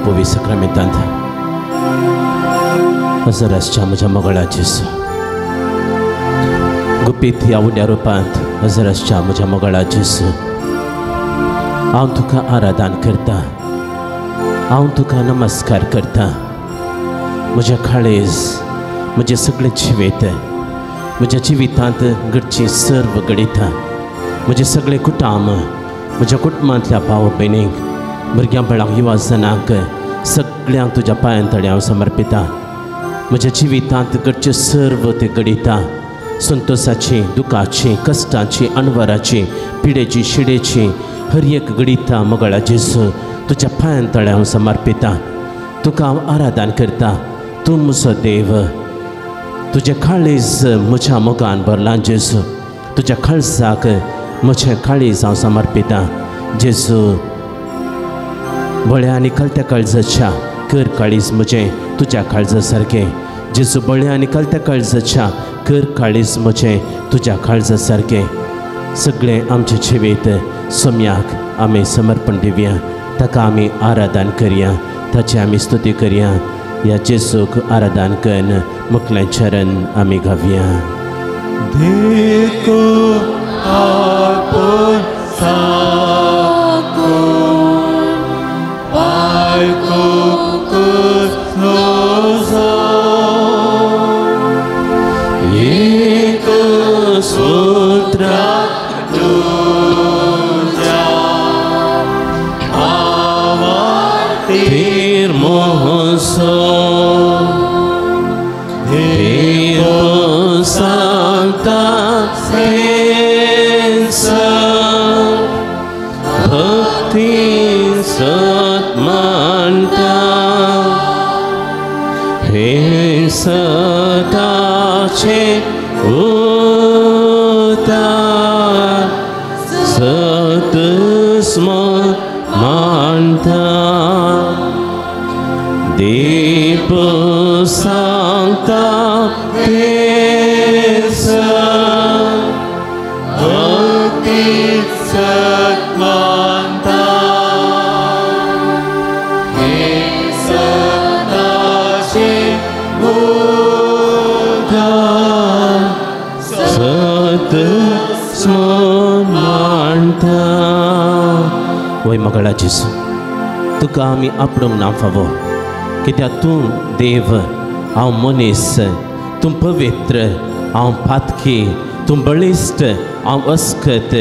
पवित्र साक्रामेंतांत हजर आसच्या म्हज्या मोगाळा जेजू, गुपीत ह्या उण्या रुपांत हजर आसच्या म्हज्या मोगाळा जेजू, हांव तुका आराधन करता, हांव तुका नमस्कार करता। म्हज्या काळीज, म्हजें सगळें जिवीत, म्हज्या जिवितांत घडची सर्व घडितां, म्हजें सगळें कुटुंब, म्हज्या कुटुंबांतल्या भाव भयणींक, भुरग्यां बाळांक, युवा जणांक, सगळ्यांक तुज्या पांयां तळें हांव समर्पिता। म्हज्या जिवितांत घडचें सर्व ते घडितां, संतोसाची, दुखाची, कश्टाची, अणवराची, पिडेची, शिडेची हर एक घडितां मोगाळा जेजू तुज्या पांयां तळें हांव समर्पिता। तुका हांव आराधन करता, तूं म्हजो देव, तुजें काळीज म्हज्या मोगान भरलां जेजू, तुज्या काळजाक म्हजें काळीज हांव समर्पिता। जेजू बळ्या आनी कलत्या काळजाच्या कर काळीज म्हजें तुज्या काळजा सारकें। जेजू बळ्या आनी कलत्या काळजाच्या कर काळीज म्हजें तुज्या काळजा सारकें। सगळें आमचें जिवीत सोम्याक आमी समर्पण दिवया, ताका आमी आराधन करया, ताची आमी स्तुती करया। ह्या जेजूक आराधन करून मुखलें चरण आमी गावया। देखो आपण साकून बायकोकच नजो, एक सूत्रा तुझ्या आवातीर मोहसो, देव सांगता भक्ती सत मानता, हे सताचे उतार सत स्म मानता, दीप सांगता तेस भक्ती सत मानता, हे सदाशे उद्धार सत स्म मानता। वय मोगाळा जेजू, तुका आमी आपणूंक ना फावो, कित्याक तूं देव, हांव मनीस, तूं पवित्र, हांव पातकी, तूं बळिश्ट, हांव अस्कत,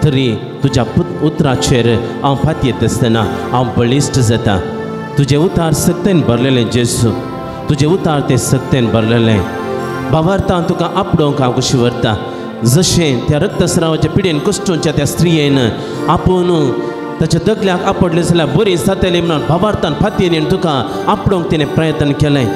तरी तुज्या उतराचेर हांव पातयेत आसतना हांव बळिश्ट जाता। तुजें उतार सक्तेन भरलेलें जेजू, तुजें उतार तें सक्तेन भरलेलें। भावार्थान तुका आपडोवंक हांव कशी व्हरता, जशें त्या रक्तस्रावाच्या पिडेन कश्टोंच्या त्या स्त्रियेन आपूण ताच्या दगल्याक आपडलें जाल्यार बरी जातली म्हणून भावार्थान फातयेन तुका आपडोवंक तिणें प्रयत्न केलें।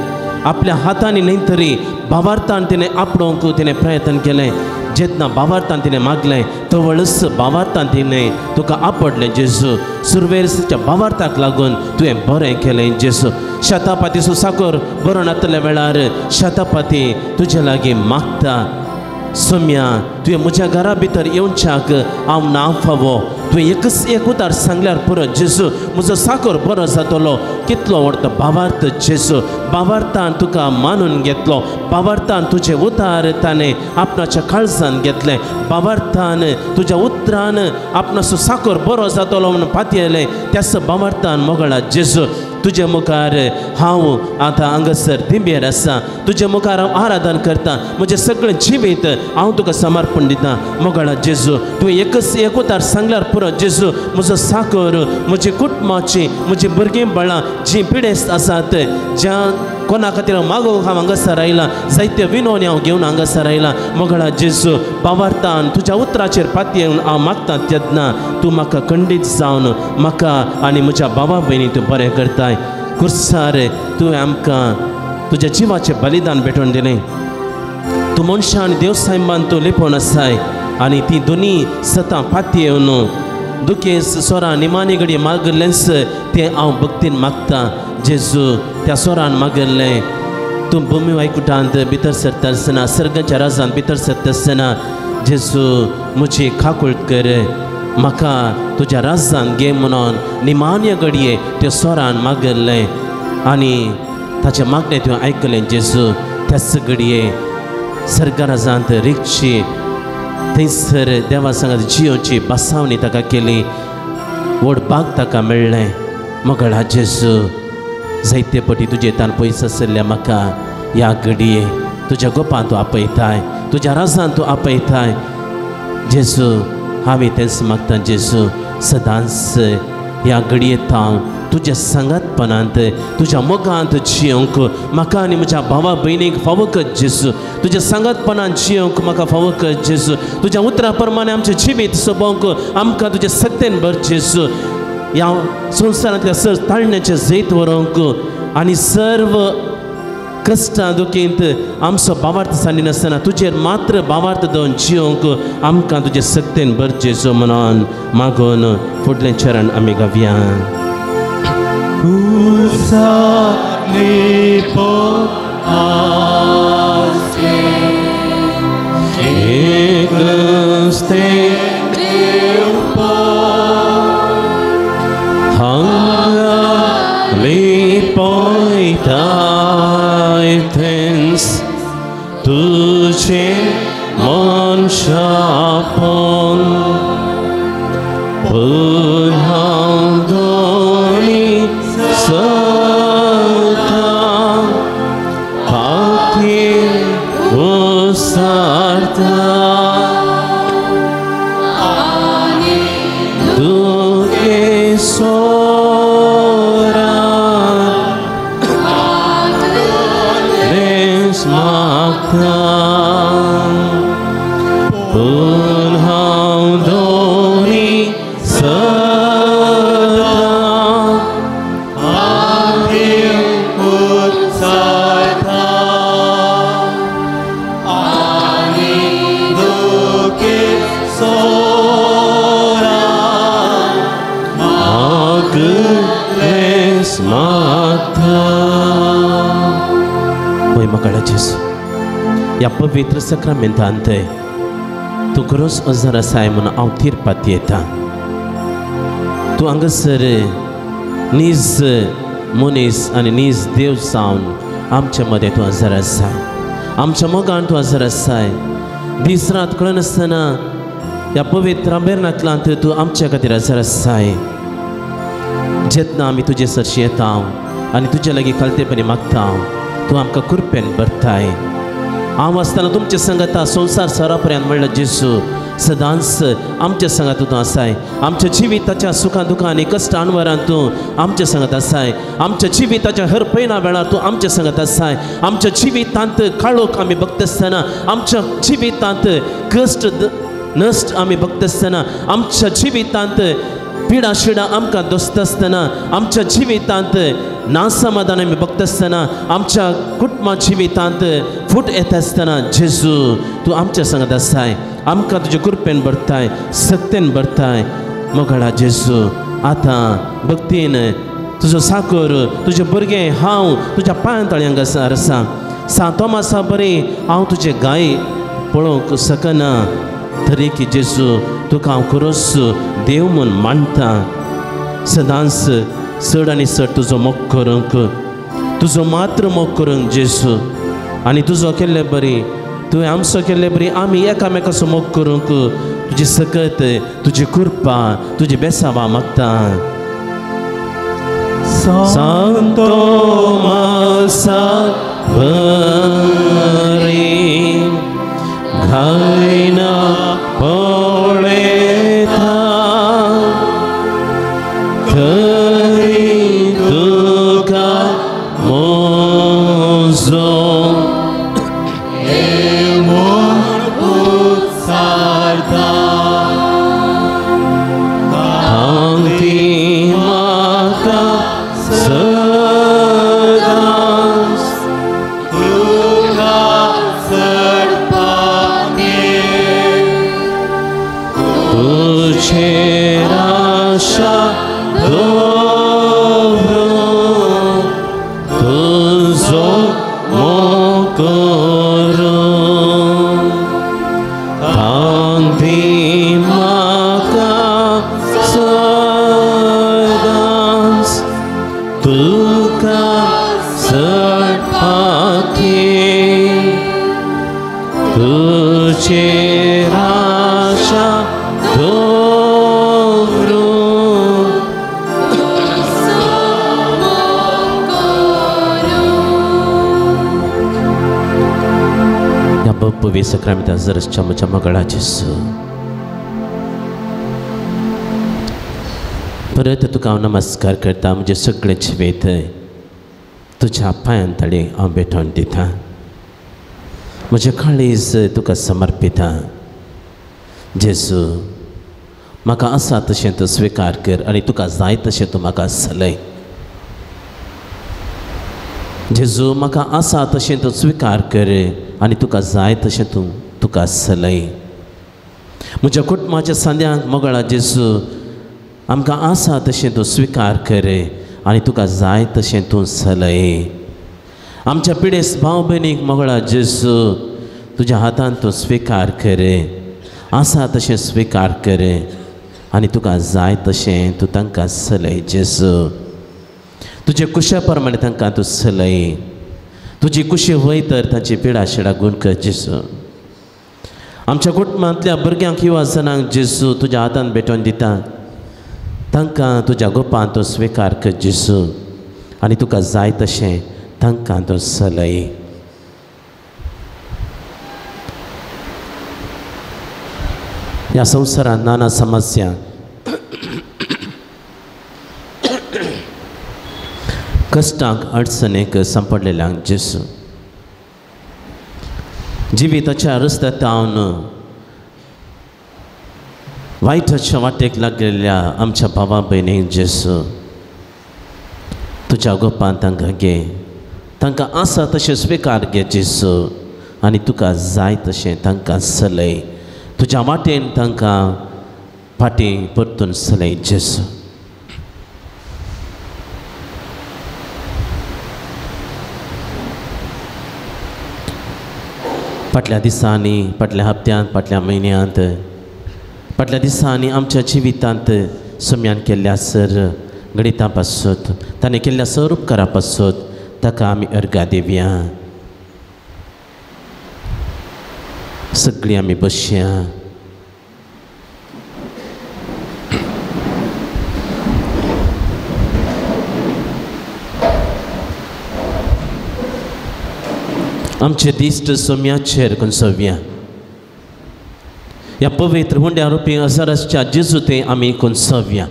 आपल्या हातांनी न्हय तरी भावार्थान तिणें आपडोवंक तिणें प्रयत्न केलें। जेन्ना भावार्थान तिणें मागलें तवळच भावार्थान तिणें तुका आपडलें जेजू। सुरवेरच्या भावार्थाक लागून तुवें बरें केलें जेजू। शतापाती सुसाकोर बरो नातल्या वेळार शतापाती तुजे लागीं मागता, सोम्या तुवें म्हज्या घरा भितर येवच्याक हांव ना फावो, तुवें एकच एक उतार सांगल्यार पुरो जेजू, म्हजो साकोर बरो जातलो। कितलो व्हडलो भावार्थ जेजू, भावार्थान तुका मानून घेतलो, भावार्थान तुजें उतार ताणें आपणाच्या काळजान घेतलें, भावार्थान तुज्या उतरान आपणाचो साकोर बरो जातलो म्हणून पातयेलें। त्याच भावार्थान मोगाळा जेजू तुजे मुखार हांव आतां हांगासर दिंबेर आसा, तुजे मुखार हांव आराधन करता, म्हजें सगळें जिवीत हांव तुका समर्पण दिता। मोगाळा जेजू, तुवें एकच एक उतार सांगल्यार पुरो जेजू, म्हजो साकोर, म्हजी कुटुंबाची, म्हजी भुरगीं बाळां जीं पिडेस्त आसात, ज्या कोणा खातीर हांव मागोवंक हांव हांगासर आयलां, जायते विनवणी हांव घेवन हांगासर आयलां। मोगाळा जेजू, भावार्थान तुज्या उतराचेर पातयेवन हांव मागता तेन्ना तूं म्हाका खंडीत जावन म्हाका आनी म्हज्या भावा भयणी तूं बरें करताय। कुर्सार तुवें आमकां तुज्या जिवाचें बलिदान भेटोवन दिलें, तूं मनशां आनी देवसायबान तूं लिपोवन आसाय आनी ती दोनी सतां पातयेवन दुखेस सोरां निमाणी घडये मागलेंच तें हांव भक्तीन मागता जेजू। त्या सोरान मागलें, तूं भूमी वैकुटांत भितर सरता आसतना, सर्गाच्या राजांत भितर सरता आसतना जेजू म्हजी काकूळट कर, म्हाका तुज्या राज्यांत घे म्हणून निमान्य घडये त्या स्वरान मागलें आनी ताचें मागणें तुवें आयकलें जेजू. त्याच घडये सर्गराजांत रिगची थंयसर देवा सांगात जियोची बसावणी ताका केली, व्हड बाग ताका मेळ्ळें. मगळा जेजू, जायते पटी तुजे तान पयस आशिल्ल्या म्हाका ह्या घडये तुज्या गोपान तूं आपयताय, तुज्या राजान तूं आपयताय जेजू. हांवें तेंच मागता जेजू, सदांच ह्या घडयेत हांव तुज्या सांगातपणांत तुज्या मोगांत जियोंक म्हाका आनी म्हज्या भावा भयणीक फावो कर जेजू. तुज्या सांगातपणांत जियोंक म्हाका फावो कर जेजू. तुज्या उतरा प्रमाणे आमचें जिवीत सोबोवंक आमकां तुज्या सत्तेन भर जेजू. ह्या संवसारांतल्या सर ताळण्याचें जैत व्हरूंक आनी सर्व कश्टां दुखींत आमचो भावार्थ सांडिनासतना तुजेर मात्र भावार्थ दवरून जियोंक आमकां तुजे सत्तेन भर जेजू म्हणून मागून फुडलें चरण आमी गावया. तुझे मनशापन पुन्हा सता पाती उसारता दुखे सोरा मागता पुन्हा दोनी सदा उत्सारता आनी दुखे सोरा मागलेस मागता. वय मगळा जेजू, ह्या पवित्र सक्रामेंतांत तूं खरोच अजर आसाय म्हणून हांव थिरपात येता. तूं हांगासर नीज मनीस आनी नीज देव जावन आमच्या मदें तूं हजर आसाय, आमच्या मोगान तूं हजर आसाय. दीस रात कळनासतना ह्या पवित्र बेर्नाकलांत तूं आमच्या खातीर हजर आसाय. जेन्ना आमी तुजे सरशी येता आनी तुजे लागीं खालतेपणी मागता, तूं आमकां कृपेन भरताय. हांव आसतना तुमचे संगता संवसार सरा पर्यंत म्हणल्यार जेजू सदांच आमच्या संगात तूं आसाय. आमच्या जिविताच्या सुखां दुखां आनी कश्ट अणवरान तूं आमच्या संगात आसाय. आमच्या जिविताच्या हर पयना वेळार तूं आमच्या संगात आसाय. आमच्या जिवितांत काळोख आमी बघता आसतना, आमच्या जिवितांत कश्ट नश्ट आमी बघता आसतना, आमच्या जिवितांत पिडा शिडा आमकां दोसता आसतना, आमच्या जिवितांत नासमाधान आमी बघता आसतना, आमच्या कुटुंबा जिवितांत फूट येता आसतना जेजू तूं आमच्या संगात आसाय. आमकां तुजे कृपेन भरताय, सत्तेन भरताय. मोगळा जेजू, आतां भक्तीन तुजो साकर तुजें भुरगें हांव तुज्या पांयां तळयांक आसा. सांत तोमासा बरी हांव तुजें गाय पळोवंक शकना, तरी की जेजू तुका हांव खरोच देव म्हूण मानता. सदांच चड आनी चड तुजो मोग करूंक, तुजो मात्र मोग करूंक जेजू, आनी तुजो केल्ले बरी तुवें आमचो केल्ले बरी आमी एकामेकाचो मोग करूंक तुजी सकत, तुजी कृपा, तुजी बेसावा मागता. सांत तोमासा बरी घायना पळयता तरी तुका म्हजो म्हूण उत्सारता तांती म्हाका सदांच तुका चडपाक तुजेर आशा दवरून तुजो मोग करून तांती म्हाका तुजेर आशा दवरून ह्या पवित्र सक्रामेंता जरसच्या म्हज्या मंगळा जेजू, परत तुका हांव नमस्कार करता. म्हजें सगळें जिवीत तुज्या पांयां तळी हांव भेटोवन दिता. म्हजें काळीज तुका समर्पिता. जेजू, म्हाका आसा तशें तूं स्विकार कर आनी तुका जाय तशें तूं म्हाका चलय. जेजू, म्हाका आसा तशें तूं स्विकार कर आनी तुका जाय तशें तूं तुका चलय. म्हज्या कुटुंबाच्या सांद्यांक मोगळा जेजू, आमकां आसा तशें तूं स्विकार कर आनी तुका जाय तशें तूं चलय. आमच्या पिडेस्त भाव भयणीक मोगळा जेजू, तुज्या हातान तूं स्विकार कर, आसा तशें स्विकार कर आनी तुका जाय तशें तूं तांकां चलय. जेजू, तुजे कुशा प्रमाणे तांकां तूं चलय. तुजी कुशी वय तर तांची पिडा शिडा गुण कर जेजू. आमच्या कुटुंबांतल्या भुरग्यांक युवा जणांक जेजू तुज्या हातान भेटोवन दिता. तांकां तुज्या गोपान तूं स्विकार कर जेजू आनी तुका जाय तशें तांकां तूं चलय. ह्या संवसारांत नाना समस्या, कश्टांक अडचणेक सांपडलेल्यांक जेजू, जिविताच्या रस्त्यांत वायटाच्या वाटेक लागलेल्या आमच्या भावा भयणीक जेजू, तुज्या गोपान तांकां घे, तांकां आसा तशें स्विकार घे जेजू आनी तुका जाय तशें तांकां चलय. तुज्या वाटेन तांकां फाटीं परतून चलय जेजू. फाटल्या दिसांनी, फाटल्या हप्त्यांत, फाटल्या म्हयन्यांत, फाटल्या दिसांनी आमच्या जिवितांत सम्यान केल्ल्या सर गणिता पासत, ताणें केल्ल्या सर उपकारा पासत ताका आमी अर्घां दिवया. सगळीं आमी बसया. आमचे दिश्ट सोम्याचेर कोनसोवया. ह्या पवित्र हुंड्या रुपी अजारसच्या जेजू ते आमी कोनसोवया.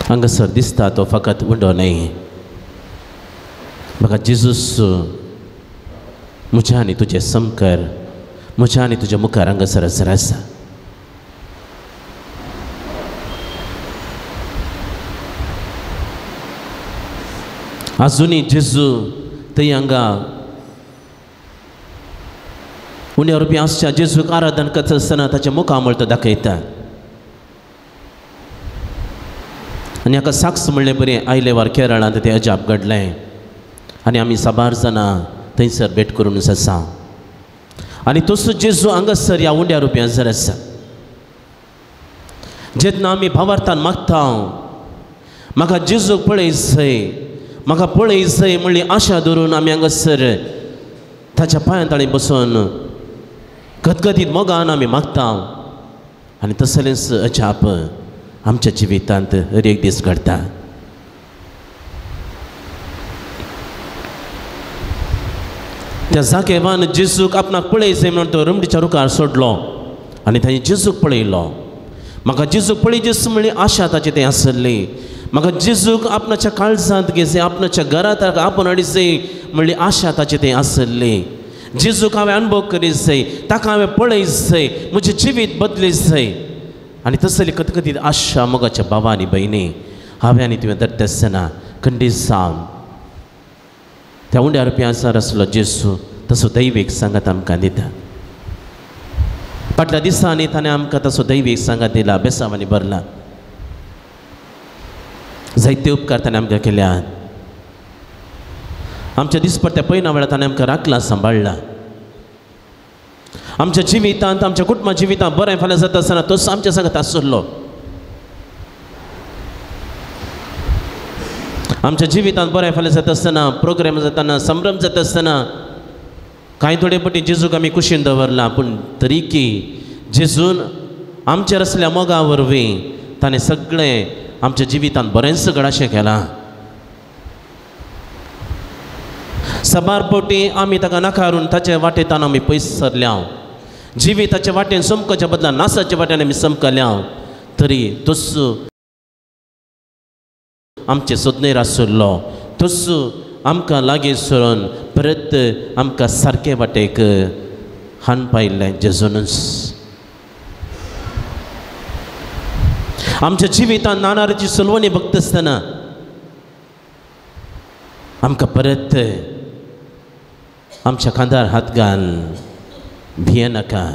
हांगासर दिसता तो फकत उंडो न्हय, म्हाका जेजूस म्हज्या आनी तुजें समकर, म्हज्या आनी तुज्या मुखार हांगासर हजर आसा. आजुनूय जेजू थंय हांगा उण्या रुपया आसच्या जेजूक आराधन करता आसतना ताचें मुखामळ तो दाखयता आनी हाका साक्ष म्हणलें बरें आयले वार केरळांत तें अजाप घडलें आनी आमी साबार जाणां थंयसर भेट करून आसा आनी तसो जेजू हांगासर ह्या उंड्या रुपया जर आसा. जेन्ना आमी भावार्थान मागता म्हाका जेजूक पळय जय, म्हाका पळय जय म्हणली आशा धरून आमी हांगासर ताच्या पांयां ताळी बसून गदगदीत मोगान आमी मागता आनी तसलेंच अजाप आमच्या जिवितांत हर एक दीस घडटा. त्या जाकेवान जेजूक आपणाक पळय जाय म्हणून तो रमडीच्या रुखार सोडलो आनी ताणें जेजूक पळयलो. म्हाका जेजूक पळय जेजू म्हणली आशा ताची तें आसली. म्हाका जेजूक आपणाच्या काळजांत घेसे, आपणाच्या घरांत आपोवन हाडीसे म्हणली आशा ताची तें आसली. जेजूक हांवें अनुभव करीत जाय, ताका हांवें पळयत जाय, म्हजें जिवीत बदलीत जाय आनी तसली कथकथीत आशा मोगाच्या भावा आनी भयणी हांवें आनी तुवें धरता आसतना खंडीत जावन त्या उंड्या रुपया आसलो जेजू तसो दैवीक सांगात आमकां दिता. फाटल्या दिसांनी ताणें आमकां तसो दैवीक सांगात दिला, बेसांवांनी भरला, जायते उपकार ताणें आमकां केल्यात. आमच्या दिसपट्ट्या पयना वेळार ताणें आमकां राखला, सांबाळ्ळा. आमच्या जिवितांत, आमच्या कुटुंबा जिवितांत बरें फाल्यां जाता आसतना तोच आमच्या सांगात आसलो. आमच्या जिवितांत बरें फाल्यां जाता आसतना, प्रोग्राम जाताना, संभ्रम जाता आसतना कांय थोडे पटी जेजूक आमी कुशीन दवरला, पूण तरीकी जेजून आमचेर आसल्या मोगा वरवीं ताणें सगळें आमच्या जिवितांत बरेंच घडाशें केलां. साबार पटी आमी ताका नाकारून ताचे वाटेंतल्यान आमी पयस सरल्या, जिविताच्या वाटेन समकाच्या बदला नासाच्या वाटेन आमी समकल्या, तरी तोच आमचे सोदनेर आशिल्लो, तोच आमकां लागीं सरून परत आमकां सारके वाटेक हान पायिल्लें जेजूनच. आमच्या जिवितांत नानाची सलवणी भक्त आसतना आमकां परत आमच्या खांदार हात घाल, भियेनाका,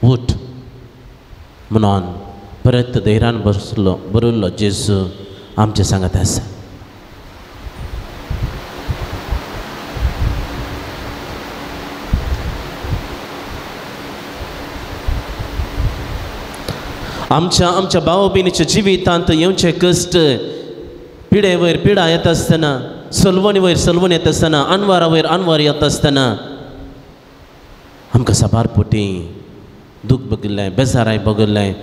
उठ म्हणून परत धैर्यान बसलो बरयल्लो जेजू आमचे सांगत आसा. आमच्या आमच्या भाव भयणीच्या जिवितांत येवचे कश्ट, पिडे वयर पिडा येता आसतना, सलवणी वयर सलवण येता आसतना, अनवारा वयर अनवार येता आसतना आमकां साबार पोटी दूख बगिल्लें, बेजाराय बगिल्लें,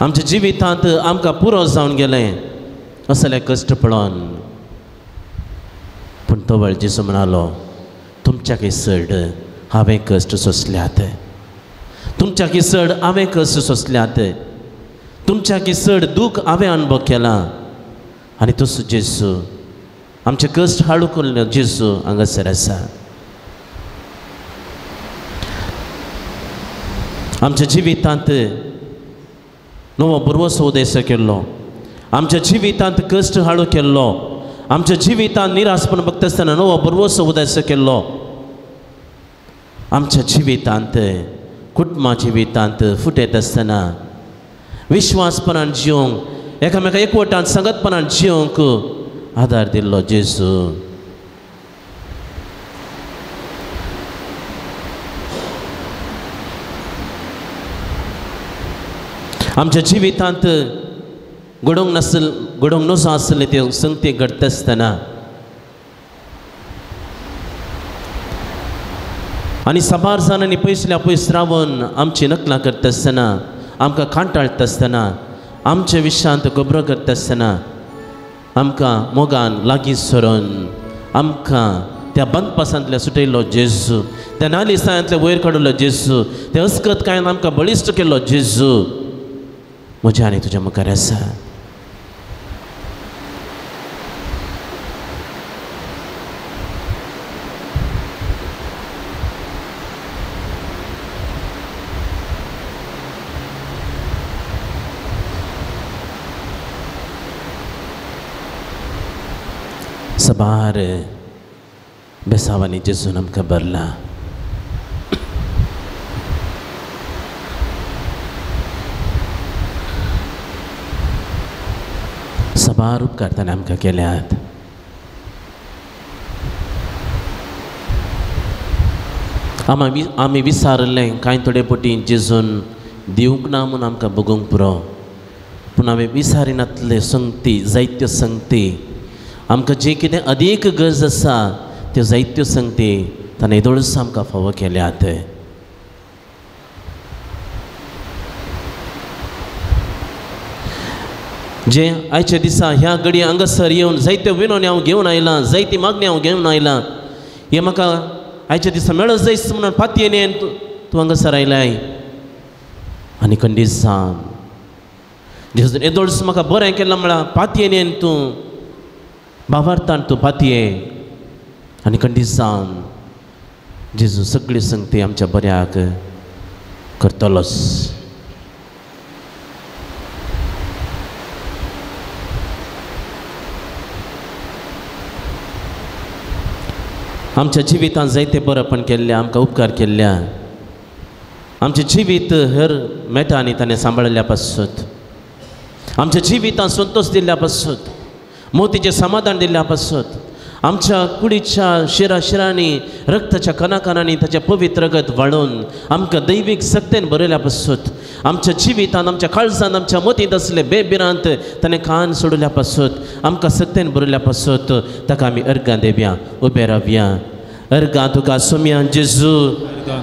आमच्या जिवितांत आमकां पुरो जावन गेलें असले कश्ट पळोवन. पूण तो वेळ जेजू म्हणालो, तुमच्याकय चड हांवें कश्ट सोंसल्यात, तुमच्याकय चड हांवें कश्ट सोंसल्यात, तुमच्याकय चड दूख हांवें अनुभव केलां. आनी तसो जेजू आमचे कश्ट हाडू करून जेजू हांगासर आसा. आमच्या जिवितांत नवो बरवसो उदेस केल्लो, आमच्या जिवितांत कश्ट हाडू केल्लो, आमच्या जिवितांत निराशपण बघता आसतना नवो बरवसो उदेस केल्लो, आमच्या जिवितांत कुटुंबा जिवितांत फुटयत आसतना विश्वासपणान जिवंक, एकामेका एकवटान संगतपणान जिवंक आदार दिल्लो जेजू. आमच्या जिवितांत घडोवंक नासल घडोवंक नजो आसलें त्यो संगती घडटा आसतना आनी साबार जाणांनी पयसल्या पयस रावन आमची नकलां करता आसतना, आमकां कांटाळटा आसतना, आमच्या विशांत गोबरो करता आसतना आमकां मोगान लागीं सरून आमकां त्या बंदपासांतल्या सुटयल्लो जेजू, त्या नालिसांतल्या वयर काडिल्लो जेजू, त्या अस्कत कांय आमकां बळिश्ट केल्लो जेजू म्हज्या आनी तुज्या मुखार आसा. साबार बेसावांनी जेजून आमकां भरला. साबार उपकार ताणें आमकां केल्यात. आमी विसारलें कांय थोडे पटी जेजून दिवंक ना म्हूण आमकां बगूंक पुरो, पूण आमी विसारिनातले संगती जायत्यो संगती आमकां जें कितें अदीक गरज आसा त्यो जायत्यो संगती ताणें येदोळच आमकां फावो केल्यात. जे आयच्या दिसा ह्या घडये हांगासर येवन जायत्यो विनवणी हांव घेवन आयलां, जायती मागणी हांव घेवन आयलां, हें म्हाका आयच्या दिसा मेळत जायच म्हणून पातयेन तूं हांगासर आयलाय आनी खंडीत जावन जेजून येदोळच म्हाका बरें केलां म्हळ्यार पातयेन तूं बाबार्थान तूं पातये आनी खंडीत जावन जेजू सगळी संगती आमच्या बऱ्याक करतलोच. आमच्या जिवितांत जायते बरेपण केल्ल्या, आमकां उपकार केल्ल्या, आमचें जिवीत हर मेटांनी ताणें सांबाळिल्ल्या पासत, आमच्या जिवितांत संतोश दिल्ल्या पासत, मोतीचें समाधान दिल्ल्या पासत, आमच्या कुडीच्या शिरा शिरांनी रक्ताच्या कणाकणांनी ताचें पवित्र रगत वाळोवन आमकां दैवीक सक्तेन बरयल्या पासत, आमच्या जिवितांत आमच्या काळजांत आमच्या मतींत आसले बेभिरांत ताणें कान सोडल्या पासत आमकां सत्तेन बरयल्या पासत ताका आमी अर्गां देवया उबे रावया. अर्गां तुका सोम्या जेजू,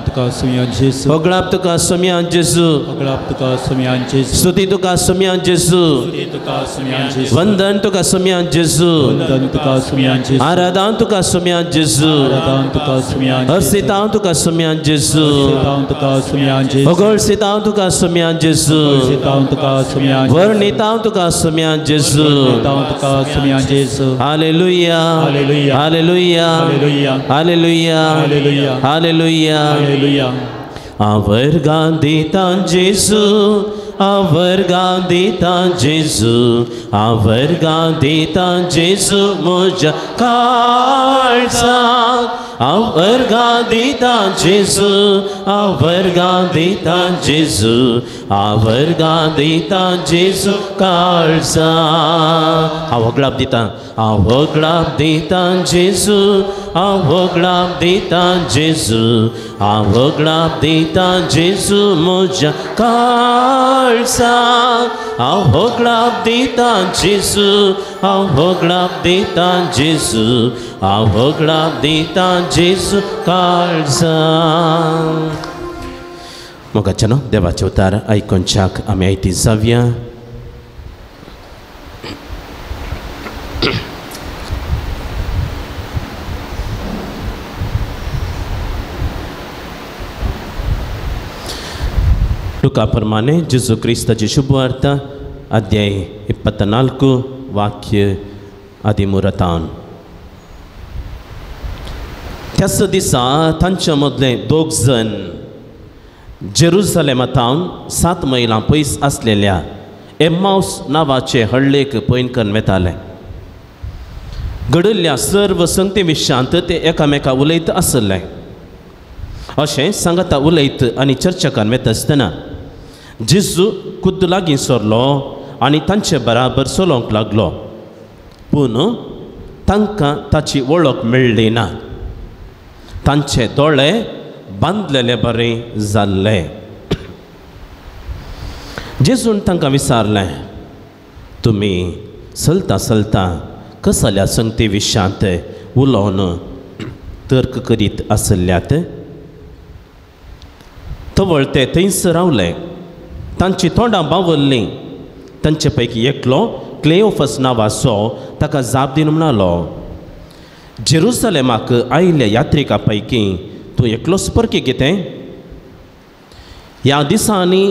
तुका सोम्या जेजू, होगळाप तुका सोम्या जेजू, होगळाप तुका सोम्या जेजू, स्तुती तुका सोम्या जेजू, स्तुती तुका सोम्या जेजू, वंदन तुका सोम्या जेजू, वंदन तुका सोम्या जेजू, आराधन तुका सोम्या जेजू, आराधन तुका सोम्या जेजू, हर्षितांव तुका सोम्या जेजू, हर्षितांव तुका सोम्या जेजू, होगळसितांव तुका सोम्या जेजू, होगळसितांव तुका सोम्या जेजू, वर्णितांव तुका सोम्या जेजू, वर्णितांव तुका सोम्या जेजू. हालेलुया, हालेलुया, हालेलुया, हालेलुया, हालेलुया, हालेलुया, हालेलुया, हालेलुया. आवर्गां दिता जेजू, आवर्गां दिता जेजू, आवर्गां दिता जेजू म्हज्या काळजाक, आवर्गां दिता जेजू, आवर्गां दिता जेजू, आवर्गां दिता जेजू काळजाक. हांव होगळाप दिता, हांव होगळाप दिता जेजू, हांव होगळाप दिता जेजू, हांव होगळाप दिता जेजू म्हज्या काळजाक, हांव होगळाप दिता जेजू, हांव होगळाप दिता जेजू, हांव होगळाप दिता जेजू काळजाक. मोगाच्या न्हू देवाचे उतार आयकुच्याक आमी आयती जावया. लुका प्रमाणे जेजू क्रिस्ताची शुभवार्ता अध्याय 24 वाक्य 13. त्याच दिसा तांच्या मदले दोग जण जेरुजलेमांत 7 मैलां पयस आसलेल्या एम्माउस नांवाचे हळ्ळेक पयण करून वेताले. घडिल्ल्या सर्व संगती विशयांत ते एकामेका उलयत आसले. अशें सांगता उलयत आनी चर्चा करून वेता आसतना जेजू खुद्द लागीं सरलो आनी तांचे बराबर चलोवंक लागलो. पूण तांकां ताची वळख मेळ्ळी ना. तांचे दोळे बांदलेले बरें जाल्ले. जेजून तांकां विचारलें, तुमी चलता चलता कसल्या संगती विशयांत उलोवन तर्क करीत आसल्यात? तवळ ते थंयच रावले. तांची तोंडां बावल्लीं. तांचे पैकी एकलो क्लेओफस नांवाचो ताका जाप दिवन म्हणालो, जेरुजलेमाक आयिल्ल्या यात्रिका पैकी तूं एकलोच परकी कितें? ह्या दिसांनी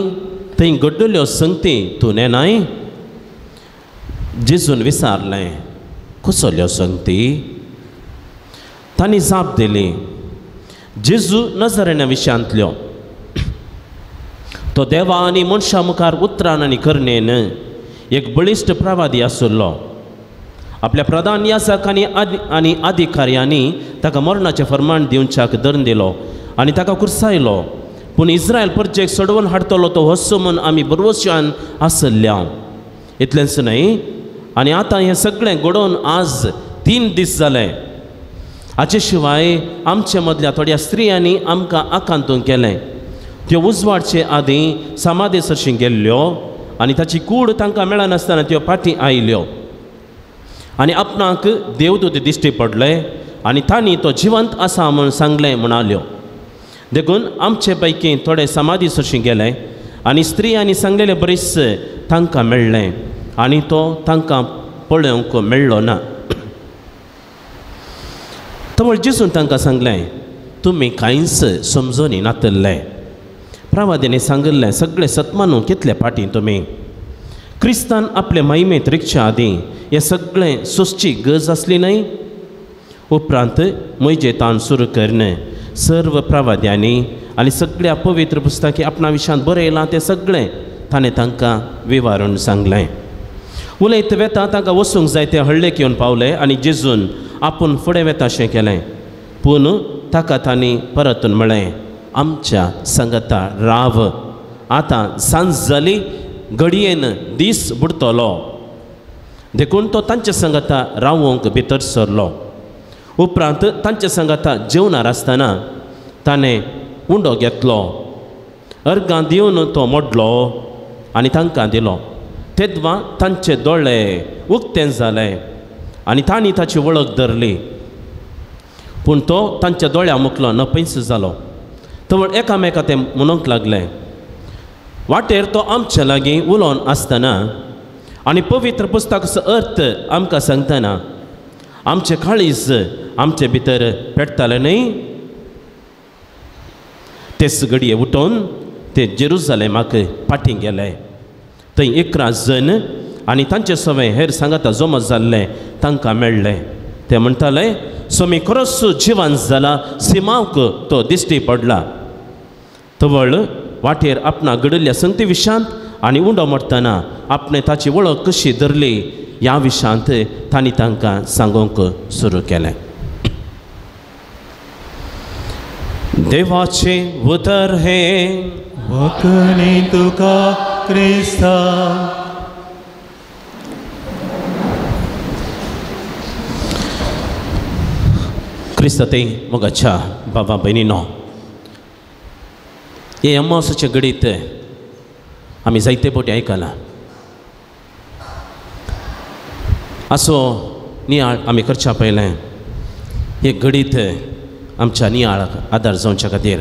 थंय घडलेल्यो संगती तूं नेनाय? जेजून विचारलें, कसल्यो संगती? तांणी जाप दिली, जेजू नजरेण्या विशयांतल्यो. तो देवा आनी मनशां मुखार उतरान आनी करणेन एक बळिश्ट प्रवादी आशिल्लो. आपल्या प्रधान याजक आनी अधिकाऱ्यांनी ताका मरणाचें फर्मान दिवच्याक धरून दिलो आनी ताका कुर्सायलो. पूण इस्रायल परजेक सोडोवन हाडटलो तो होसो म्हूण आमी बरवश्यान आसल्या. इतलेंच न्हय, आनी आतां हें सगळें घडोवन आज 3 दीस जाले. हाचे शिवाय आमचे मदल्या थोड्या स्त्रियांनी आमकां आकांतून केलें. त्यो उजवाडचे आदीं समाधे सरशीं गेल्ल्यो आनी ताची कूड तांकां मेळनासतना त्यो फाटीं आयल्यो आनी आपणाक देवदूत दिश्टी पडले आनी तांणी तो जिवंत आसा म्हूण सांगलें म्हणाल्यो. देखून आमचे पैकी थोडे समाधी सरशीं गेले आनी स्त्रियांनी सांगलेले बरीच तांकां मेळ्ळें आनी तो तांकां पळोवंक मेळ्ळो ना. तवळ जेजून तांकां सांगलें, तुमी कांयच समजून नातल्लें. प्रवाद्यांनी सांगिल्लें सगळें सतमानू कितले फाटीं तुमी. क्रिस्तान आपले महिमेंत रिगच्या आदीं हें सगळें सोंसची गरज आसली न्हय? उपरांत म्हजे तान सुरू करून सर्व प्रवाद्यांनी आनी सगळ्या पवित्र पुस्तकी आपणा विशयांत बरयलां तें सगळें ताणें तांकां विवारून सांगलें. उलयत वेता तांकां वचूंक जाय ते हळ्ळेक येवन पावले आनी जेजून आपूण फुडें वेता अशें केलें. पूण ताका तांणी परतून म्हळें, आमच्या संगता राव, आतां सांज जाली, घडयेन दीस बुडतलो. देखून तो तांचे संगता रावोंक भितर सरलो. उपरांत तांचे संगता जेवणार आसतना ताणें उंडो घेतलो अर्गां दिवन तो मोडलो आनी तांकां दिलो. तेदवा तांचे दोळे उक्ते जाले आनी तांणी ताची वळख धरली, पूण तो तांच्या दोळ्या मुखलो नपैस जालो. तवळ एकामेका ते म्हणूंक लागले, वाटेर तो आमचे लागीं उलोवन आसतना आनी पवित्र पुस्तकाचो अर्थ आमकां सांगतना आमचे काळीज आमचे भितर पेटतालें न्हय. तेच घडये उठोवन ते जेरुजलेमाक फाटीं गेले. थंय 11 जण आनी तांचे सवें हेर सांगाता जमा जाल्ले तांकां मेळ्ळे. ते म्हणटाले, स्वामी खरोच जिवन जाला, सिमांवक तो दिश्टी पडला. तवळ वाटेर आपणा घडिल्ल्या संगती विशांत आनी उंडो मारतना आपणें ताची वळख कशी धरली ह्या विशांत तांणी तांकां सांगूंक सुरू केलें. देवाचें उतर हें वखणी तुका क्रिस्ता. क्रिस्ता ते मोगाच्या बाबा भयणीनो, हे अमावस्याचें घडीत आमी जायते फावटी आयकलां. असो नियाळ आमी करच्या पयलें हे घडीत आमच्या नियाळाक आदार जावच्या खातीर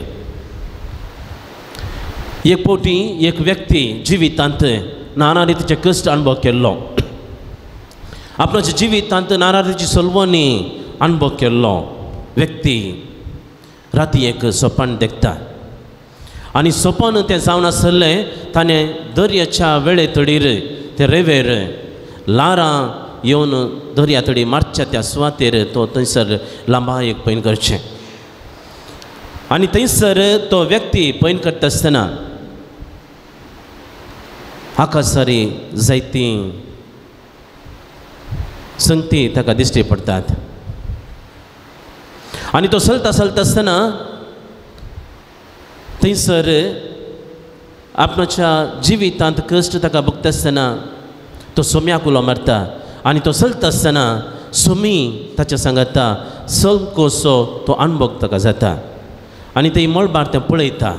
एक फावटी एक व्यक्ती जिवितांत नाना रितीचे कश्ट अणभव केल्लो, आपणाच्या जिवितांत नाना रितीची सलवणी अणभव केल्लो व्यक्ती राती एक सपन देखता आनी सपन तें जावन आसलें ताणें दर्याच्या वेळे तडीर ते रेवेर ल्हारां येवन दर्या तडी मारच्या त्या सुवातेर तो थंयसर लांबाय एक पैन करचें आनी थंयसर तो व्यक्ती पैन करता आसतना आकाशारी जायती संगती ताका दिश्टी पडटात आनी तो चलता चलता आसतना थंयसर आपणाच्या जिवितांत कश्ट ताका भोगता आसतना तो सोम्याक उलो मारता आनी तो चलता आसतना सोमी ताच्या सांगाता चल कसो तो अणभव ताका जाता आनी थंय मळबार तें पळयता,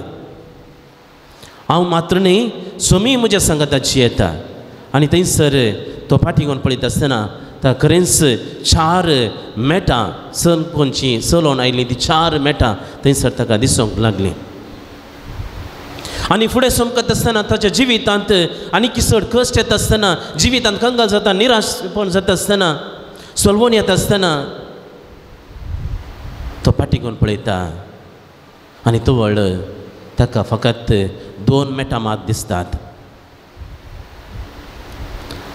हांव मात्र न्ही सोमी म्हज्या सांगाताची येता. आनी थंयसर तो फाटीं घेवन पळयता आसतना ताका खरेंच 4 मेटां चलकोनची चलोवन आयलीं ती 4 मेटां थंयसर ताका दिसूंक लागलीं. आनी फुडें समकत आसतना ताच्या जिवितांत आनी चड कश्ट येता आसतना जिवितांत कंगाल जाता, निराशपण जाता आसतना, सोलवण येता आसतना तो फाटीं घेवन पळयता आनी तवळ ताका फकत 2 मेटां मात दिसतात.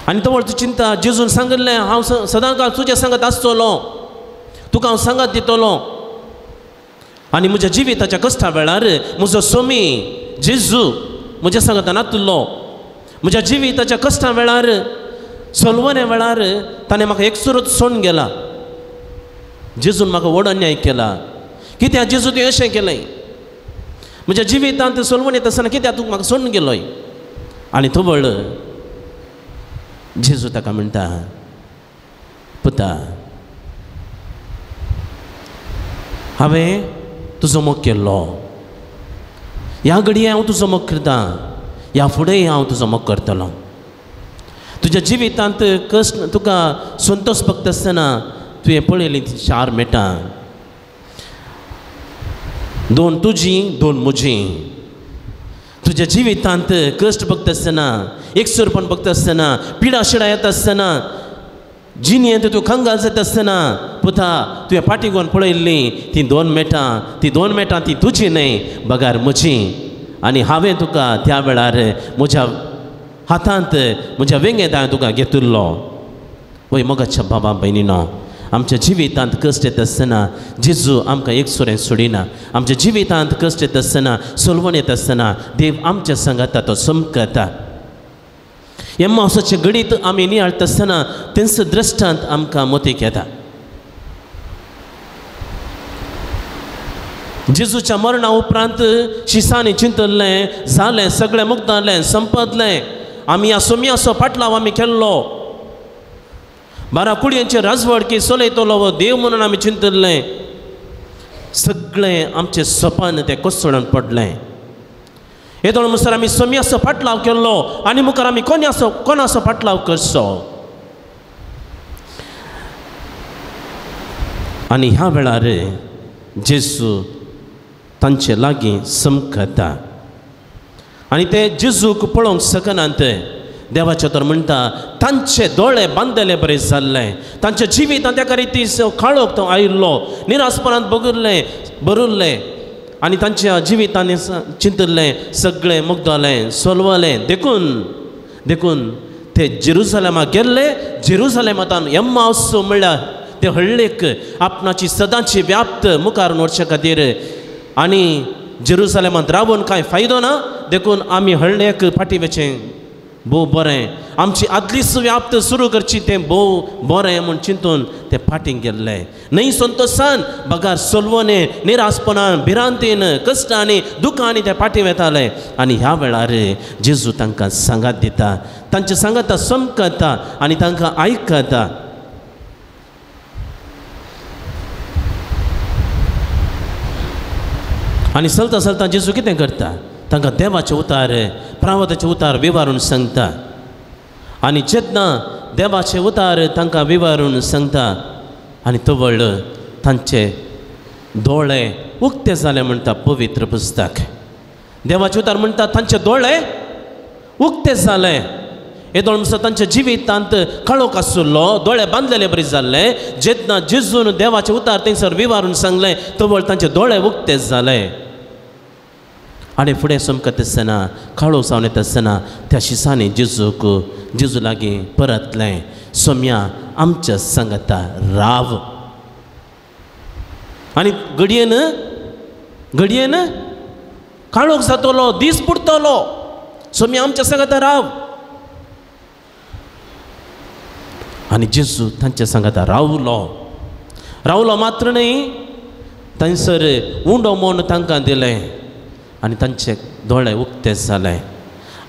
आनी तवळ तूं चिंता, जेजून सांगिल्लें हांव सदांकाळ तुज्या सांगत आसतलो, तुका हांव सांगत दितलो आनी म्हज्या जिविताच्या कश्टा वेळार म्हजो सोमी जेजू म्हज्या सांगता नातुल्लो. म्हज्या जिविताच्या कश्टा वेळार सलवणे वेळार ताणें म्हाका एकसुरूच सोडून गेला. जेजून म्हाका व्हड अन्याय केला. कित्याक जेजू तुवें अशें केलें? म्हज्या जिवितांत सलवण येता आसतना कित्याक तूं म्हाका सोडून गेलोय? आनी तवळ जेजू ताका म्हणटा, पुता हांवें तुजो मोग केल्लो, ह्या घडये हांव तुजो मोग करतां, ह्या फुडेंय हांव तुजो मोग करतलो. तुज्या जिवितांत कश्ट तुका संतोश भोगता आसतना तुवें पळयलीं ती 4 मेटां, 2 तुजीं 2 म्हजीं. तुज्या जिवितांत कश्ट भोगता आसतना, एकसुरपण भोगता आसतना, पिडा शिडा येता आसतना, जिणेंत तूं कंगाल जाता आसतना पुता तुवें फाटीं घेवन पळयल्लीं तीं 2 मेटां, ती 2 मेटां ती तुजी न्हय बगार म्हजी. आनी हांवें तुका त्या वेळार म्हज्या हातांत म्हज्या वेंगेंत हांवें तुका घेतिल्लो. वय मोगाच्या बाबा भयणीनो, आमच्या जिवितांत कश्ट येता आसतना जेजू आमकां एकसुरें सोडिना. आमच्या जिवितांत कश्ट येता आसतना, सोलवण येता आसतना देव आमच्या सांगाता तो समकता. एम्मावसाचें गणीत आमी नियाळटा आसतना तेंच दृश्टांत आमकां मोतीक येता. जेजूच्या मरणा उपरांत शिसांनी चिंतलें, जालें सगळें मुक्तालें, संपतलें, आमी ह्या सोम्याचो पाटलाव आमी केल्लो, 12 कुडयांचे राजवडकी चलयतलो हो देव म्हणून आमी चिंतलें, सगळें आमचें सपन तें कोसळून पडलें. येदोळ मुसर आमी सोम्याचो फाटलाव केल्लो आनी मुखार आमी कोणाचो कोणाचो फाटलाव करचो. आनी ह्या वेळार जेजू तांचे लागीं समकता आनी ते जेजूक पळोवंक शकनात. देवाचें तर म्हणटा तांचे दोळे बांदले बरें जाल्ले, तांच्या जिवितांत त्या रिती काळोख तो आयिल्लो, निरासपणांत बगुरलें भरुल्लें आनी तांच्या जिवितांनी चिंतिल्लें सगळें मुगदलें सोलवलें. देखून देखून ते जेरुजलेमाक गेल्ले. जेरुजलेमांत एम्माउस म्हणल्यार ते हळ्ळेक आपणाची सदांची व्याप्त मुखार व्हरचे खातीर आनी जेरुजलेमांत रावून कांय फायदो ना, देखून आमी हळ्ळेक फाटीं वचें भोव बरें, आमची आदलीच व्याप्त सुरू करची तें भोव बरें म्हूण चिंतून ते फाटीं गेल्ले. न्हय संतोशान बगार सोलवणे निरासपणान भिरांतीन कश्टांनी दुखांनी ते फाटीं वेताले. आनी ह्या वेळार जेजू तांकां सांगात दिता, तांचे सांगाता समकता आनी तांकां आयकता. आनी चलता चलता जेजू कितें करता, तांकां देवाचे उतार प्रावताचे उतार विवारून सांगता. आनी जेन्ना देवाचे उतार तांकां विवारून सांगता आनी तवळ तांचे दोळे उक्ते जाले म्हणटा पवित्र पुस्तक. देवाचे उतार म्हणटा तांचे दोळे उक्ते जाले. येदोळ म्हणसर तांच्या जिवितांत काळोख आशिल्लो, दोळे बांदलेले बरी जाल्ले. जेन्ना जेजून देवाचे उतार थंयसर विवारून सांगलें तवळ तांचे दोळे उक्ते जाले. आनी फुडें समकत आसतना काळो जावन येता आसतना त्या शिसांनी जेजूक जेजू लागीं परतलें, सोम्या आमच्या सांगता राव. आनी घडयेन घडयेन काळोख जातलो, दीस पुरतलो, सोम्या आमच्या सांगता राव. आनी जेजू तांच्या सांगता रावलो. रावलो मात्र न्हय, थंयसर उंडो म्हूण तांकां दिलें आनी तांचे दोळे उक्ते जाले.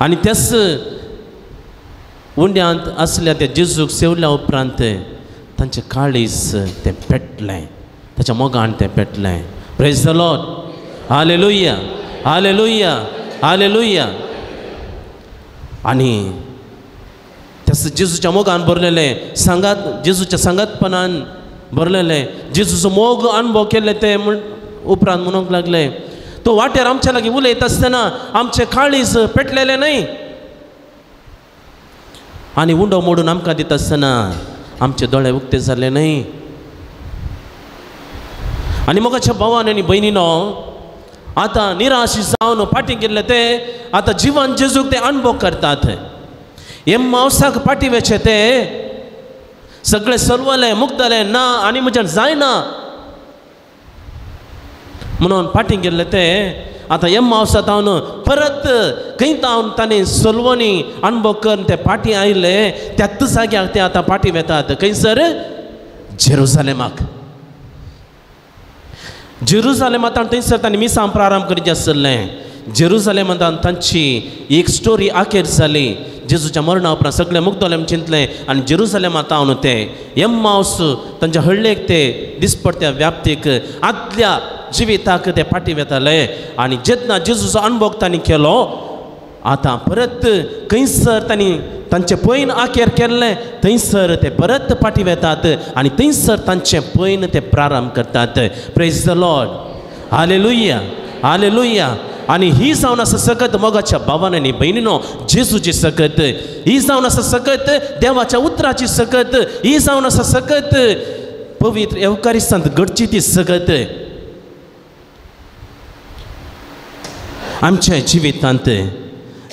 आनी त्याच उंड्यांत आसल्या त्या जेजूक सेवल्या उपरांत तांचें काळीज तें पेटलें, ताच्या मोगान तें पेटलें. Praise the Lord, hallelujah, hallelujah, hallelujah. आनी त्याच जेजूच्या मोगान भरलेलें सांगात, जेजूच्या सांगातपणान भरलेलें, जेजूचो मोग अनुभव केल्ले ते म्हण उपरांत म्हणूंक लागले, तो वाटेर आमच्या लागीं उलयता आसतना आमचें काळीज पेटलेलें न्हय. आनी उंडो मोडून आमकां दिता आसतना आमचे दोळे उक्ते जाले न्हय. आनी मोगाच्या भावान आनी भयणीनो आतां निराश जावन फाटीं गेल्ले ते आतां जिवन जेजूक ते अनुभव करतात. एम्माउसाक फाटीं वचचे ते सगळे सलवले मुक्तले ना आनी म्हज्यान जायना म्हणून फाटीं गेल्ले ते आतां एम्माउसा तावन परत खंय तावन ताणें सलवणी अनुभव करून ते फाटीं आयले. त्याच जाग्याक ते आतां फाटीं वेतात, खंयसर जेरुजलेमाक. जेरुजलेमांत थंयसर तांणी मिसां प्रारंभ करचें आसलें. जेरुजलेमांत तांची एक स्टोरी आखेर जाली. जेजूच्या मरणा उपरांत सगळें मुक्तलें चिंतलें आनी जेरुजलेमांत तावन ते एम्माउस तांच्या हळ्ळेक ते दिसपडत्या व्याप्तीक आदल्या जिविताक ते फाटीं वेताले. आनी जेन्ना जेजूचो अनुभव तांणी केलो आतां परत खंयसर तांणी तांचें पयन आखेर केल्लें थंयसर ते परत फाटीं वेतात आनी थंयसर तांचें पयन ते प्रारंभ करतात. Praise the Lord, hallelujah, hallelujah. आनी ही जावन आसा सकत मोगाच्या भावान आनी भयणीनो जेजूची सकत, ही जावन आसा सकत देवाच्या उतराची सकत, ही जावन आसा सकत पवित्र एवकारिस्तांत घडची ती सकत. आमच्या जिवितांत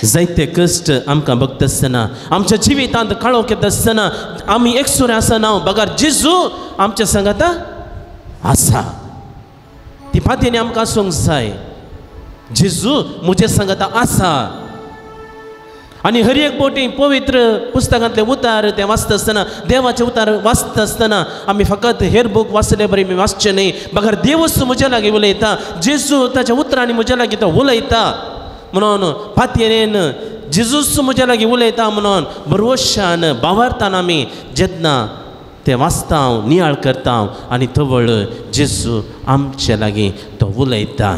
जायते कश्ट आमकां भोगता आसतना, आमच्या जिवितांत काळोख येता आसतना आमी एकसुरे आसना, बगार जेजू आमच्या सांगाता आसा. ती फातींनी आमकां आसूंक जाय, जेजू म्हजे सांगाता आसा. आनी हर एक बोटी पवित्र पुस्तकांतले उतार ते वाचता आसतना, देवाचे उतार वाचता आसतना आमी फकत हेर बूक वाचले बरी आमी वाचचे न्हय, बगर देवूच म्हज्या लागीं उलयता, जेजू ताच्या उतरांनी म्हज्या लागीं तो उलयता म्हणून फातयेन जेजूच म्हज्या लागीं उलयता म्हणून भरवशान बावारतान आमी जेन्ना ते वाचता नियाळ करता आनी तवळ जेजू आमचे लागीं तो उलयता.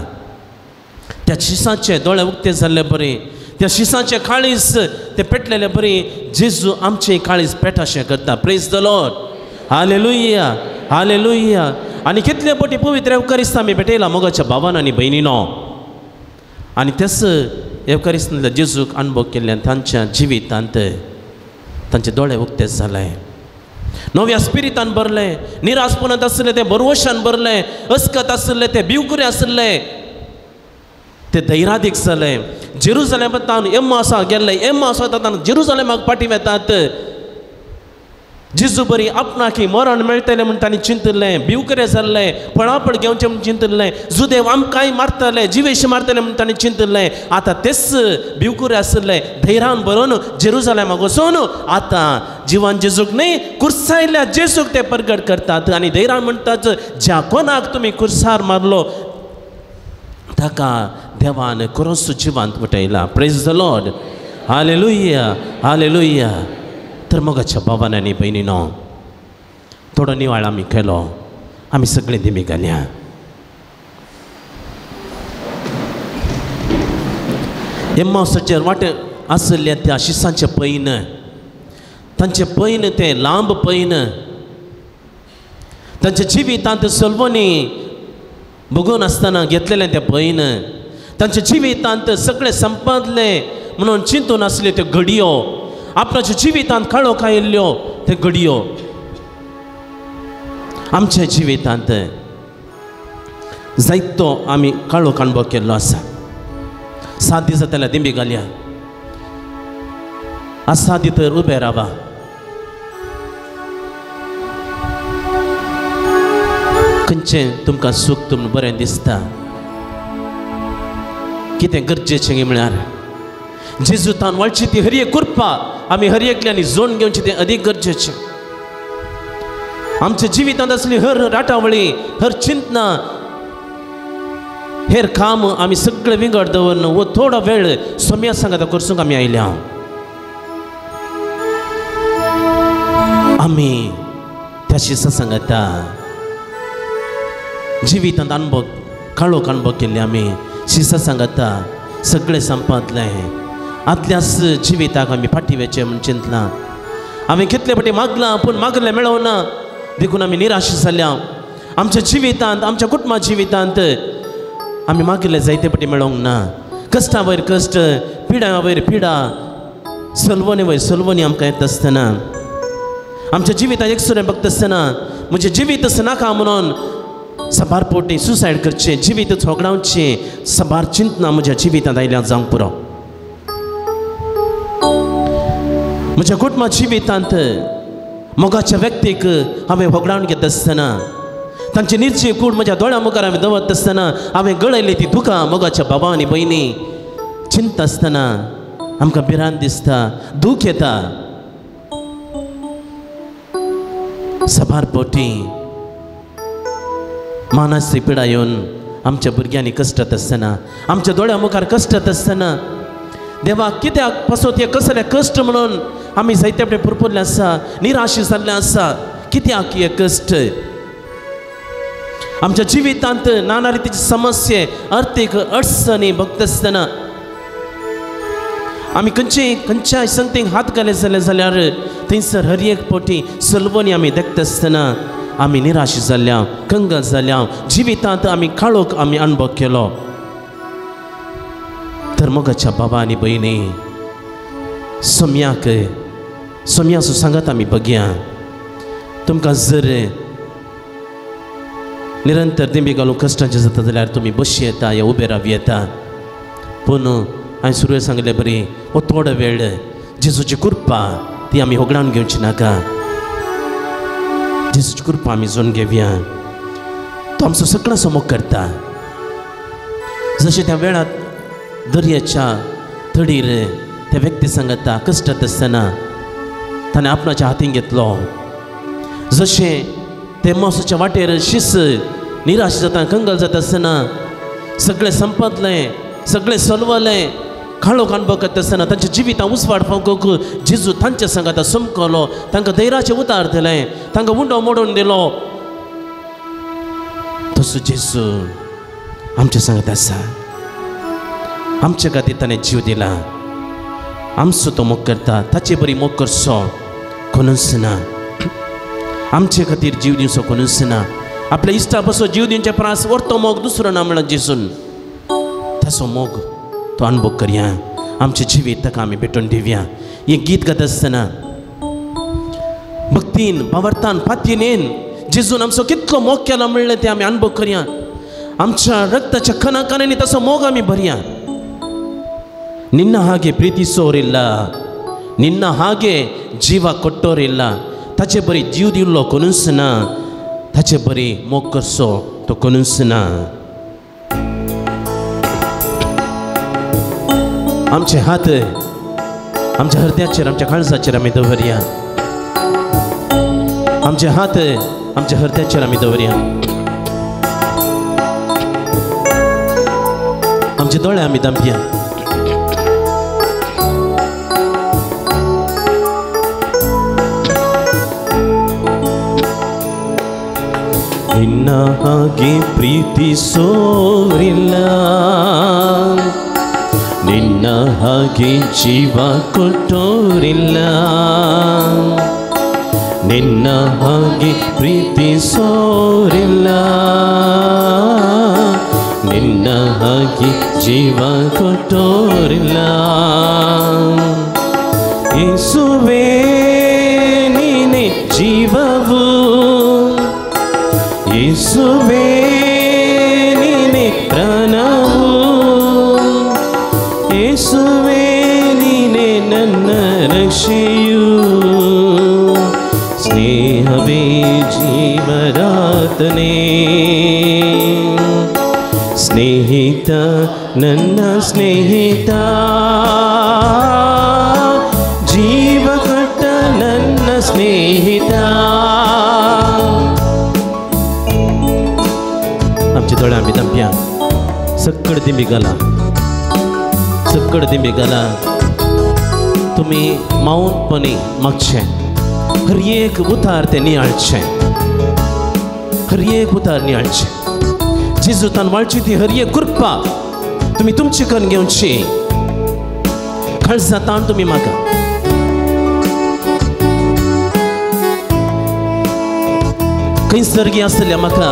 त्या शिसांचे दोळे उक्ते जाल्ले बरी, त्या शिसांचे काळीज ते पेटलेले बरी जेजू आमचे काळीज पेटाशें करता. Praise the Lord. Hallelujah, hallelujah. आनी कितले पटी पवित्र एवकारिस्त आमी भेटयला मोगाच्या भावान आनी भयणीनो. आनी तेच एवकारिस्तांतल्या जेजूक अणभव केल्ल्यान तांच्या जिवितांत तांचे दोळे उक्ते जाले, नव्या स्पिरितान भरले, निराशपणांत आसले ते भरवशान भरले, अस्कत आसले ते भिवकुरे आसले ते धैरादीक जाले. जेरुजलेमांत एम्मासा गेल्ले, एम्मासा वतात जेरुजलेमाक फाटीं वेतात. जेजू बरी आपणाक मरण मेळटलें म्हूण तांणी चिंतिल्लें, भिवकुरे जाल्ले, पळापळ घेवचें म्हूण चिंतिल्लें, जुदेव आमकांय मारतले, जिवेश मारतले म्हूण तांणी चिंतिल्लें. आतां तेच भिवकुरे आशिल्ले धैरान भरून जेरुजलेमाक वचून आतां जिवान जेजूक न्हय कुर्सायल्ल्या जेजूक ते परगट करतात आनी धैरान म्हणटात, ज्या कोणाक तुमी कुर्सार मारलो ताका देवान कोरोस जिवांत उठयला. Praise the Lord. Hallelujah, hallelujah. तर मोगाच्या भावान आनी भयणीनो, थोडो निवाळ आमी केलो, आमी सगळीं दिमी घालया. एम्मावसाचेर वाटे आशिल्ल्या त्या शिसांचें पैन, तांचें पैन तें लांब पैन, तांच्या जिवितांत सलवणी बघून आसतना घेतलेलें तें पैन, तांच्या जिवितांत सगळें संपादलें म्हणून चिंतून आसल्यो त्यो घडयो, आपणाच्या जिवितांत काळोख आयिल्ल्यो त्यो घडयो. आमच्या जिवितांत जायतो आमी काळोख अणभव केल्लो आसा. 7 दीस जाल्यार दिंबी घालया, आसा तर उबे रावा. खंयचें तुमकां सूख तुमकां बरें दिसता, कितें गरजेचें म्हळ्यार जेजू तान वळची ती हर एक कृपा आमी हर एकल्यांनी जोड घेवची तें अदीक गरजेचें. आमच्या जिवितांत आसली हर राटावळी, हर चिंतना, हेर काम आमी सगळें विंगड दवरून वो थोडो वेळ सोम्या सांगाता करसूंक आमी आयल्या. आमी त्या शिसा सांगाता जिवितांत अणभव काळोख अणभव केल्ले आमी शिसा सांगाता सगळें संपादलें. आतल्याच जिविताक आमी फाटीं वचचें म्हूण चिंतलां. आमी कितले फाटी मागलां पूण मागलें मेळोना, देखून आमी निराश जाल्या. आमच्या जिवितांत, आमच्या कुटुंबा जिवितांत आमी मागिल्लें जायते फाटी मेळोंक ना. कश्टा वयर कश्ट, पिडा वयर पिडा, सलवणी वयर सलवणी आमकां येता आसतना, आमच्या जिवितांत एकसुरें बघता आसतना म्हजें जिवीत नाका म्हणून साबार पोटी सुसायड करचें, जिवीत होगडावचें, साबार चिंतना म्हज्या जिवितांत आयल्या जावंक पुरो. म्हज्या कुटुंबा जिवितांत मोगाच्या व्यक्तीक हांवें होगडावन घेता आसतना, तांची निर्जीव कूड म्हज्या दोळ्या मुखार हांवें दवरता आसतना, हांवें गळयली ती दुकां मोगाच्या बाबा आनी भयणी चिंता आसतना आमकां भिरांत दिसता, दूख येता. साबार पोटी मानसीक पिडा येवन आमच्या भुरग्यांनी कश्टात आसतना, आमच्या दोळ्या मुखार कश्टात आसतना, देवा कित्याक पासत हे कसले कश्ट म्हणून आमी जायते फावटी पुरपुरले आसा, निराश जाल्ले आसा. कित्याक हे कश्ट? आमच्या जिवितांत नाना रितीची समस्ये, अर्थीक अडचणी भोगता आसतना आमी खंयचे खंयच्याय संगतीक हात घाले जाले जाल्यार थंयसर हर एक फावटी सलवणी आमी देखता आसतना आमी निराश जाल्या, कंगल जाल्या, जिवितांत आमी काळोख आमी अणभव केलो. तर मोगाच्या बाबा आनी भयणी, सोम्याक सोम्याचो सांगात आमी बघया. तुमकां जर निरंतर दिंबी घालूंक कश्टांचें जाता जाल्यार तुमी बशी येता या उबे राव येता, पूण हांवें सुरवेक सांगलें बरी हो थोडो वेळ जेजूची कृपा ती आमी होगडावन घेवची नाका. जेजूची कृपा आमी जोडून घेवया. तो आमचो सगळ्यांचो मोग करता. जशें त्या वेळार दर्याच्या तडीर त्या व्यक्ती सांगता कश्टात आसतना ताणें आपणाच्या हातीन घेतलो, जशें ते मावसाच्या वाटेर शिस निराश जाता, कंगल जाता आसतना सगळें संपतलें, सगळें सलवलें, काळोख अणभव करता आसतना तांच्या जिवितां उजवाड पावोवंक जेजू तांच्या सांगाता समकलो, तांकां धैर्याचें उतार दिलें, तांकां उंडो मोडून दिलो. तसो जेजू आमच्या सांगात आसा. आमच्या खातीर ताणें जीव दिला. आमचो तो मोग करता, ताचे बरी मोग करचो कोणूच ना. आमचे खातीर जीव दिवचो कोणूच ना. आपल्या इश्टा पासून जीव दिवचे परस व्हडलो मोग दुसरो ना म्हणल्यार जेजून. ताचो मोग तो अनुभव करया, आमचें जिवीत ताका आमी भेटून दिवया. हें गीत गाता आसतना भक्तीन, भावार्थान, पातयेन जेजून आमचो कितलो मोग केला म्हणलें तें आमी अनुभव करया. आमच्या रक्ताच्या कणा कणांनी ताचो मोग आमी भरया. ನಿನ್ನ ಹಾಗೆ ಪ್ರೀತಿಸೋರಿಲ್ಲ, ನಿನ್ನ ಹಾಗೆ ಜೀವ ಕೊಟ್ಟೋರಿಲ್ಲ, ताचे बरी जीव दिल्लो कोणूच ना, ताचे बरी मोग करचो तो कोणूच ना. आमचे हात आमच्या हृदयाचेर, आमच्या काळजाचेर आमी दवरया. आमचे हात आमच्या हृदयाचेर आमी दवरया. आमचे दोळे आमी दांपया. ನಿನ್ನ ಹಾಗೆ ಪ್ರೀತಿಸೋರಿಲ್ಲ, ನಿನ್ನ ಹಾಗೆ ಜೀವ ಕೊಟ್ಟೋರಿಲ್ಲ, ನಿನ್ನ ಹಾಗೆ ಪ್ರೀತಿಸೋರಿಲ್ಲ, ನಿನ್ನ ಹಾಗೆ ಜೀವ ಕೊಟ್ಟೋರಿಲ್ಲ. ಯೇಸುವೇ ನೀನೇ ಜೀವವು, ಯೇಸುವೇ ನೀನೇ ಪ್ರಾಣವು, ಯೇಸುವೇ ನೀನೇ ನನ್ನ ರಕ್ಷೆಯು, ಸ್ನೇಹವೇ ಜೀವದಾತನೇ, ಸ್ನೇಹಿತ ನನ್ನ ಸ್ನೇಹಿತ, ಜೀವ ಕೊಟ್ಟ ನನ್ನ ಸ್ನೇಹಿತ. आमचे दोळे आमी दांपया. सक्कड दिंबी घाला, सक्कड दिंबी घाला. तुमी मौनपणी मागचें, हर एक उतार तें नियाळचें, हर एक उतार नियाळचें. जेजूतान वाळची ती हर एक कृपा तुमी तुमची करून घेवची. काळजा ताण तुमी मागा. खंय सर्गी आसल्या म्हाका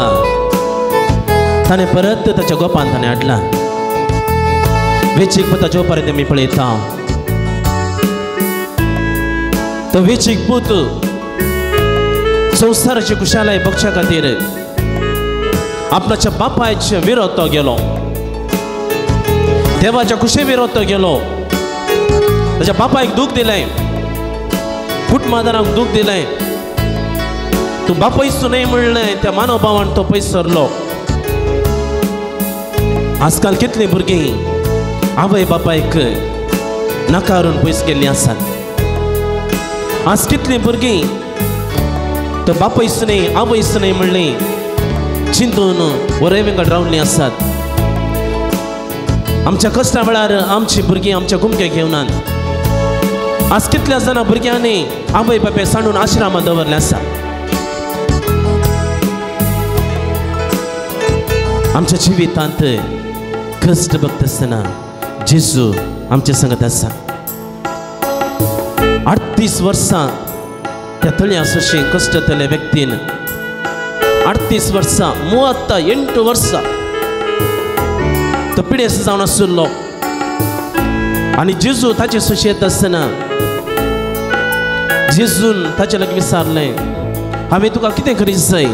ताणें परत ताच्या गोपान ताणें हाडला. वेचीक पुताच्या उपरांत आमी पळयता, तो वेचीक पूत संवसाराची खुशालाय बगच्या खातीर आपणाच्या बापायच्या विरोध तो गेलो, देवाच्या खुशे विरोध तो गेलो. ताच्या बापायक दूख दिलें, कुटुंबादारांक दूख दिलें. तूं बापयच न्हय म्हणलें त्या मानवभावान तो पयस सरलो. आजकाल कितलीं भुरगीं आवय बापायक नाकारून पयस गेल्लीं आसात. आज कितलीं भुरगीं तो बापयच न्हय आवयच न्हय म्हणलीं चिंतून वरे वेंगड रावल्लीं आसात. आमच्या कश्टा वेळार आमची भुरगीं आमच्या कुमके घेवनात. आज कितल्या जाणां भुरग्यांनी आवय बापाय सांडून आश्रमांत दवरले आसा. आमच्या जिवितांत कश्ट बघता आसतना जेजू आमच्या संगत आसा. 38 वर्सां त्या तळ्या सोशी कश्ट जाल्ल्या व्यक्तीन 38 वर्सां, 38 वर्सां तो पिडेस्त जावन आशिल्लो. आनी जेजू ताचे सोशी येता आसतना जेजून ताचे लागीं विचारलें, हांवें तुका कितें करीत जाय?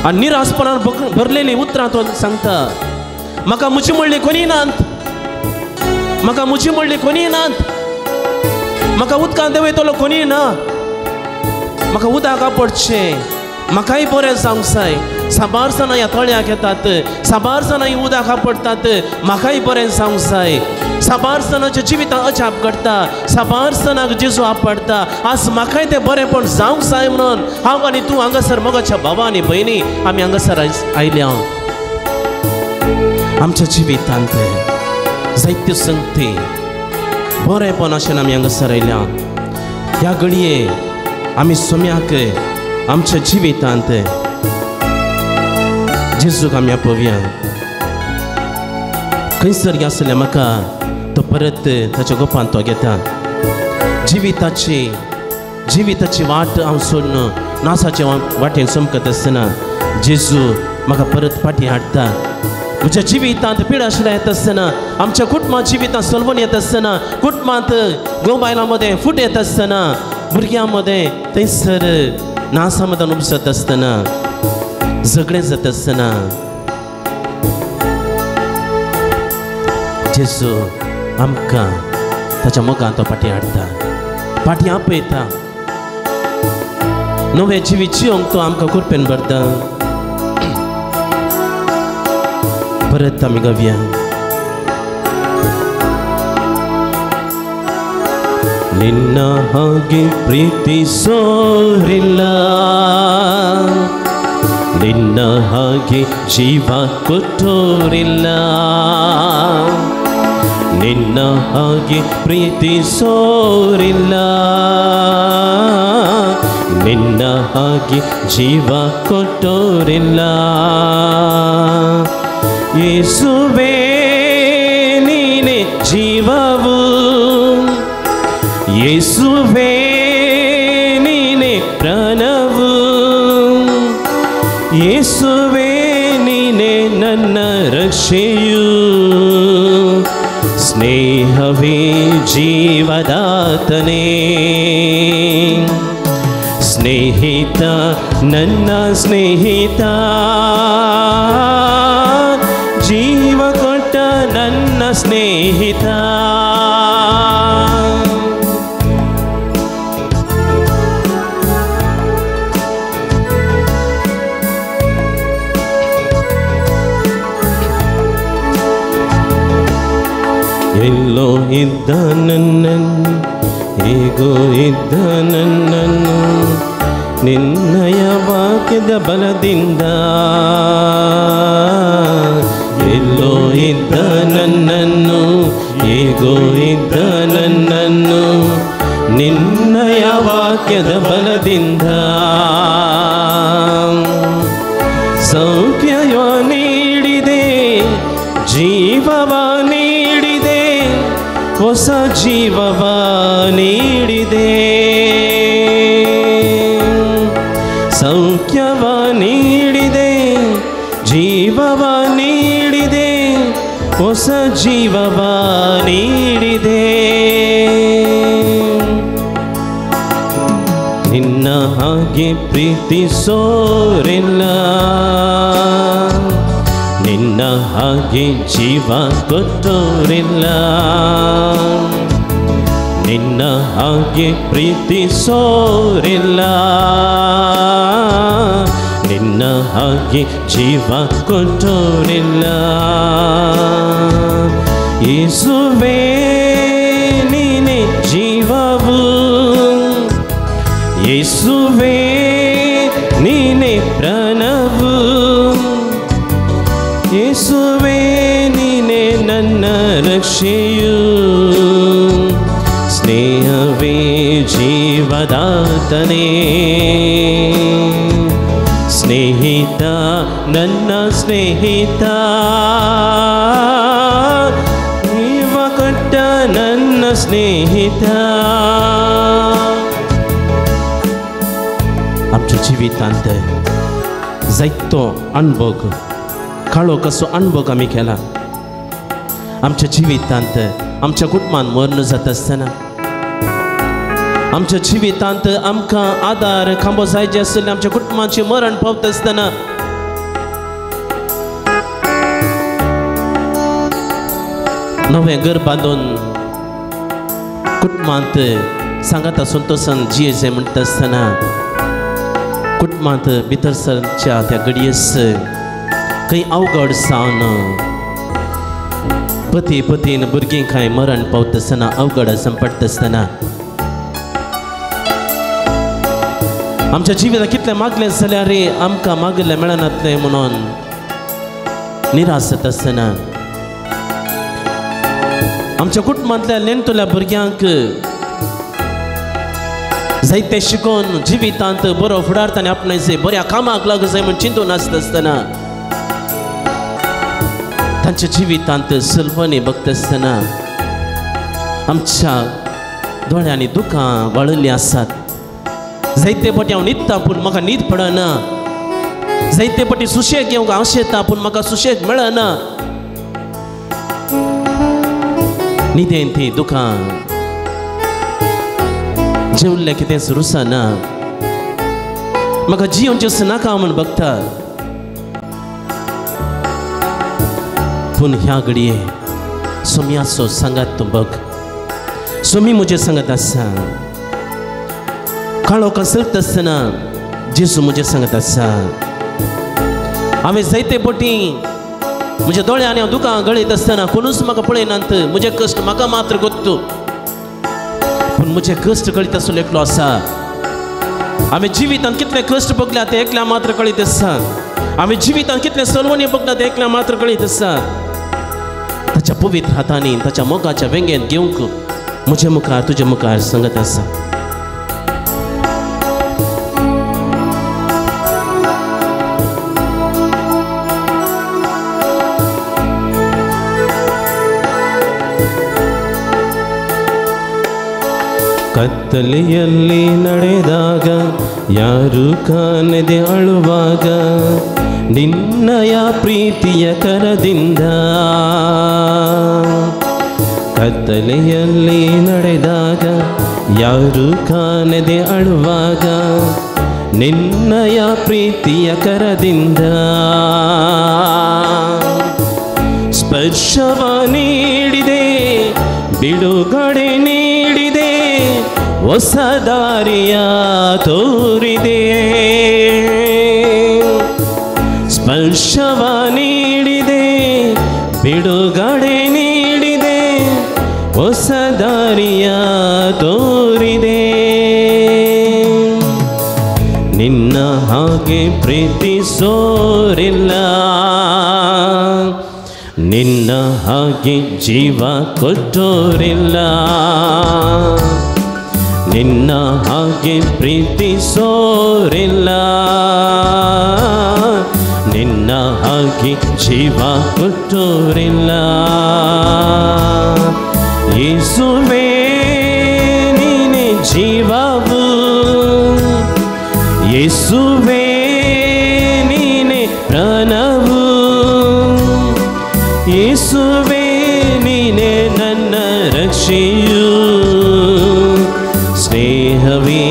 आनी निराशपणान भरलेलीं उतरां तो सांगता, म्हाका म्हजी म्हणली कोणी नात, म्हाका म्हजी म्हणली कोणी नात, म्हाका उदकांत देंवयतलो कोणी ना, म्हाका उदक आपडचें, म्हाकाय बरें जावंक जाय. साबार जाणां ह्या तळ्याक येतात, साबार जाणां ही उदक आपडटात, म्हाकाय बरें जावंक जाय. साबार जाणांच्या जिवितांत अजाप घडटा, साबार जाणांक जेजू आपडटा. आज म्हाकाय तें बरेंपण जावंक जाय म्हणून हांव आनी तूं हांगासर मोगाच्या भावा आनी भयणी आमी हांगासर आयल्या. आमच्या जिवितांत जायत्यो संगती बरेंपण अशें आमी हांगासर आयल्या. ह्या घडये आमी सोम्याक आमच्या जिवितांत जेजूक आमी आपोवया. खंयसर आसलें म्हाका तो परत ताच्या गोपान तो घेता. जिविताची जिविताची वाट हांव सोडून नासाचे वाटेन चमकत आसतना जेजू म्हाका परत फाटीं हाडटा. म्हज्या जिवितांत पिडाशिला येता आसतना, आमच्या कुटुंबांत जिवितांत सलवण येता आसतना, कुटुंबांत गोबायलां मदें फूट येता आसतना, भुरग्यां मदें थंयसर नासा मदान उपजत आसतना, झगडें जाता आसतना जेजू आमकां ताच्या मोगान तो फाटीं हाडटा, फाटीं आपयता. नवें जिवीत जिवंक तो आमकां कुरपेन भरता. परत आमी गावया. ನಿನ್ನ ಹಾಗೆ ಪ್ರೀತಿಸೋರಿಲ್ಲ, ನಿನ್ನ ಹಾಗೆ ಜೀವ ಕೊಟ್ಟೋರಿಲ್ಲ, ನಿನ್ನ ಹಾಗೆ ಪ್ರೀತಿಸೋರಿಲ್ಲ, ನಿನ್ನ ಹಾಗೆ ಜೀವ ಕೊಟ್ಟೋರಿಲ್ಲ. ಯೇಸುವೇ ನೀನೇ ಜೀವವು, ಯೇಸುವೇ ನೀನೇ ಪ್ರಾಣವು, ಯೇಸುವೇ ನೀನೇ ನನ್ನ ರಕ್ಷೆಯು, ಸ್ನೇಹವೇ ಜೀವದಾತನೇ, ಸ್ನೇಹಿತ ನನ್ನ ಸ್ನೇಹಿತ, ಜೀವ ಕೊಟ್ಟ ನನ್ನ ಸ್ನೇಹಿತ. ಎಲ್ಲೋ ಇದ್ದ ನನ್ನನ್ನು, ಹೇಗೋ ಇದ್ದ ನನ್ನನ್ನು, ನಿನ್ನಯ ವಾಕ್ಯದ ಬಲದಿಂದ. ಎಲ್ಲೋ ಇದ್ದ ನನ್ನನ್ನು, ಹೇಗೋ ಇದ್ದ ನನ್ನನ್ನು, ನಿನ್ನಯ ವಾಕ್ಯದ ಬಲದಿಂದ. ಸೌಖ್ಯವ ನೀಡಿದೆ, ಜೀವವ ನೀಡಿದೆ, ಹೊಸ ಜೀವವ ನೀಡಿದೆ. ಸೌಖ್ಯವ ನೀಡಿದೆ, ಜೀವವ ನೀಡಿದೆ, ಹೊಸ ಜೀವವ ನೀಡಿದೆ. ನಿನ್ನ ಹಾಗೆ ಪ್ರೀತಿಸೋರಿಲ್ಲ, ನಿನ್ನ ಹಾಗೆ ಜೀವ ಕೊಟ್ಟೋರಿಲ್ಲ, ನಿನ್ನ ಹಾಗೆ ಪ್ರೀತಿಸೋರಿಲ್ಲ, ನಿನ್ನ ಹಾಗೆ ಜೀವ ಕೊಟ್ಟೋರಿಲ್ಲ. ಯೇಸುವೇ ನೀನೇ ಜೀವವು, ಯೇಸುವೇ ನೀನೇ ಪ್ರಾಣವು, ಯೇಸುವೇ ನೀನೇ ನನ್ನ ರಕ್ಷೆಯು, ಸ್ನೇಹವೇ ಜೀವದಾತನೇ, ಸ್ನೇಹಿತ ನನ್ನ ಸ್ನೇಹಿತ, ಜೀವ ಕೊಟ್ಟ ನನ್ನ ಸ್ನೇಹಿತ. आमच्या जिवितांत जायतो अणभोग, काळो कसो अणभोग आमी केला. आमच्या जिवितांत आमच्या कुटुंबान मर्ण जाता आसतना, आमच्या जिवितांत आमकां आदार खांबो जाय जे आसले आमच्या कुटुंबाचें मरण पावता आसतना, नवें घर बांदून कुटुंबांत सांगाता संतोशान जियेचें म्हणटा आसतना, कुटुंबांत भितर सरच्या त्या घडयेस खंय अवघड जावन पती पतीन भुरगीं कांय मरण पावता आसतना, अवघड पडटा आसतना, आमच्या जिवितांत कितलें मागलें जाल्यार रे आमकां मागलें मेळनातलें म्हणून निराश जाता आसतना, आमच्या कुटुंबांतल्या नेणटुल्या भुरग्यांक जायते शिकोवन जिवितांत बरो फुडार ताणें आपणायचे, बऱ्या कामाक लागू जाय म्हूण चिंतून आसता आसतना तांच्या जिवितांत सलवणी बघता आसतना आमच्या दोळ्यांनी दुकां वाळिल्लीं आसात. जायते पटी हांव न्हिदता पूण म्हाका न्हीद पडना, जायते पटी सुशेग घेवंक हांव शेता पूण म्हाका सुशेग मेळना. न्हिदेन ती दुकां, जेवल्लें कितेंच रुसना, म्हाका जियोवचें नाका म्हूण बघता. पूण ह्या घडये सोम्याचो सांगात तूं बघ, सोमी म्हजें सांगत आसा. काळोखां चलता आसतना जेजू म्हजें सांगत आसा. हांवें जायते पटी म्हज्या दोळ्यांनी हांव दुकां गळयत आसतना कोणूच म्हाका पळयनात, म्हजे कश्ट म्हाका मात्र गोत्तू, पूण म्हजे कश्ट कळीत आसलो एकलो आसा. हांवें जिवितांत कितले कश्ट भोगल्या ते एकल्या मात्र कळीत आसा. हांवें जिवितांत कितले सलवणी भोगल्या ते एकल्या मात्र कळीत आसा. ताच्या पवित्र हातांनी ताच्या मोगाच्या वेंगेंत घेवंक म्हजे मुखार तुजे मुखार सांगत आसा. ಕತ್ತಲೆಯಲ್ಲಿ ನಡೆದಾಗ ಯಾರು ಕಾಣದೆ ಅಳುವಾಗ ನಿನ್ನಯ ಪ್ರೀತಿಯ ಕರದಿಂದ, ಕತ್ತಲೆಯಲ್ಲಿ ನಡೆದಾಗ ಯಾರು ಕಾಣದೆ ಅಳುವಾಗ ನಿನ್ನಯ ಪ್ರೀತಿಯ ಕರದಿಂದ ಸ್ಪರ್ಶವ ನೀಡಿದೆ, ಬಿಡುಗಡೆ ನೀಡಿದೆ, ಹೊಸ ದಾರಿಯ ತೋರಿದೆ. ಸ್ಪರ್ಶವ ನೀಡಿದೆ, ಬಿಡುಗಡೆ ನೀಡಿದೆ, ಹೊಸ ದಾರಿಯ ತೋರಿದೆ. ನಿನ್ನ ಹಾಗೆ ಪ್ರೀತಿಸೋರಿಲ್ಲ, ನಿನ್ನ ಹಾಗೆ ಜೀವ ಕೊಟ್ಟೋರಿಲ್ಲ, ನಿನ್ನ ಹಾಗೆ ಪ್ರೀತಿಸೋರಿಲ್ಲ, ನಿನ್ನ ಹಾಗೆ ಜೀವ ಕೊಟ್ಟೋರಿಲ್ಲ. ಯೇಸುವೇ ನೀನೇ ಜೀವವು, ಯೇಸುವೇ ನೀನೇ ಪ್ರಾಣವು, ಯೇಸುವೇ ನೀನೇ ನನ್ನ ರಕ್ಷೆಯು, ಸ್ನೇಹವೇ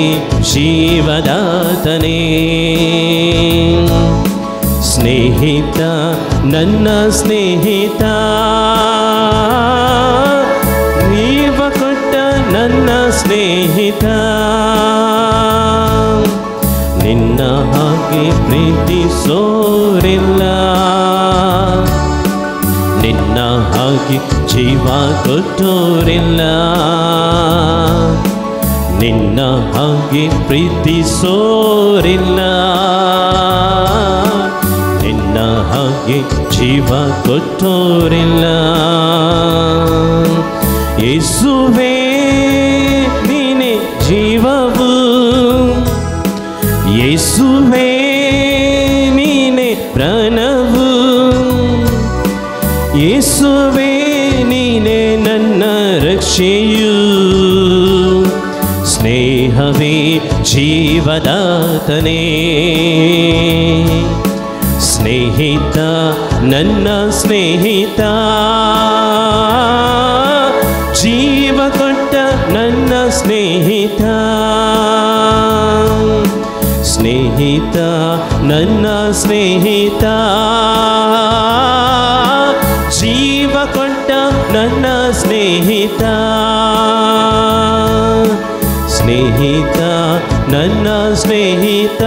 ಜೀವದಾತನೇ. ಸ್ನೇಹಿತ ನನ್ನ ಸ್ನೇಹಿತ, ಜೀವ ಕೊಟ್ಟ ನನ್ನ ಸ್ನೇಹಿತ, ನಿನ್ನ ಹಾಗೆ ಪ್ರೀತಿಸೋರಿಲ್ಲ, ನಿನ್ನ ಹಾಗೆ ಜೀವ ಕೊಟ್ಟೋರಿಲ್ಲ, ನಿನ್ನ ಹಾಗೆ ಪ್ರೀತಿಸೋರಿಲ್ಲ, ನಿನ್ನ ಹಾಗೆ ಜೀವ ಕೊಟ್ಟೋರಿಲ್ಲ. ಯೇಸುವೇ ನೀನೇ ಜೀವವು, ಯೇಸುವೇ ನೀನೇ ಪ್ರಾಣವು, ಯೇಸುವೇ ನೀನೇ ನನ್ನ ರಕ್ಷೆಯು, ಸ್ನೇಹವೇ ಜೀವದಾತನೇ. ಸ್ನೇಹಿತ ನನ್ನ ಸ್ನೇಹಿತ, ಜೀವ ಕೊಟ್ಟ ನನ್ನ ಸ್ನೇಹಿತ, ಸ್ನೇಹಿತ ನನ್ನ ಸ್ನೇಹಿತ, ಜೀವ ಕೊಟ್ಟ ನನ್ನ ಸ್ನೇಹಿತ, ಸ್ನೇಹಿತ ನನ್ನ ಸ್ನೇಹಿತ,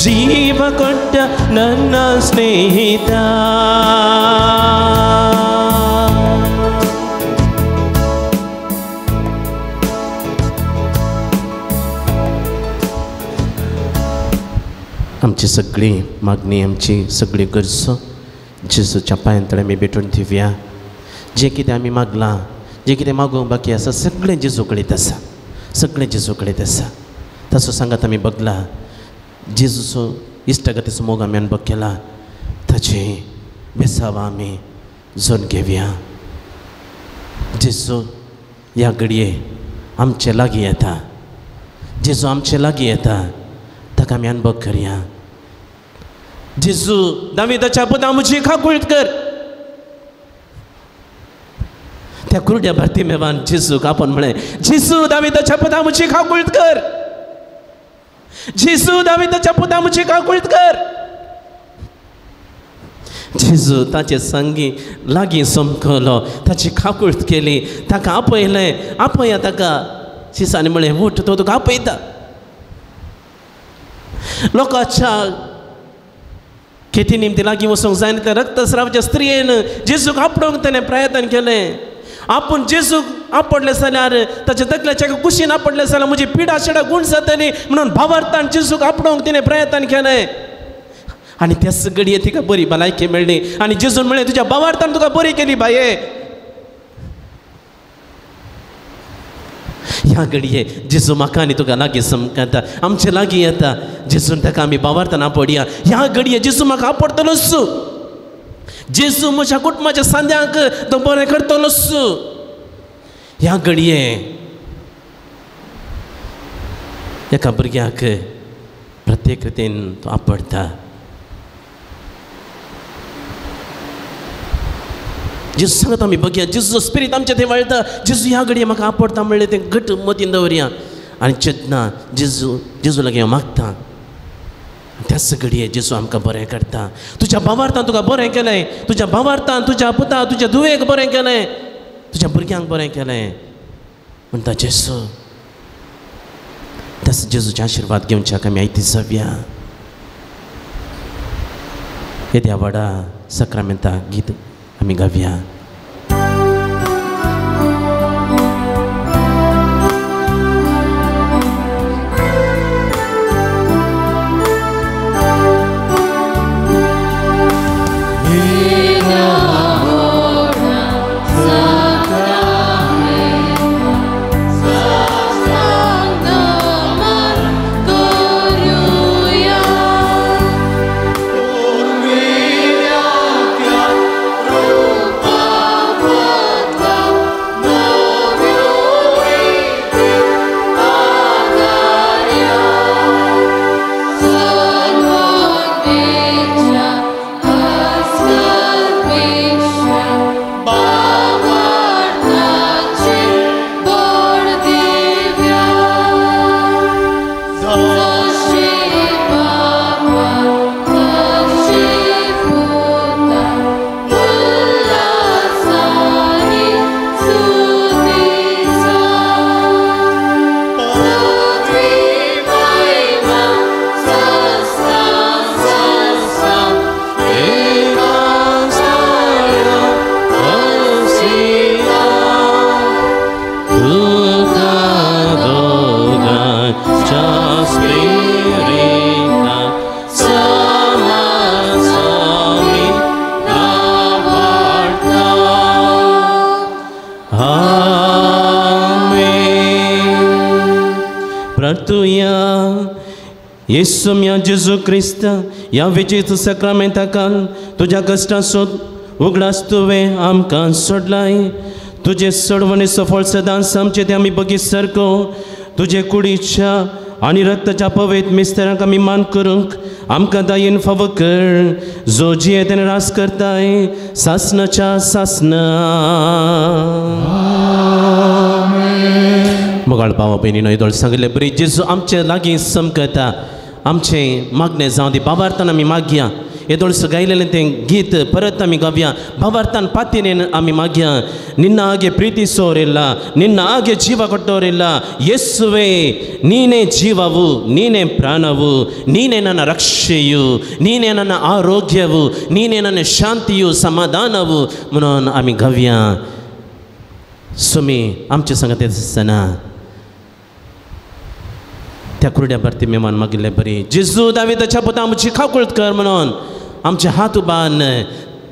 ಜೀವ ಕೊಟ್ಟ ನನ್ನ ಸ್ನೇಹಿತ. आमची सगळी मागणी, आमची सगळी गरजो जेजूच्या पांयांतळे आमी भेटून दिवया. जें कितें आमी मागलां, जें कितें मागूंक बाकी आसा, सगळें जेजू कडेन आसा, सगळें जेजू कडेन आसा. ताचो सांगात आमी बगला, जेजूचो इश्टागतीचो मोग आमी अनुभव केला. ताचें बेसांव आमी जोन घेवया. जेजू ह्या घडये आमचे लागीं येता, जेजू आमचे लागीं येता, ताका आमी अनुभव करया. जेजू दाविदाच्या पुता म्हजी काकूळट कर. त्या कुरड्या बार्तिमेवान जेजूक आपोवन म्हळें, जेजू दाविदाच्या पुता म्हजी काकूळट कर, जेजू दाविदाच्या पुता म्हजी काकूळट कर. जेजू ताचे संगी लागीं समकलो, ताची काकूळट केली, ताका आपयलें. आपया ताका. शिसांनी म्हळें, उठ, तो तुका आपयता. लोकांच्या खेती निमती लागीं वचूंक जायना त्या रक्तस्रावाच्या स्त्रियेन जेजूक आपडोवंक तेणें प्रयत्न केलें. आपूण जेजूक आपडलें जाल्यार ताच्या तकल्याच्या कुशीन आपडलें जाल्यार म्हजी पिडा शिडा गूण जातली म्हणून भावार्थान जेजूक आपडोवंक तिणें प्रयत्न केलें. आनी त्याच घडये तिका बरी भलायकी मेळ्ळी. आनी जेजून म्हळें, तुज्या भावार्थान तुका बरी केली बाये. ह्या घडये जेजू म्हाका आनी तुका लागीं समकता, आमचे लागीं येता. जेजून ताका आमी भावार्थान आपडया. ह्या घडये जेजू म्हाका आपडटलोच, जेजू म्हज्या कुटुंबाच्या सांद्यांक तो बरें करतलोच. ह्या घडये एका भुरग्याक प्रत्येक रितीन तो आपडटा. जेजू सांगता आमी बघया, जेजूचो स्पिरीत आमच्या थंय वळटा. जेजू ह्या घडये म्हाका आपडटा म्हणलें तें घट मतीन दवरया. आनी चेतना जेजू जेजू लागीं हांव मागता, त्याच घडये जेजू आमकां बरें करता. तुज्या भावार्थान तुका बरें केलें, तुज्या भावार्थान तुज्या पुता तुज्या धुवेक बरें केलें, तुज्या भुरग्यांक बरें केलें म्हणटा जेजू. त्याच जेजूचे आशिर्वाद घेवच्याक आमी आयती जावया. येद्या व्हडा साक्रामेंता गीत आमी गावया. येसू म्या जेजू क्रिस्त ह्या विजेत साक्रामेंताकाल तुज्या कश्टांचो उगडास तुवें आमकां सोडलाय. तुजे सोडवणेचो फळ सदांच आमचे ते आमी बगीत सारको तुजे कुडीच्या आनी रक्ताच्या पवित्र मिस्तेरांक आमी मान करूंक आमकां दयेन फावो कर, जो जियेत आनी रास करताय सासनाच्या सासना. मोगाळ भावा भयणीनो, येदोळ सांगिल्ले बरी जेजू आमचे लागीं समकता. आमचें मागणें जावं दी, भावार्थान आमी मागया. येदोळसो गायलेलें तें गीत परत आमी गावया. भावार्थान पातीनेन आमी मागया. निन्न आगे ಪ್ರೀತಿಸೋರಿಲ್ಲ, ನಿನ್ನ ಹಾಗೆ ಜೀವ ಕೊಟ್ಟವರಿಲ್ಲ, ಯೇಸುವೇ ನೀನೇ ಜೀವವು, ನೀನೇ ಪ್ರಾಣವು, ನೀನೇ ನನ್ನ ರಕ್ಷೆಯು, ನೀನೇ ನನ್ನ ಆರೋಗ್ಯವು, ನೀನೇ ನನ್ನ ಶಾಂತಿಯು समाधानವು म्हणून आमी गावया. सुमी आमचे संगत आसतना त्या कुरड्या बार्तिमेवान मागिल्ले बरी जेजू दाविदाच्या पुता आमची काकूळट कर म्हणून आमचे हात उबारून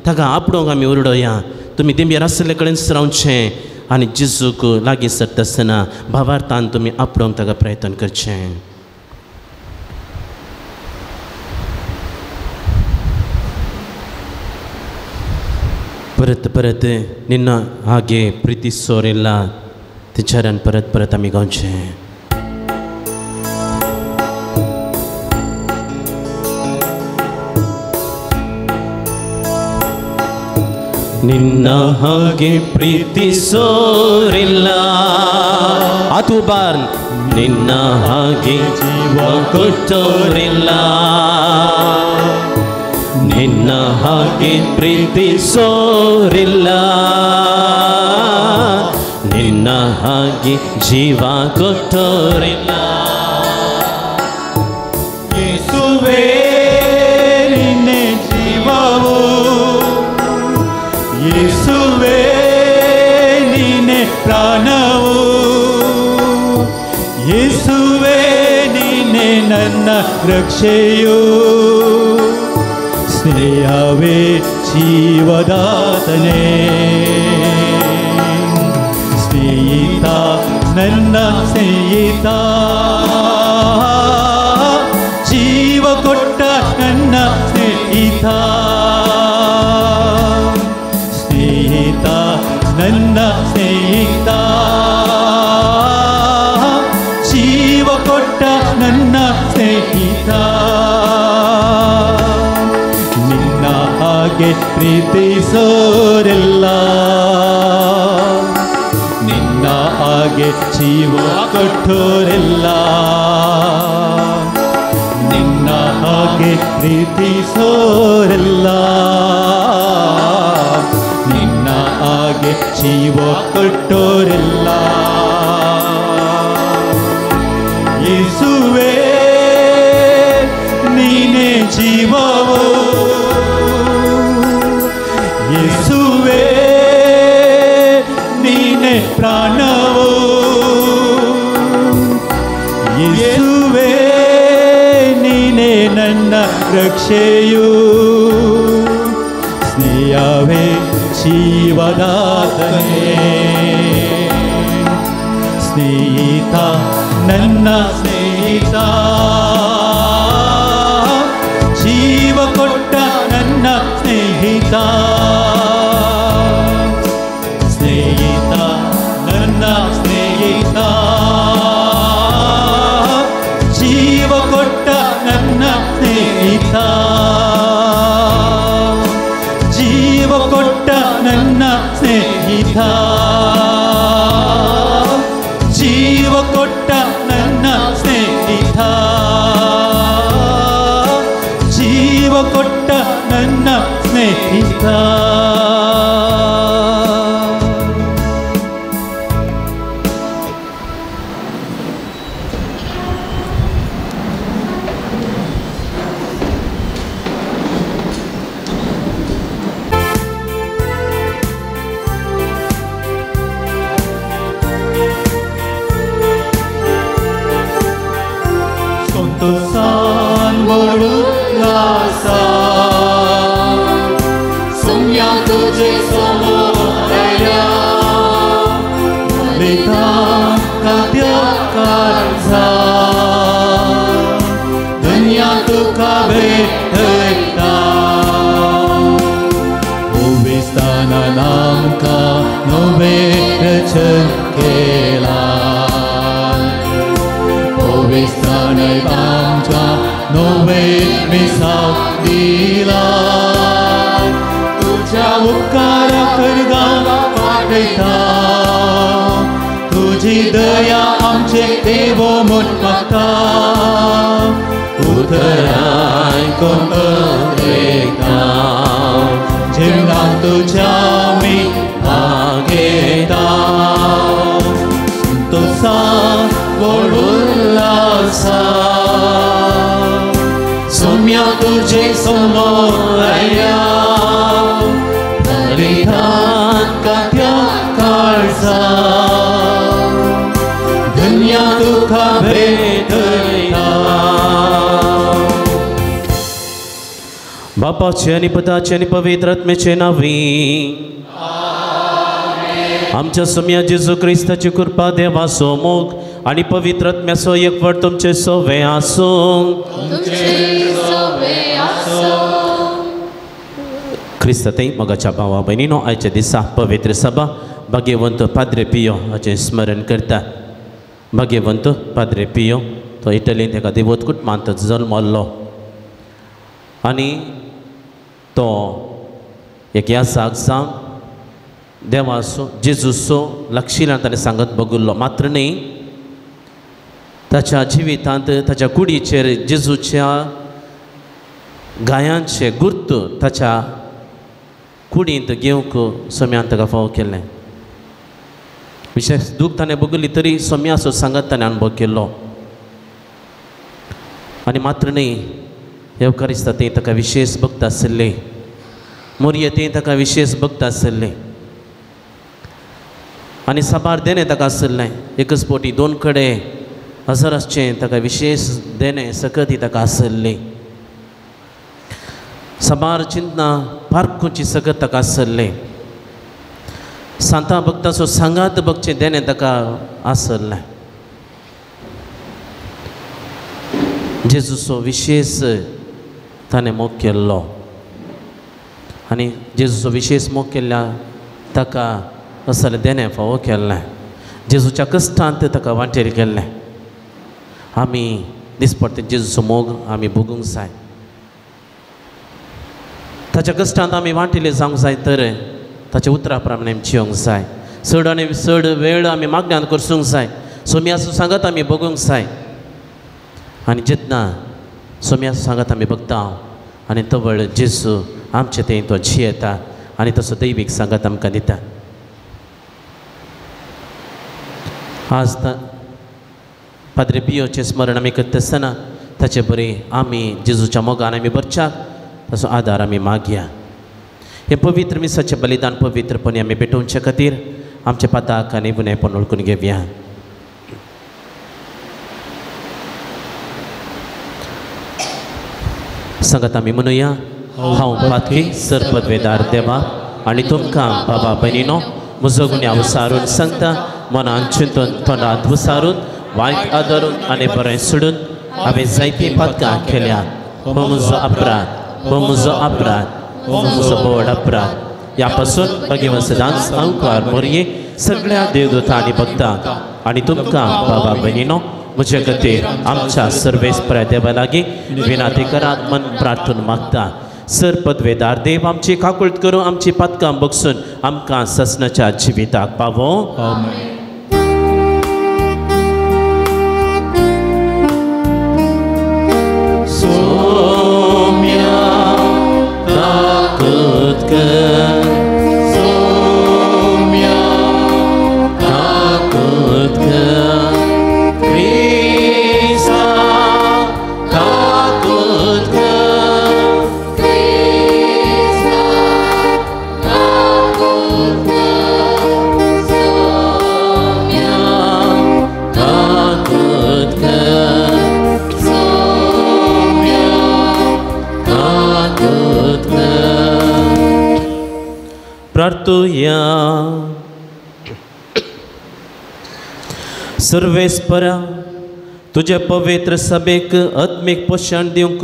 ताका आपडोवंक आमी उरडोया. तुमी दिंब्यार आशिल्ले कडेन रावचें आनी जेजूक लागीं सरता आसतना भावार्थान तुमी आपडोवंक ताका प्रयत्न करचें. परत परत निन्न हागे प्रितीसोरेला तिचारान परत परत आमी गावचें. ನಿನ್ನ ಹಾಗೆ ಪ್ರೀತಿಸೋರಿಲ್ಲ ಆತು ಬಾರ್, ನಿನ್ನ ಹಾಗೆ ಜೀವ ಕೊಟ್ಟೋರಿಲ್ಲ, ನಿನ್ನ ಹಾಗೆ ಪ್ರೀತಿಸೋರಿಲ್ಲ, ನಿನ್ನ ಹಾಗೆ ಜೀವ ಕೊಟ್ಟೋರಿಲ್ಲ. ಯೇಸುವೇ ನಿನ್ನೆ ಜೀವವು, ಯೇಸುವೇ ನೀನೆ ಪ್ರಾಣವು, ಯೇಸುವೇ ನೀನೆ ನನ್ನ ರಕ್ಷೆಯು, ಸ್ನೇಹವೇ ಜೀವದಾತನೇ, ಸ್ನೇಹಿತ ನನ್ನ ಸ್ನೇಹಿತ, ಜೀವ ಕೊಟ್ಟ ನನ್ನ ಸ್ನೇಹಿತ, ಸ್ನೇಹಿತ ನನ್ನ ಸ್ನೇಹಿತ, ಜೀವ ಕೊಟ್ಟ ನನ್ನ ಸ್ನೇಹಿತ, ನಿನ್ನ ಹಾಗೆ ಪ್ರೀತಿಸೋರೆಲ್ಲ, ನಿನ್ನ ಹಾಗೆ ಜೀವ ಕೊಟ್ಟೋರೆಲ್ಲ, ನಿನ್ನ ಹಾಗೆ ಪ್ರೀತಿಸೋರೆಲ್ಲ, ನಿನ್ನ ಹಾಗೆ ಜೀವ ಕೊಟ್ಟೋರೆಲ್ಲ. ಯೇಸುವೇ ನೀನೇ ಜೀವವು, ಯೇಸುವೇ ನೀನೇ ಪ್ರಾಣವು, ಯೇಸುವೇ ನೀನೇ ನನ್ನ ರಕ್ಷೆಯು, ಸ್ನೇಹವೇ ಜೀವದಾತನೇ, ಸ್ನೇಹಿತ ನನ್ನ ಸ್ನೇಹಿತ, ಜೀವ ಕೊಟ್ಟ ನನ್ನ ಸ್ನೇಹಿತ, ಸ್ನೇಹಿತ ನನ್ನ ಸ್ನೇಹಿತ, ಜೀವ ಕೊಟ್ಟ ನನ್ನ ಸ್ನೇಹಿತ, ಜೀವ ಕೊಟ್ಟ ನನ್ನ ಸ್ನೇಹಿತ, ಜೀವ ಕೊಟ್ಟ ನನ್ನ ಸ್ನೇಹಿತ, ಜೀವ ಕೊಟ್ಟ ನನ್ನ ಸ್ನೇಹಿತ. तुझी दया आमचे देव म्हूण मागता, उतराय जीवनाक तुज्या आमी भागयता, संतोषान व्हड उल्हासान, सोम्या तुजे समोर आयल्या, बलिदान कात्या काळजा, धन्या तुका भेटयता. बापाचे आनी पुताचे आनी पवित्र आत्म्याचे नांवी आमच्या सोम्या जेजू क्रिस्ताची कृपा, देवाचो मोग आनी पवित्र आत्म्याचो एकवट तुमचे सवे आसूं. क्रिस्त थंय मोगाच्या भावा भयणीनो आयच्या दिसा पवित्र सभा भाग्यवंत पाद्रे पियो हाचें स्मरण करता. भाग्यवंत पाद्रे पियो तो इटलींत एका देवत कुटुंबांत जल्मल्लो आनी तो एक याजाक जावन देवाचो जेजूचो लागशिल्ल्यान ताणें सांगत बगुल्लो. मात्र न्ही ताच्या जिवितांत ताच्या कुडीचेर जेजूच्या गायांचे गुर्त ताच्या कुडींत घेवंक सोम्यान ताका फावो केल्लें. विशेश दूख ताणें बगुल्ली तरी सोम्याचो सांगत ताणें अनुभव केल्लो. आनी मात्र न्ही येवकारिस्ता थंय ताका विशेश भक्त आशिल्ले, मोरये थंय ताका विशेष भक्त आशिल्ले आनी साबार देणें ताका आशिल्लें. एकच पोटी दोन कडेन हजर आसचें ताका विशेष देणें सकती ताका आशिल्ली. साबार चिंतना पारखुची सकत ताका आशिल्लें. सांता भक्ताचो सांगात भगचें देणें ताका आशिल्लें. जेजूचो विशेष ताणें मोग केल्लो आनी जेजूचो विशेष मोग केल्ल्या ताका असलें देणें फावो केल्लें. जेजूच्या कश्टांत ताका वांटेर केल्लें. आमी दिसपडटे जेजूचो मोग आमी भोगूंक जाय. ताच्या कश्टांत आमी वांटिल्ले जावंक जाय तर ताच्या उतरा प्रमाणे आमी जियोंक जाय. चड आनी चड वेळ आमी मागण्यांत करसूंक जाय. सोम्याचो सांगात आमी भोगूंक जाय. आनी जेन्ना सोम्याचो सांगात आमी भोगता आनी तवळ जेजू आमचे थंय तो जियेता आनी तसो दैवीक सांगात आमकां दिता. आज पाद्रे पियोचें स्मरण आमी करता आसतना ताचे बरें आमी जेजूच्या मोगान आमी भरच्याक ताचो आदार आमी मागया. हें पवित्र मिसाचें बलिदान पवित्रपणी आमी भेटोवचे खातीर आमच्या पाताक आनी गुन्यांवपण वळखून घेवया. सांगात आमी म्हणुया, हांव पातकी सरपदवेदार देवा आनी तुमकां बाबा भयणीनो म्हजो गुन्यांव सारून सांगता. मनान चिंतून तोंडांत विसारून वायट आदरून आनी बरें सोडून हांवें जायतीं पातकां केल्या. हो म्हजो अपराध, हो म्हजो अपराध, हो म्हजो व्हड अपराध. ह्या पासून भगवान सदांच अंकार मोरये सगळ्या देवदूतां आनी भक्तांक आनी तुमकां बाबा भयणीनो म्हजे खातीर आमच्या सर्वेस्परा देवा लागीं विनाती करात मन प्रार्थून मागता. सर पदवेदार देव आमची काकुळट करून आमची पातकां बगसून आमकां ससनाच्या जिविताक पावो. सोम्या ताकद कर, सोम्या ताकद कर, क्रिस्ता ताकद कर, क्रिस्ता ताकद कर, सोम्या ताकद कर, सोम्या ताकद कर. प्रार्थुया. सर्वेस्परा तुज्या पवित्र सभेक आत्मीक पोशण दिवंक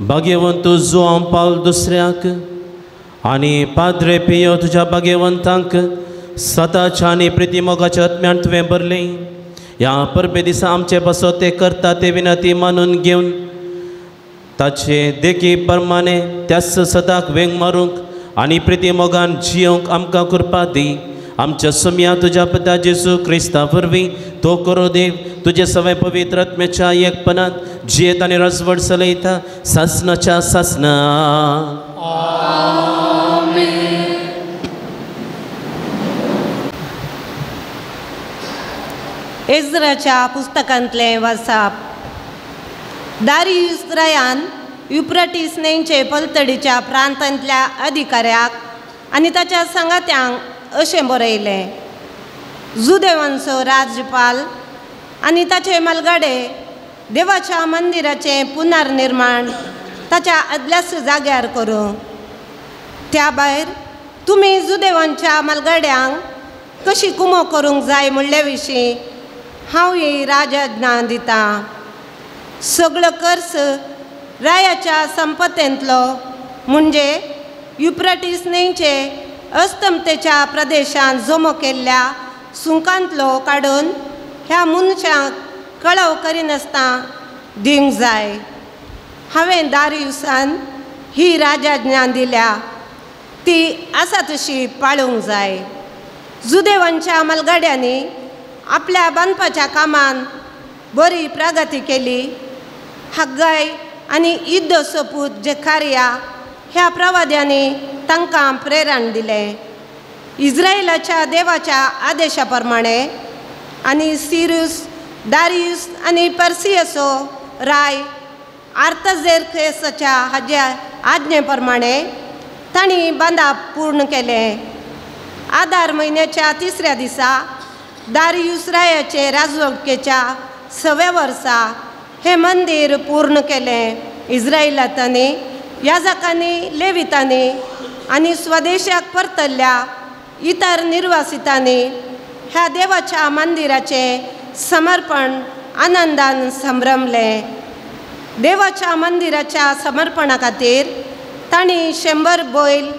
भाग्यवंत जुआंव पावल दुसऱ्याक आनी पाद्रे पियो तुज्या भाग्यवंतांक सताच्या आनी प्रितीमोगाच्या आत्म्यान तुवें भरलें. ह्या परबे दिसा आमचे पासत ते करता ते विनंती मानून घेवन ताचे देखी प्रमाणे त्याच सदाक वेंग मारूंक आनी प्रितीमोगान जियोंक आमकां कृपा दी. आमच्या सोम्या तुज्या पिता जेजू क्रिस्ता वरवीं तो करो देव तुजे सवय पवित्र आत्म्याच्या एकपणांत जियेत आनी रजवड चलयता सासनाच्या सासना. एज्राच्या पुस्तकांतलें वाचप. दारियूस रायान युफ्रेटीस न्हंयचे पलतडीच्या प्रांतांतल्या अधिकाऱ्याक आनी ताच्या सांगात्यांक अशें बरयलें, जुदेवांचो राज्यपाल आनी ताचे मालगाडे देवाच्या मंदिराचें पुनर्निर्माण ताच्या आदल्याच जाग्यार करूं. त्या भायर तुमी जुदेवांच्या मालगाड्यांक कशी कुमो करूंक जाय म्हणले विशीं हांव ही राजाज्ञा दितां. सगळो खर्च रायाच्या संपत्तेंतलो म्हणजे युफ्रेटीस न्हंयचे अस्तमतेच्या प्रदेशांत जमो केल्ल्या सुंकांतलो काडून ह्या मनशांक कळाव करिनासतना दिवंक जाय. हांवें दारियुसान ही राजाज्ञा दिल्या, ती आसा तशी पाळूंक जाय. जुदेवांच्या मलगाड्यांनी आपल्या बांदपाच्या कामान बरी प्रगती केली. हग्गाय आनी इद्दो सोपूत जेखारिया ह्या प्रवाद्यांनी तांकां प्रेरण दिलें. इस्रायलाच्या देवाच्या आदेशा प्रमाणे आनी सिरूस, दारियुस आनी पर्सियसो राय आर्तझेर्खेसाच्या हाज्या आज्ञे प्रमाणे तांणी बांदाप पूर्ण केलें. आदार म्हयन्याच्या तिसऱ्या दिसा दारियुस रायाचे राजवटकेच्या 6व्या वर्सा हें मंदीर पूर्ण केलें. इस्रायलांतांनी, याजकांनी, लेवितांनी आनी स्वदेशाक परतल्ल्या इतर निर्वासितांनी ह्या देवाच्या मंदिराचें समर्पण आनंदान संभ्रमलें. देवाच्या मंदिराच्या समर्पणा खातीर तांणी 100 बैल,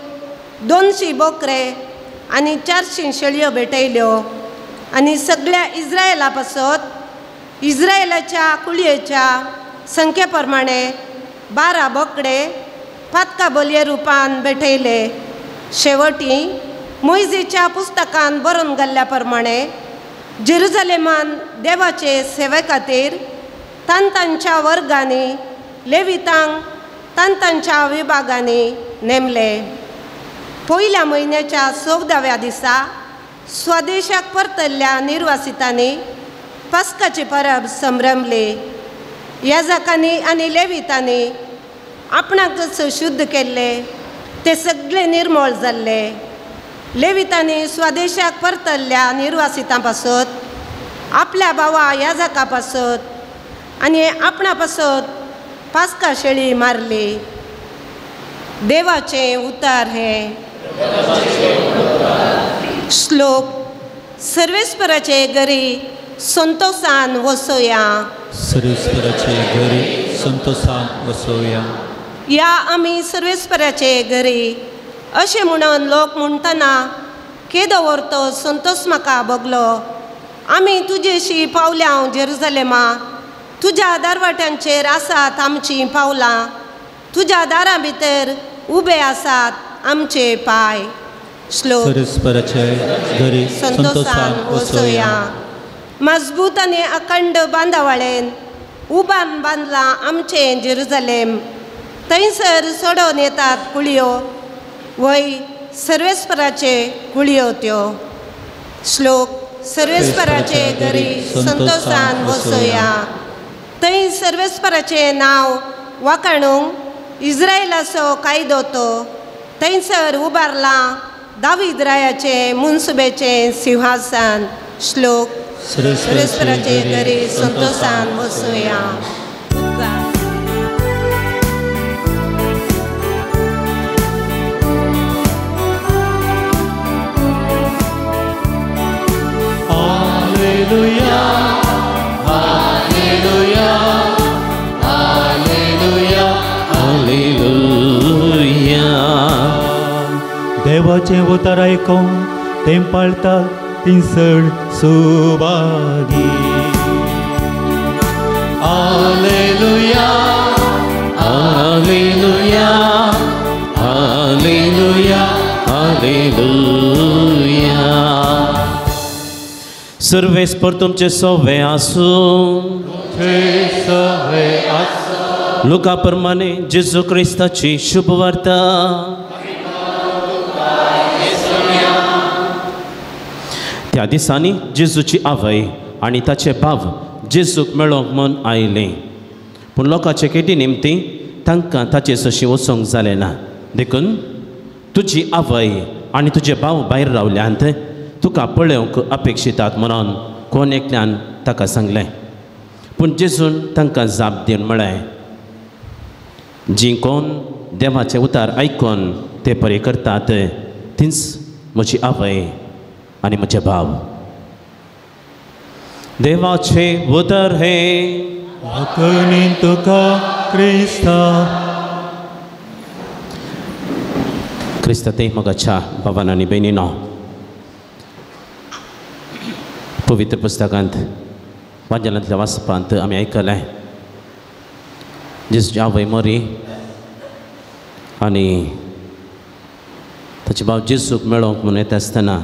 200 बोकरे आनी 400 शेळयो भेटयल्यो आनी सगळ्या इस्रायला पासत इस्रायलाच्या कुळयेच्या संख्ये प्रमाणे 12 बोकडे पातका बलये रुपान भेटयले. शेवटी मोयजेच्या पुस्तकान बरोवन गेल्ल्या प्रमाणे जेरुजलेमान देवाचे सेवे खातीर तांच्या वर्गांनी लेवितांक तांच्या विभागांनी नेमले. पयल्या म्हयन्याच्या 14व्या दिसा स्वदेशाक परतल्ल्या निर्वासितांनी पस्काची परब संभ्रमली. याजकांनी आनी लेवितांनी आपणाकच शुद्ध केल्ले, ते सगळे निर्मोळ जाल्ले. लेवितांनी स्वदेशाक परतल्ल्या निर्वासितां पासत, आपल्या भावा याजका पासत आनी आपणा पासत पास्का शेळी मारली. देवाचें उतर हें. श्लोक. सर्वेस्पराचे घरी संतोषान वसोया. सर्वेस्पराचे घरी संतोषान वसोया. या आमी सर्वेस्पराचे घरी अशें म्हणून लोक म्हणटना केदो व्हरतो संतोष म्हाका भोगलो. आमी तुजेशी पावल्या जेरुजलेमा, तुज्या दारवाट्यांचेर आसात आमचीं पावलां, तुज्या दारां भितर उबे आसात आमचे पांय. श्लोक. सर्वेस्पराचे घरी संतोषान वसोया. मजबूत आनी अखंड बांदावळेन उबान बांदलां आमचें जेरुजलेम. थंयसर सोडोवन येतात कुळयो, वय सर्वेस्पराचे कुळयो त्यो. श्लोक. सर्वेस्पराचे घरी संतोषान वसोया. थंय सर्वेस्पराचें नांव वाखाणूंक इस्रायलाचो कायदो तो. थंयसर उबारलां दावीद रायाचें मुन्सुबेचें सिंहासन. श्लोक. सर्वेस्पराचे घरी संतोषान वसोया. Hallelujah, hallelujah, hallelujah, hallelujah. देवाचें उतर आयकून तें पाळटा तीं चड सुभागी. हालेलुया, हालेलुया, हालेलुया, हालेलुया. सर्वेस्पर तुमचे सवे आसूं. लुका प्रमाणे जेजू क्रिस्ताची शुभवार्ता. त्या दिसांनी जेजूची आवय आनी ताचे भाव जेजूक मेळोंक म्हूण आयले, पूण लोकांचे केटी निमती तांकां ताचे सशी वचोंक जालें ना. देखून तुजी आवय आनी तुजे भाव भायर रावल्यांत तुका पळोवंक अपेक्षितात म्हणून कोण एकल्यान ताका सांगलें. पूण जेजून तांकां जाप दिवन म्हळें, जीं कोण देवाचें उतार आयकून ते बरें करतात तींच म्हजी आवय आनी म्हजे भाव. देवाचें उतर हें. तुका क्रिस्ता. क्रिस्तांतय मोगाच्या भावान आनी भयणीनो, पवित्र पुस्तकांत वांजेलांतल्या वाचपांत आमी आयकलें जेजूची आवय मोरी आनी ताचे भाव जेजूक मेळोवंक म्हणून येता आसतना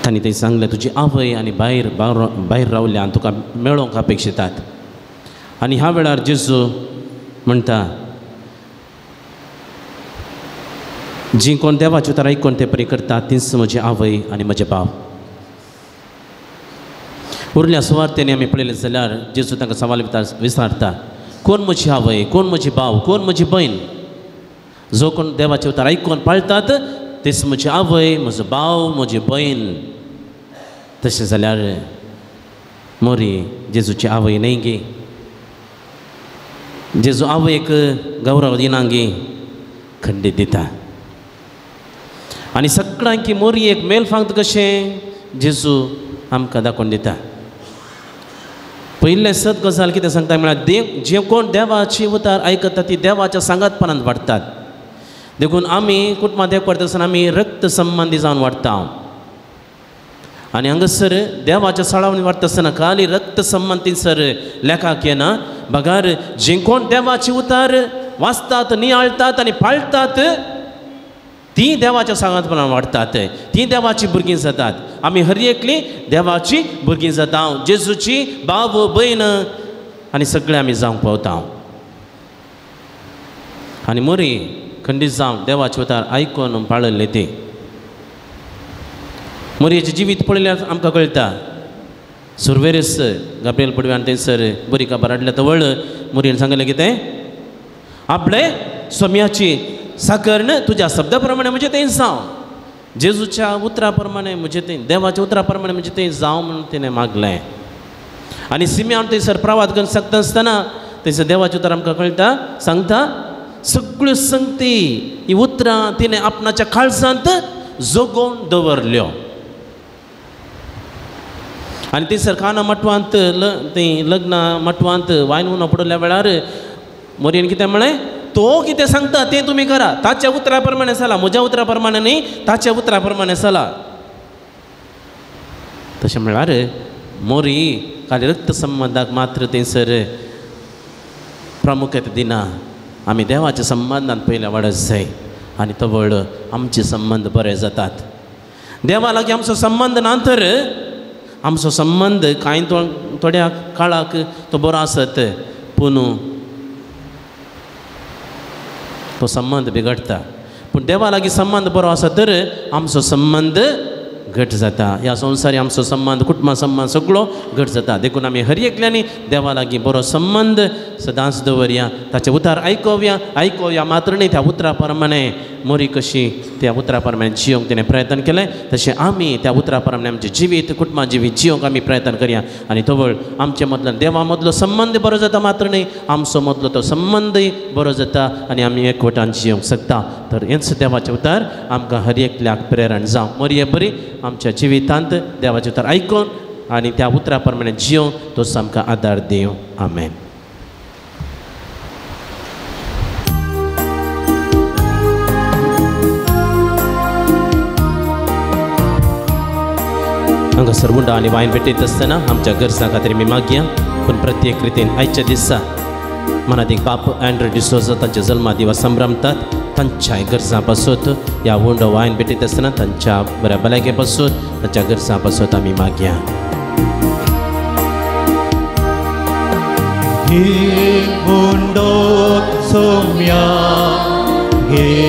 तांणी थंय सांगलें, तुजी आवय आनी भायर भायर रावल्या आनी तुका मेळोवंक अपेक्षितात. आनी ह्या वेळार जेजू म्हणटा, जी कोण देवाच्यो उतरां आयकून ते परी करतात तीच म्हजी आवय आनी म्हजे भाव. उरल्या सुवार्थेनी आमी पळयलें जाल्यार जेजू तांकां सवाल विचारता, कोण म्हजी आवय, कोण म्हजी भाव, कोण म्हजी भयण? जो कोण देवाचे उतर आयकून पाळटात तीच म्हजी आवय, म्हजो भाव, म्हजी भयण. तशें जाल्यार मोरी जेजूची आवय न्हय गे, जेजू आवयक गौरव दिना गे, खंडीत दिता. आनी सगळ्यांकी मोरी एक मेल फांत कशें जेजू आमकां दाखोवन दिता. पयलें सत गजाल कितें सांगता म्हळ्यार, देव जे कोण देवाची उतार आयकता ती देवाच्या सांगातपणान वाडटात. देखून आमी कुटुंबांत एक वाडटा आसतना आमी रक्त संबंदी जावन वाडटा. आनी हांगासर देवाच्या साळावन वाडटा आसतना खाली रक्त संबंद थंयसर लेखाक येना, बगार जे कोण देवाची उतार वाचतात, नियाळटात आनी पाळटात ती देवाच्या सांगातपणान वाडटात, ती देवाची भुरगीं जातात. आमी हर एकली देवाची भुरगीं जाता, जेजूची भाव भयण आनी सगळे आमी जावंक पावता. आनी मोरी खंडीत जावन देवाचे उतार आयकून पाळिल्ले ती मोरयेचें जिवीत पळयल्यार आमकां कळटा. सुरवेरस गाब्रियल पडव्यान थंयसर बरी खबर हाडल्या तवळ मोरयेन सांगलें कितें, आपले सोम्याची साकरण तुज्या शब्दा प्रमाणे म्हजें तें जावं, जेजूच्या उतरा प्रमाणे म्हजें तें, देवाच्या उतरा प्रमाणे म्हजें तें जावं म्हणून तिणें मागलें. आनी सिम्यान थंयसर प्रवाद करूंक शकता आसतना थंयसर देवाचें उतर आमकां कळटा, सांगता सगळ्यो संगती ही उतरां तिणें आपणाच्या काळजांत जगोवन दवरल्यो. आनी थंयसर काना मटवांत ती लग्ना मटवांत वायन उनो पडल्या वेळार मोरयेन कितें म्हळें, तो कितें सांगता तें तुमी करा, ताच्या उतरा प्रमाणे चला, म्हज्या उतरा प्रमाणे न्ही, ताच्या उतरा प्रमाणे चला. तशें म्हळ्यार मोरी खाली रक्त संबंदाक मात्र थंयसर प्रामुख्यता दिना. आमी देवाच्या संबंदान पयलें वाडत जाय आनी तवळ आमचे संबंद बरे जातात. देवा लागीं आमचो संबंद ना तर आमचो संबंद कांय थोड्या काळाक तो बरो आसत, पूण तो संबंद बिगडटा. पूण देवा लागीं संबंद बरो आसा तर आमचो संबंद घट जाता. ह्या संवसारी आमचो संबंद, कुटुंबा संबंद सगळो घट जाता. देखून आमी हर एकल्यांनी देवा लागीं बरो संबंद सदांच दवरया, ताचें उतार आयकोवया, आयकोवया मात्र न्ही, त्या उतरा प्रमाणे मोरी कशी त्या उतरा प्रमाणे जियोंक तिणें प्रयत्न केलें तशें आमी त्या उतरा प्रमाणे आमचें जिवीत, कुटुंबा जिवीत जियोंक आमी प्रयत्न करया. आनी तवळ आमचे मदलो देवा मदलो संबंद बरो जाता मात्र न्ही, आमचो मदलो तो संबंदय बरो जाता आनी आमी एकवटान जियोंक शकता. तर हेंच देवाचें उतार आमकां हर एकल्याक प्रेरण जावं. मोरये बरी आमच्या जिवितांत देवाचें उतर आयकून आनी त्या उतरा प्रमाणे जियोंक तोच आमकां आदार दिवं. आमेन. हांगासर उंडा आनी वायन भेटयत आसतना आमच्या गरजां खातीर आमी मागया. पूण प्रत्येक रितीन आयच्या दिसा मनादीक बाप एन्ड्रू डिसोजा तांच्या जल्मा दिवस संभ्रमतात, तांच्या गरजां पासून ह्या उंडो वायन भेटयत आसतना तांच्या बऱ्या भलायके पासून तांच्या गरजां पासून आमी मागया. उंडो सोम्या घेवाय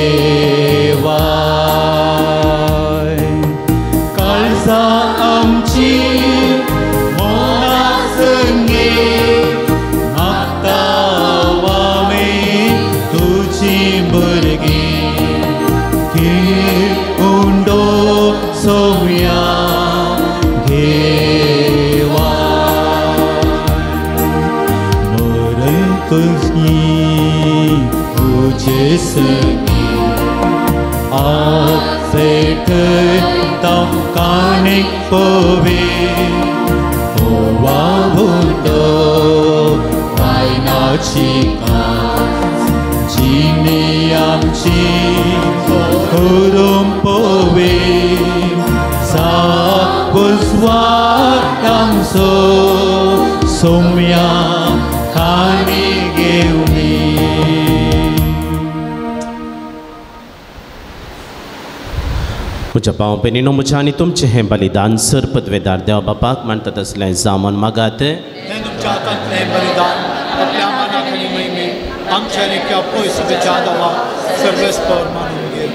काळजा आमची मोनासंगे मागता वामे तुजी भुरगीं. उंडो सोम्या घेवाय मरण तुजी तुजे सगीं आपेटता काणीक पवे वावुंडो वायनाची कास जिणेची आनी घेवनी. म्हज्या भाव भयणीनो, म्हज्या आनी तुमचें हें बलिदान सर पदवेदार देवा बापाक मानतात असलें जावन मागात. हें तुमच्या हातांतलें बलिदान आपल्या मानाक आनी महिमेक आमच्या लेख्या पयस तुज्या देवा सर्वेस्पर मानून घे.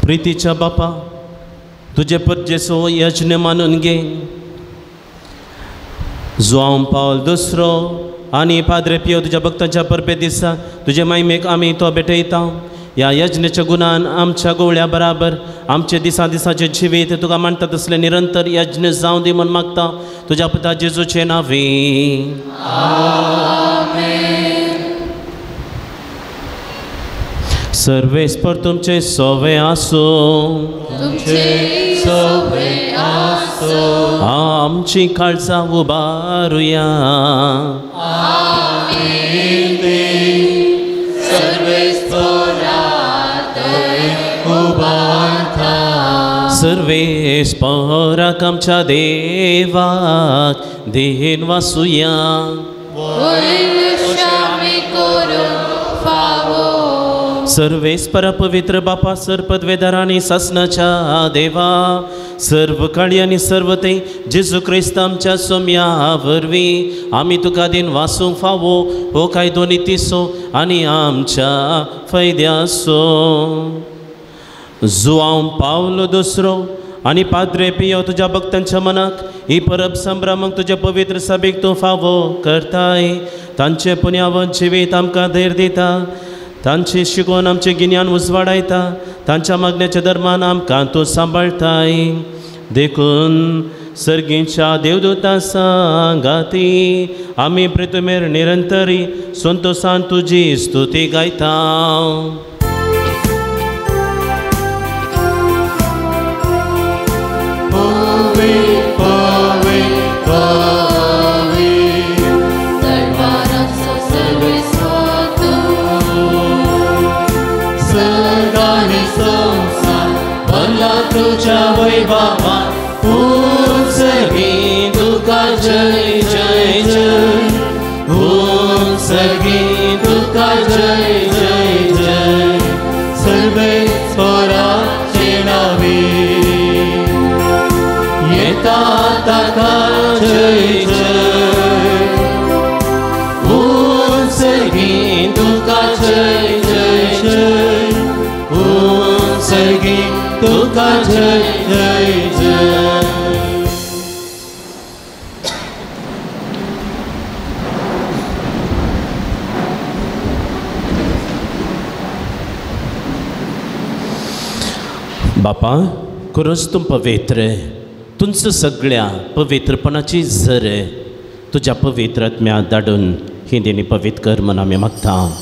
प्रितीच्या बापा, तुजे परजेचो यज्ञ मानून घे. जुआंव पावल दुसरो आनी पाद्रे पियो तुज्या भक्तांच्या परबे दिसा तुजे मायमेक आमी तो भेटयता. ह्या यज्ञाच्या गुणान आमच्या गोवळ्या बराबर आमचे दिसा दिसाचे जिवीत तुका मानता तसलें निरंतर यज्ञ जावं दी म्हूण मागता तुज्या पुता जेजूचे नांवे. सर्वेस्पर तुमचे सोवे आसूं. तुमचे सोवे आसूं. आमची काळजां उबारुया. आमी ती सर्वेस्परात उबारता. सर्वेस्पराक आमच्या देवाक then वासुया. वयर आमी करूंक फावो. सर्वेस्पर पवित्र बापा, सर पदवेदार आनी सासनाच्या देवा, सर्व काळी आनी सर्व थंय जेजू क्रिस्त आमच्या सोम्या वरवीं आमी तुका then वासूंक फावो हो कायदो नितीचो आनी आमच्या फायद्याचो. जुआंव पावलो दुसरो आनी पाद्रे पियो तुज्या भक्तांच्या मनाक ही परब संभ्रमक तुज्या पवित्र सभेक तूं फावो करताय. तांचे पुण्यावन जिवीत आमकां धैर्य दिता, तांची शिकोवन आमचें गिन्यान उजवाडायता, तांच्या मागण्याच्या धर्मान आमकां तूं सांबाळटाय. देखून सर्गीच्या देवदूता सांगाती आमी पृथ्वीर निरंतरी संतोसान तुजी स्तुती गायता. तुझ्या वैभवान उत्सर्गी तुका जय जय जय, उत्सर्गी तुका जय जय जय. सर्वेस्पराचे नावे येता ताका जय जय, उत्सर्गी तुका जय जय जय, उत्सर्गी तुका जय जय जय. बापा, खरोच तूं पवित्र, तुमचं सगळ्या पवित्रपणाची झर तुज्या पवित्र आत्म्या धाडून ही देणी पवित्र कर म्हूण आमी मागता.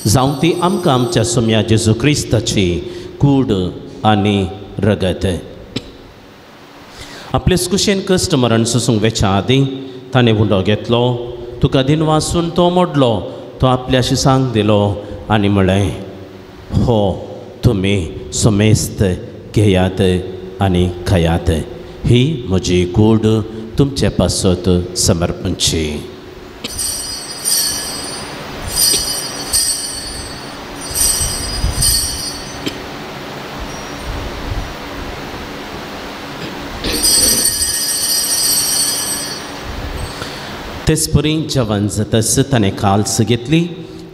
जावं ती आमकां आमच्या सोम्या जेजू क्रिस्ताची कूड आनी रगत. आपले कुशेन कश्ट मरण सोसूंक वेच्या आदीं ताणें उंडो घेतलो, तुका दिन वासून तो मोडलो, तो आपल्या शिसांक दिलो आनी म्हळें, हो तुमी समेस्त घेयात आनी खायात, ही म्हजी कूड तुमचे पासत समर्पणची. तेच परी जेवण जातच ताणें काल्स घेतली,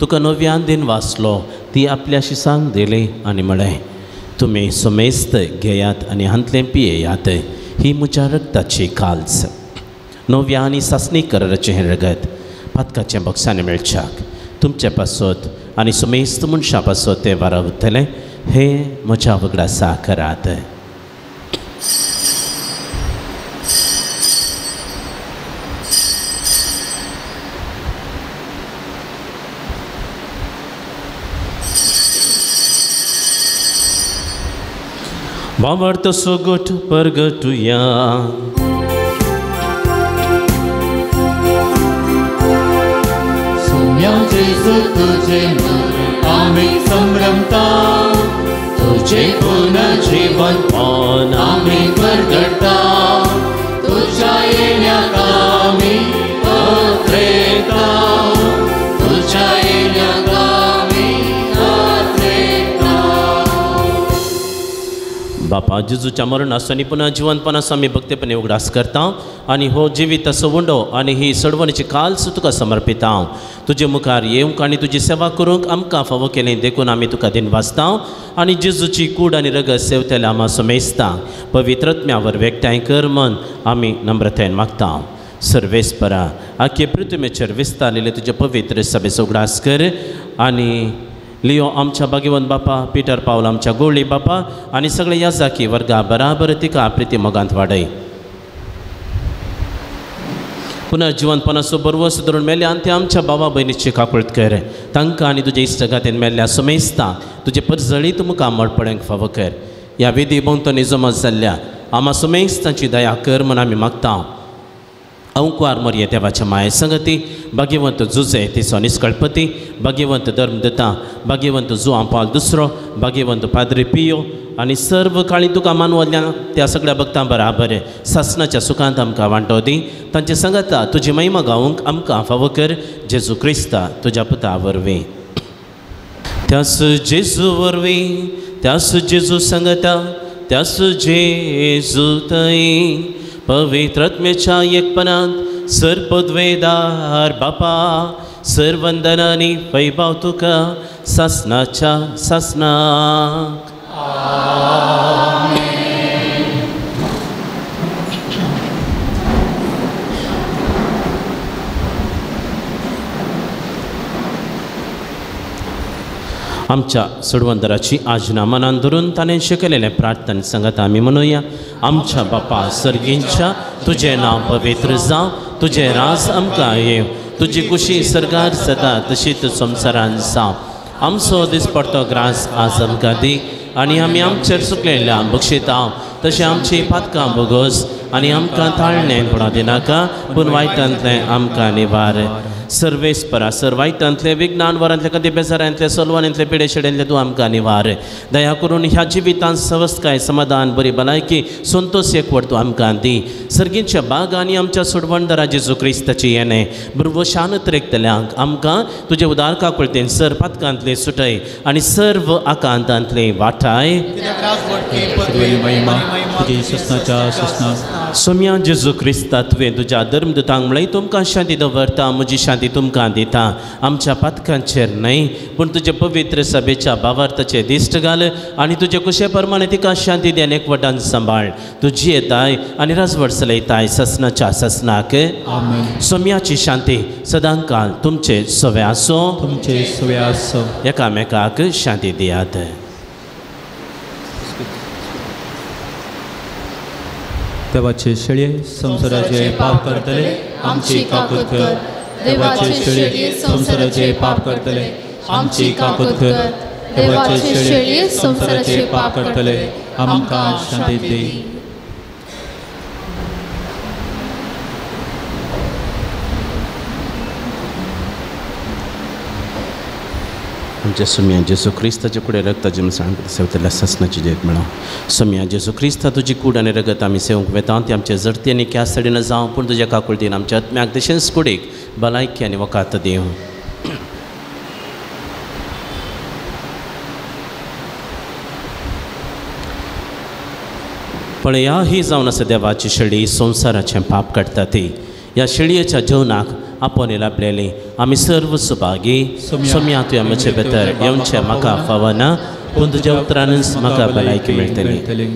तुका नव्यान दिन वाचलो, ती आपल्या शिसांक दिली आनी म्हळें, तुमी समेस्त घेयात आनी हांतलें पियेयात, ही म्हज्या रक्ताची काल्स, नव्या आनी सासणी कराराचें हें रगत पातकाचें बक्षांनी मेळच्याक तुमचे पासत आनी समेस्त मनशां पासत तें वारावतलें, हें म्हज्या वगडासा करात. भावार्थ सोगट परगटुया. तुझे मरण आमी संभ्रमता तुझे पुनर्जीवनपण आमी परगटा तुझ्या येण्याक आमी अत्रेता तुझ्या येण्याक आमी अत्रेता. बापा जेजूच्या मरणाचो आनी पुनः जिवनपणाचो आमी भक्तेपणी उगडास करता आनी हो जिविताचो उंडो आनी ही सडवणीची काल्स तुका समर्पिता. तुजे मुखार येवंक आनी तुजी सेवा करूंक आमकां फावो केली देखून आमी तुका दिनवासता आनी जेजूची कूड आनी रगत सेवतल्या आमा समेजता पवित्रत्म्या वरवीं एकठांय कर मन आमी नम्रतायेन मागता. सर्वेस्परा आख्खे पृथ्वीचेर विस्तारलेले तुजे पवित्र सभेचो उगडास कर आनी लियो आमच्या भाग्यवंत बापा पिटर पावल आमच्या गोळी बापा आनी सगळे याजाकी वर्गा बराबर तिका प्रिती मोगांत वाडय. पुनः जिवनपणाचो बरवस धरून मेल्या आनी ते आमच्या बाबा भयणीची काकूळत कर तांकां आनी तुजे इश्टगातीन मेल्ल्या समेजता तुजे परजळीत मुखार मळपड्यांक फावो कर. ह्या विधी भोंवतणी जमा जाल्ल्या आमा समेजतांची दया कर म्हूण आमी मागता. अंकुआर मोरये देवाच्या माये संगती भाग्यवंत जुजे तिचो निस्कळपती भाग्यवंत धर्मदता भाग्यवंत जुआं पावल दुसरो भाग्यवंत पाद्री पियो आनी सर्व काळी तुका मानवल्या त्या सगळ्या भक्तां बराबर सासनाच्या सुखांत आमकां वांटो दी. तांचे संगता तुजी महिमा गावंक आमकां फावो कर जेजू क्रिस्ता तुज्या पुता वरवीं. त्यास जेजू वरवीं त्यास जेजू संगता त्यास जेजू थंय पवित्रत्मेच्या एकपणांत सर पदवेदार बापा सर वंदनानी वैभाव तुका सासनाच्या सासनाक. आमच्या सोडवंदराची आज्ञा मनान धरून ताणें शिकयलेलें प्रार्थना सांगत आमी म्हणुया. आमच्या बापा सर्गींच्या तुजें नांव पवित्र जावं तुजें राज आमकां येवं तुजी कुशी सर्गार जाता तशीच संवसारान जावं. आमचो दिसपडतो ग्रास आज आमकां दी आनी आमी आमचेर चुकलेल्या बक्षिता तशें आमची पातकां बोगस आनी आमकां ताळणें पडोवं दिनाका पूण वायटांतलें आमकां निवार. सर्वेस्परा सर वायटांतले विज्ञान वरांतले कदी बेजारांतले सलवानांतले पिडे शेड्यांतले तूं आमकां निवार. दया करून ह्या जिवितांत सवस्तकाय समाधान बरी भलायकी संतोष एकवट तूं आमकां दी. सर्गींच्या बाग आनी आमच्या सोडवणदारा जेजू क्रिस्ताची येणें भुरगो शांत रेखतल्यांक आमकां तुजे उदार काकुळतेन सर पातकांतले सुटय आनी सर्व आकांतांतले वाठाय. सोम्या जेजू क्रिस्ता तुवें तुज्या धर्मदूतांक म्हळें तुमकां शांती दवरता म्हजी शांती तुमकां दिता. आमच्या पातकांचेर न्हय पूण तुजे पवित्र सभेच्या भावार्थाचे दिश्ट घाल आनी तुजे कुशे प्रमाणे तिका शांती दी आनी एकवटान सांबाळ. तुजी येताय आनी राजवट चलयताय ससनाच्या ससनाक. सोम्याची शांती सदांकाल तुमचे सवे आसूं तुमचे सवे आसूं. एकामेकाक शांती दियात. देवाचे शेळये संवसाराचे पाप करतले आमची काकूत कर. देवाचे शेळये संवसाराचे पाप करतले आमची काकूत कर. देवाचे शेळये संवसाराचे पाप करतले आमकां शांती दी. आमच्या सोम्या जेजू क्रिस्ताचे कुडे रगताचे मिसाळ सेवतल्या सासनाची जयत मेळो. सोम्या जेजू क्रिस्ता तुजी कूड आनी रगत आमी सेवंक वेता ती आमचे जडती आनी क्यासडीन जावं पूण तुज्या काकुळतीन आमच्या आत्म्याक तशेंच कुडीक भलायकी आनी वकात दिवं. पळया ही जावन आसा देवाची शेळी संवसाराचें पाप काडटा ती. ह्या शेळयेच्या जेवणाक आपोवन लाभलेली आमी सर्व सुभागी. सोम्या तुवें म्हजे भितर येवचें म्हाका फावना पूण तुज्या उतरानच म्हाका भलायकी मेळटली.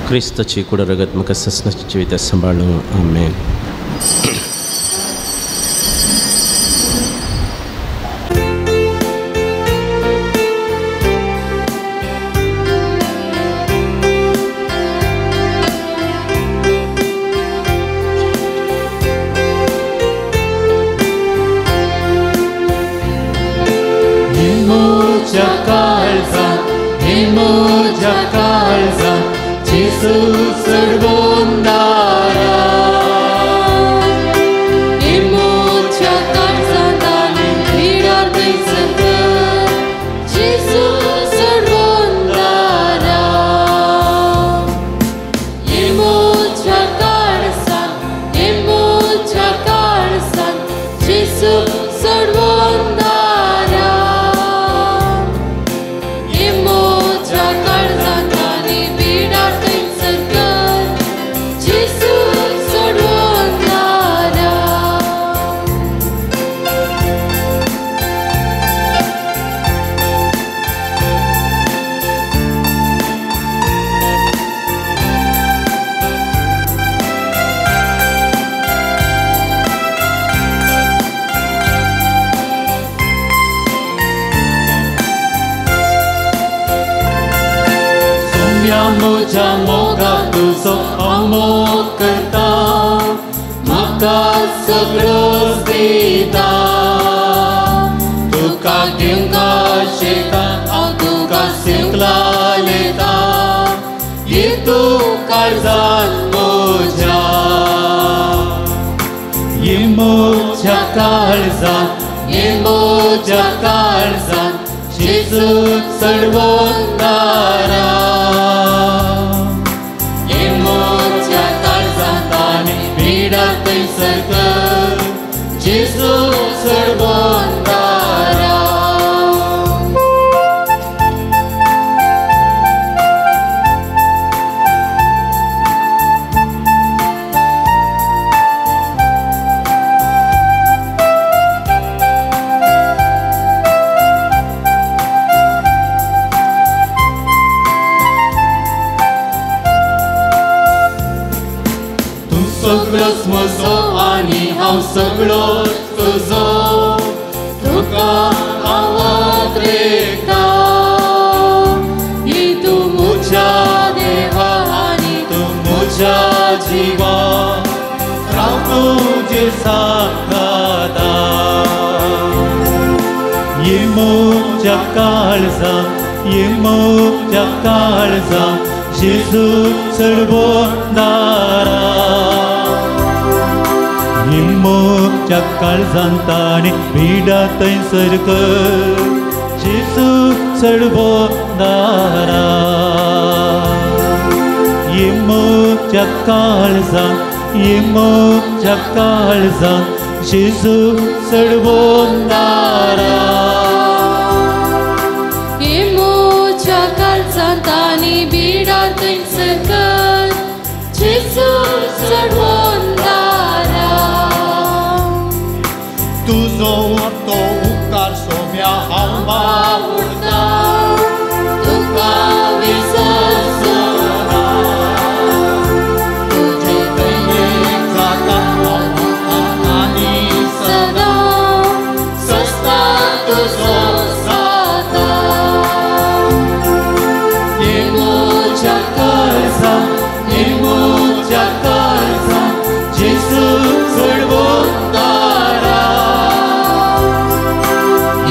क्रिस्ताची कूड रगत म्हाका ससनाची जिविता सांबाळूं. आमेन. जेजू चडवंदारा. तुज्या मोगा तुजो हांव मोग करता म्हाका सगळोच दिता तुका घेवंक आशेता हांव तुका सिंकला लेता ये तूं काळजान म्हज्या ये म्हज्या काळजान ये म्हज्या काळजान जेजू चडवंदारा ये म्हज्या काळजान आनी पिडा थंयसर कर जेजू चडवंदारा. सगळोच म्हजो आनी हांव सगळोच तुजो तुका हांव वापरता ही तूं म्हज्या देवा आनी तूं म्हज्या जिवा हांव तुजे सांगाता ये म्हज्या काळजान ये म्हज्या काळजान जेजू चडवंदारा ये म्हज्या काळजान ताणें पिडा थंयसर कर जेजू चडवंदारा ये म्हज्या काळजान ये म्हज्या काळजान जेजू चडवंदारा ये म्हज्या काळजान ताणें पिडा थंयसर कर जेजू चडवंदारा. तुजो तो उपकार सोम्या हांव वावुरता तुका विसरचोना तुजे दयेक जाता हांव आनी सदां सस्ता तुजो जाता ये म्हज्या काळजान ये म्हज्या काळजान जेजू चडवंदारा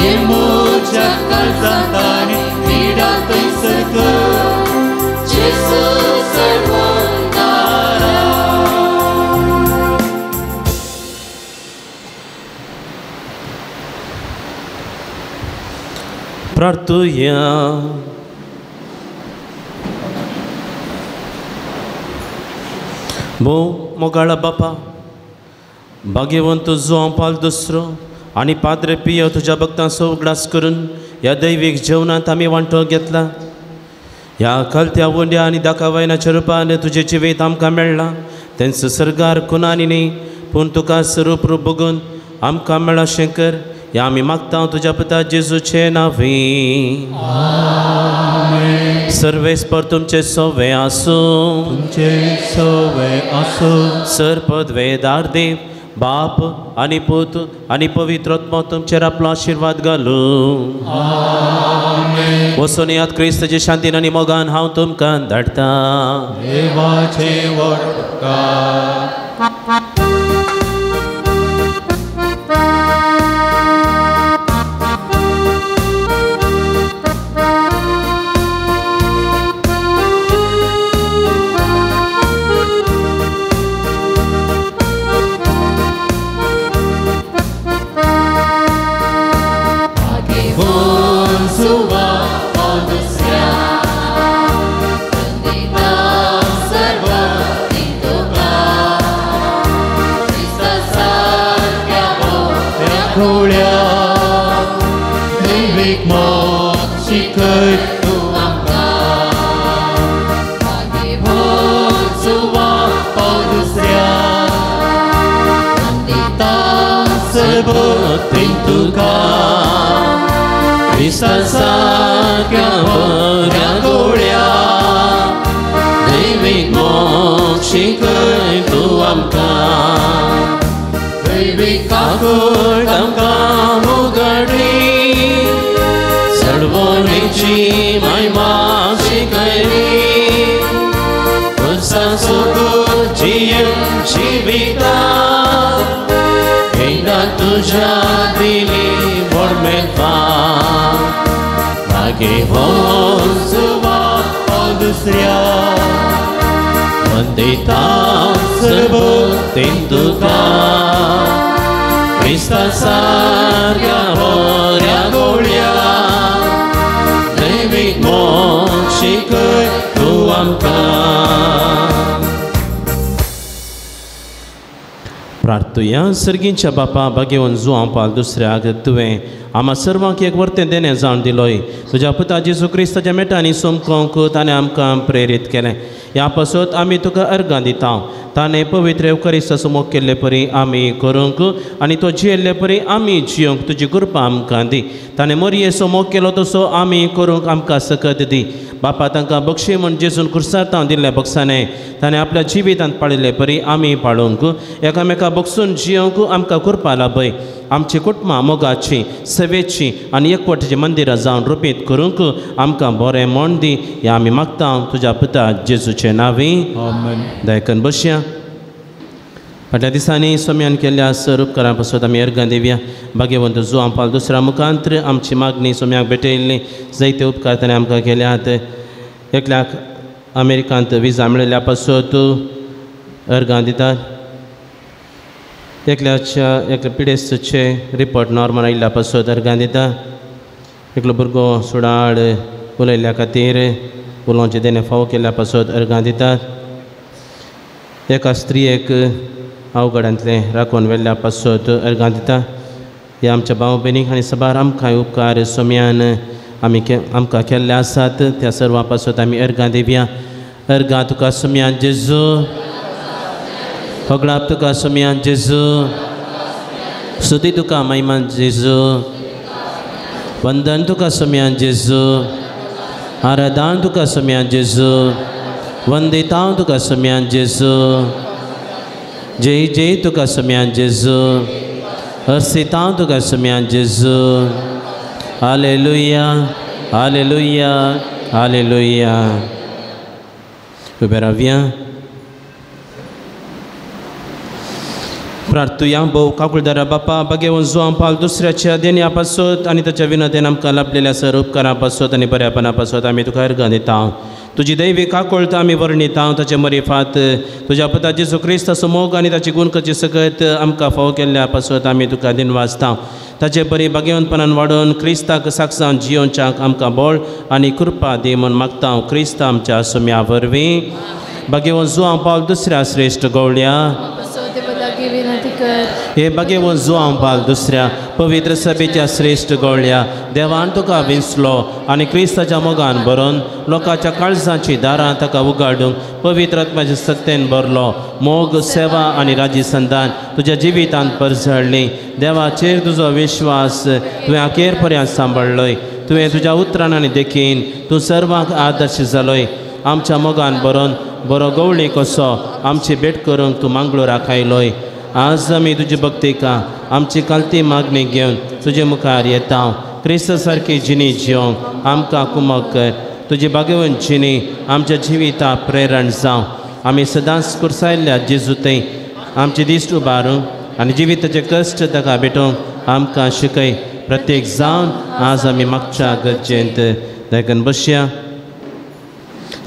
ये म्हज्या काळजान ताणें पिडा थंयसर कर जेजू चडवंदारा. प्रार्थुया. भोव मोगाळा बापा भाग्यवंत जुआंव पाल दुसरो आनी पाद्रे पियो तुज्या भक्तांचो उगडास करून ह्या दैवीक जेवणांत आमी वांटो घेतला. ह्या कलत्या उंड्या आनी दाकावायनाच्या रुपान तुजें जिवीत आमकां मेळ्ळां तेंचो सरगार कुनानी न्ही पूण तुका स्वरूप रूप बघून आमकां मेळ्ळा शंकर ह्या आमी मागता तुज्या पुता जेजूचे नांवी. सर्वेस्पर तुमचे सोवे आसूं तुमचे सोवे आसूं. सर पदवेदार देव बाप आनी पूत आनी पवित्र आत्मो तुमचेर आपलो आशिर्वाद घालूं. वचून याद क्रिस्ताचे शांतीन आनी मोगान हांव तुमकां धाडटा. देवाचे व्हड उपकार. क्रिस्तासारक्या बऱ्या गोळ्या दैवीक मोग शिकय तूं आमकां दैवीक काकूट आमकां उगडली सडवणेची महिमा शिकयली. वर्सां सोगून जियेवन जिविता एकदां तुज्या दिली व्हड मेळपा मागीर हो जुवांव दुसऱ्या वंदिता सर्वोत्तीन तुका क्रिस्ता सारक्या बऱ्या गोळ्या दैवीक मोग शिकय तूं आमकां. प्रार्थुया. सर्गींच्या बापा भाग्यवंत जुवांव पाल दुसऱ्याक तुवें आमा सर्वांक एक वर्तें देणें जावन दिलोय. तुज्या पुता जेजू क्रिस्ताच्या मेटांनी सोमकोंक ताणें आमकां प्रेरीत केलें. ह्या पासत आमी तुका अर्गां दिता. ताणें पवित्र येवकारिस्ताचो मोग केल्ले परी आमी करूंक आनी तो जियेल्ले परी आमी जियोंक तुजी कृपा आमकां दी. ताणें मोरयेचो मोग केलो तसो आमी करूंक आमकां सकत दी. बापा तांकां बक्षी म्हूण जेजून खुर्सार तावन दिल्ल्या बक्षांनी ताणें आपल्या जिवितांत पाळिल्ले परी आमी पाळूंक एकामेका बक्षून जियोंक आमकां कृपा लाभय. आमची कुटुंबां मोगाची सेवेची आनी एकवटाची मंदिरां जावन रुपीत करूंक आमकां बरें म्हण दी. ह्या आमी मागता तुज्या पुता जेजूचे नांवी. आमेन. दयकन बसया. फाटल्या दिसांनी सोम्यान केल्ल्या सर उपकारां पासत आमी अर्गां दिवया. भाग्यवंत जुवांव पाल दुसऱ्या मुखांत्र आमची मागणी सोम्याक भेटयल्ली जायते उपकार ताणें आमकां केल्यात. एकल्याक अमेरिकांत विजा मेळिल्ल्या पासत अर्गां दितात. एकल्याच्या एकल्या पिडेस्ताचे रिपोर्ट नॉर्मल आयिल्ल्या पासत अर्गां दिता. एकलो भुरगो सुडाळ उलयल्ल्या खातीर उलोवचें देणें फावो केल्ल्या पासत अर्गां दितात. एका स्त्रियेक अवघडांतलें राखून व्हेल्ल्या पासत अर्गां दिता. ह्या आमच्या भाव भयणीक आनी सबार आमकां उपकार सोम्यान आमी आमकां केल्ले आसात त्या सर्वां पासत आमी अर्गां दिवया. अर्गां तुका सोम्यान जेजू. होगडाप तुका सोम्यान जेजू. स्तुती तुका महिमान जेजू. वंदन तुका सोम्यान जेजू. आराधन तुका सोम्यान जेजू. वंदिता तुका सोम्यान जेजू. जय जय तुका सोम्यान जेजू. अर्सिता तुका सोम्यान जेजू. हालेलुया हालेलुया हालेलुया. उबे रावया. प्रार्थुया. भोव काकुळदारा बापा भाग्यवंत जुवांव पाल दुसऱ्याच्या देण्या पासत आनी ताच्या विनोदेन आमकां लाभलेल्या सर उपकारां पासत आनी बऱ्यापणा पासत आमी तुका अर्गां दिता. तुजी दैवी काकुळट आमी वर्णिता. ताचे मरिफात तुज्या पुता जेजू क्रिस्ताचो मोग आनी ताची गुणकची सकत आमकां फावो केल्ल्या पासत आमी तुका दिनवासता. ताचे बरी भाग्यवंतपणान वाडोवन क्रिस्ताक साक्षान जियोवच्याक आमकां बळ आनी कृपा दी म्हूण मागता. क्रिस्त आमच्या सोम्या वरवीं. भाग्यवंत जुवांव पाल दुसऱ्या श्रेश्ठ गवळ्या. हे भाग्यवंत जुवांव पाल दुसऱ्या पवित्र सभेच्या श्रेश्ठ गवळ्या देवान तुका विंचलो आनी क्रिस्ताच्या मोगान भरून लोकांच्या काळजाची दारां ताका उगाडूंक पवित्र आत्म्याच्या सत्तेन भरलो. मोग सेवा आनी राजी संदान तुज्या जिवितांत परजळ्ळी. देवाचेर तुजो विश्वास तुवें अखेर पर्यंत सांबाळ्ळोय. तुवें तुज्या उतरान आनी देखीन तूं सर्वांक आदर्श जालोय. आमच्या मोगान भरून बरो गवळी कसो आमची भेट करूंक तूं मांगलोराक आयलोय. आज आमी तुजी भक्तिका आमची कालती मागणी घेवन तुजे मुखार येता. क्रिस्त सारकी जिणी जियोंक आमकां कुमक कर. तुजी भाग्यवंत जिणी आमच्या जिविता प्रेरण जावं. आमी सदांच कुर्सायल्ल्या जेजू थंय आमची दिश्ट उबारूंक आनी जिविताचे कश्ट ताका भेटोवंक आमकां शिकय. प्रत्येक जावन आज आमी मागच्या गरजेंत देखून बसया.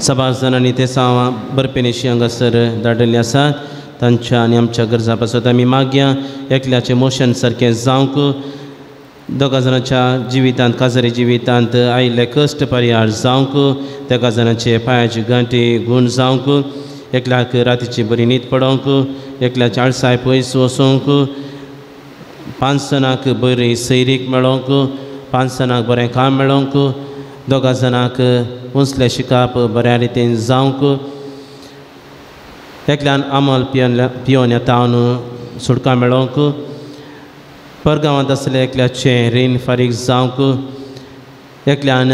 सबार जाणांनी ते सावा बरपेनिशी हांगासर धाडिल्ले आसात. तांच्या आनी आमच्या गरजां पासत आमी मागया. एकल्याचें मोशन सारकें जावंक, दोगा जाणांच्या जिवितांत काजारी जिवितांत आयिल्ले कश्ट परिहार जावंक, तेगा जाणांचे पांयाची गांठी गूण जावंक, एकल्याक रातीची बरी न्हीद पडोवंक, एकल्याचे आळसाय पयस वचोंक, 5 जाणांक बरी सैरीक मेळोवंक, 5 जाणांक बरें काम मेळोवंक, दोगा जाणांक उंचलें शिकप बऱ्या रितीन जावंक, एकल्यान आमल पिवन येता न्हू सुटका मेळोवंक, परगांवांत आसले एकल्याचें रीण फारीक जावंक, एकल्यान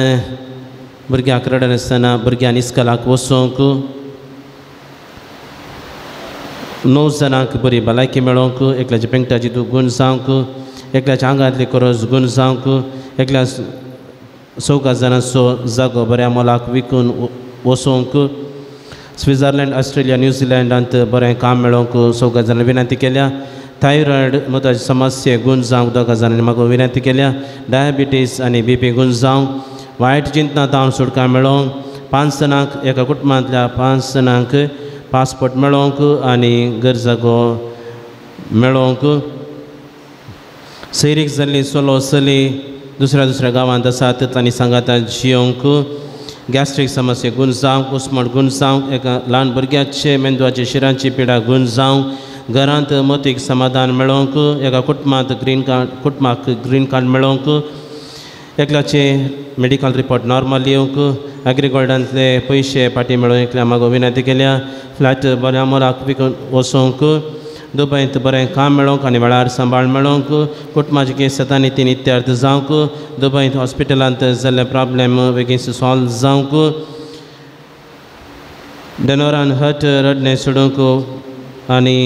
भुरग्यांक रडनासतना भुरग्यान इस्कलाक वचोंक, 9 जाणांक बरी भलायकी मेळोवंक, एकल्याच्या पेंकटाची दूख गूण जावंक, एकल्याच्या आंगांतली करज गूण जावंक, एकल्या 4 जाणांचो जागो बऱ्या मोलाक विकून वचोंक, स्वित्झर्लंड ऑस्ट्रेलिया न्यूझिलंडांत बरें काम मेळोवंक चौगा जाणांनी विनंती केल्या. थायरॉयड मुताची समस्या गुण जावंक दोगा जाणांनी म्हाका विनंती केल्या. डायबिटीस आनी बी पी गुण जावंक वायट चिंतना तावन सुटका मेळोवंक 5 जाणांक एका कुटुंबांतल्या 5 जाणांक पासपोर्ट मेळोवंक आनी गरजागो मेळोवंक. सैरीक जाल्ली चलो चली दुसऱ्या दुसऱ्या गांवांत आसात तांणी सांगाता जियोंक. गॅस्ट्रीक समस्या गुण जावंक उस्मट गुण जावंक एका ल्हान भुरग्याचे मेंदवाचे शिरांची पिडा गुण जावंक घरांत मतीक समाधान मेळोवंक एका कुटुंबांत ग्रीन कार्ड कुटुंबाक ग्रीन कार्ड मेळोवंक एकल्याचे मेडिकल रिपोर्ट नॉर्मल येवंक एग्रीगोल्डांतले पयशे फाटीं मेळोवंक एकल्या म्हाका विनंती केल्या. फ्लॅट बऱ्या मोलाक विकून वचोंक दुबयंत बरें काम मेळोवंक आनी वेळार सांबाळ मेळोवंक कुटुंबाचे केस सतानी तीन इत्यार्थ जावंक दुबयंत हॉस्पिटलांत जाल्ले प्रॉब्लेम बेगीन सॉल्व जावंक डनोरान हट रडणें सोडूंक आनी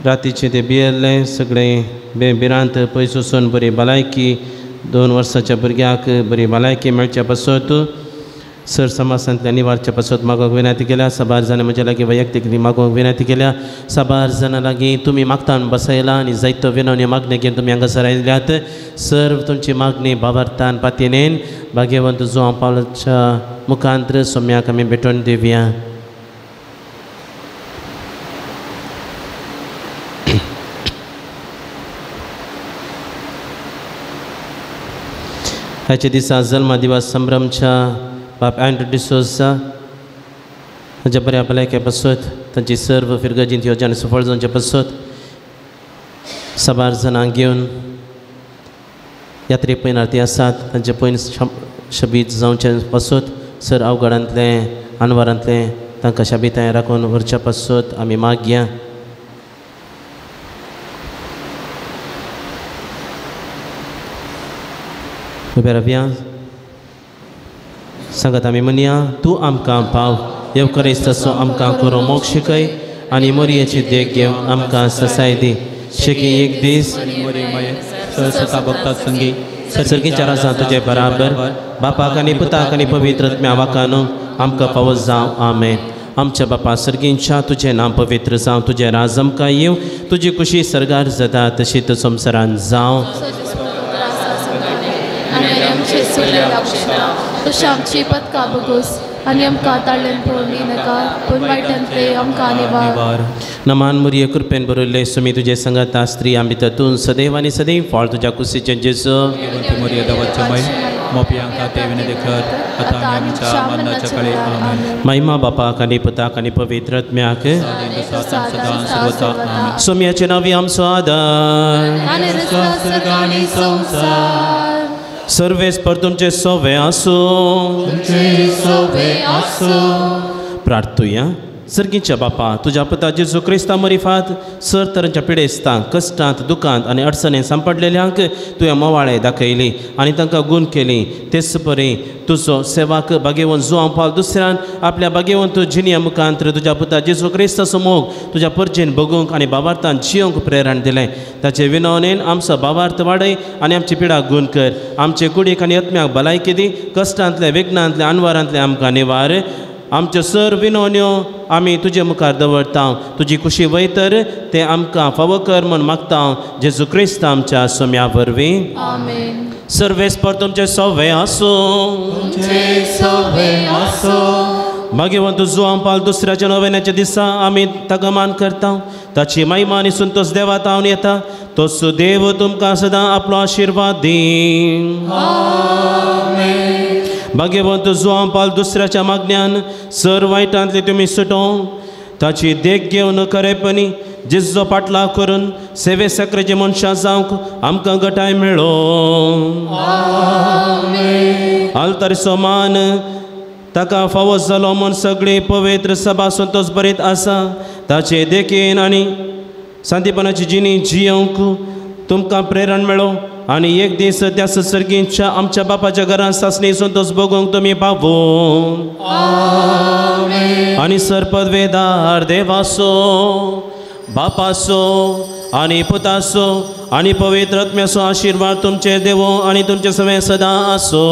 रातीचें तें भियेल्लें सगळें भिरांत पयस वचून बरी भलायकी 2 वर्सांच्या भुरग्याक बरी भलायकी मेळच्या पासत सर समाजांतल्या निवारच्या पासत मागोवंक विनंती केल्या. साबार जाणां म्हज्या लागीं वैयक्तीक मागोवंक विनंती केल्या. साबार जाणां लागीं तुमी मागतान बसयला आनी जायतो विनवणी मागणी घेवन तुमी हांगासर आयल्यात. सर्व तुमची मागणी बाबार्थान पातयेन भाग्यवंत जुवांव पावलाच्या मुखांत्र सोम्याक आमी भेटोवन दिवया. हाच्या दिसा जल्मा दिवस संभ्रमच्या बाप अँड्रू डिसोजा तांच्या बऱ्या भलायके पासत तांची सर्व फिरगजींत योजना सफळ जावचे पासत साबार जाणांक घेवन यात्रे पयनार्थी आसात तांचे पयन शबीत जावचे पासत सर अवघडांतलें अनवारांतलें तांकां शाबिताय राखून व्हरच्या पासत आमी मागया. उबे रावया सांगत आमी म्हणया तूं आमकां पाव येवकरेस्त आमकां करो मोग शिकय आनी मोरयेची देख घेवन आमकां ससाय दी. शेकी एक दीस सर्गीच्या राजा तुजे बराबर बापाक आनी पुताक आनी पवित्र आत्म्या वाकानू आमकां फावो जावं. आमेन. आमच्या बापा सर्गींच्या तुजें नांव पवित्र जावं, तुजें राज आमकां येवं, तुजी खुशी सर्गार जाता तशीच संवसारान जावं. तशें आमची पदकां बगोस आनी आमकां ताळ्यान पळोवणी नाका पूण वायटांतले आमकां निवार. नमान मुरये कृपेन बरयल्ले सुमी तुजे संगता स्त्री आमी तूं सदैव आनी सदैव फळ तुज्या कुशीचें जेजू. महिमा बापाक आनी पुताक आनी पवित्र आत्म्याक. सोम्याचे नांव आमचो आदार सर्वेस पर तुमचे सोवे आसूं. प्रार्थुया. सर्गीच्या बापा तुज्या पुता जेजू क्रिस्ता मरिफात सर तरांच्या पिडेस्तांक कश्टांत दुखांत आनी अडचणेंत सांपडलेल्यांक तुवें मोवाळे दाखयली आनी तांकां गूण केली. तेच परी तुजो सेवाक भागेवन जुवांव पावल दुसऱ्यान आपल्या भागेवंत जिणया मुखांत्र तुज्या पुता जेजू क्रिस्ताचो मोग तुज्या परजेन बगूंक आनी बाबार्थान जियोंक प्रेरण दिलें. ताचे विनवणेन आमचो बाबार्थ वाडय आनी आमची पिडा गूण कर. आमचे कुडीक आनी आत्म्याक भलायकी दी. कश्टांतले विघ्नांतले अनवारांतले आमकां निवार. आमच्यो सर विनवण्यो आमी तुजे मुखार दवरता. तुजी खुशी वयतर तें आमकां फावो कर म्हूण मागता जेजू क्रिस्त आमच्या सोम्या वरवीं. आमेन. सर्वेस पर तुमचे सवे आसूं. भाग्यवंत जुवांव पावल दुसऱ्याच्या नोवेनाच्या दिसा आमी ताका मान करता. ताची महिमा आनी संतोष देवा तावन येता. तोच देव तुमकां सदां आपलो आशिर्वाद दी. भाग्यवंत जुवांव पावल दुसऱ्याच्या मागण्यान सर वायटांतले तुमी सुटोवं. ताची देख घेवन खरेपणी जिजो पाटलाव करून सेवे सक्रेचे मनशां जावंक आमकां गटाय मेळो. आल्तारीचो मान ताका फावो जालो म्हूण सगळी पवित्र सभा संतोष बरीत आसा. ताचे देखीन आनी शांतीपणाची जिणी जियोंक तुमकां प्रेरण मेळो आनी एक दीस त्या सर्गींच्या आमच्या बापाच्या घरांत सासणी संतोष भोगूंक तुमी पावो. आनी सरपदवेदार देवासो बापासो आनी पुतासो आनी पवित्र आत्म्याचो आशिर्वाद तुमचे देवो आनी तुमचे सवें सदां आसो.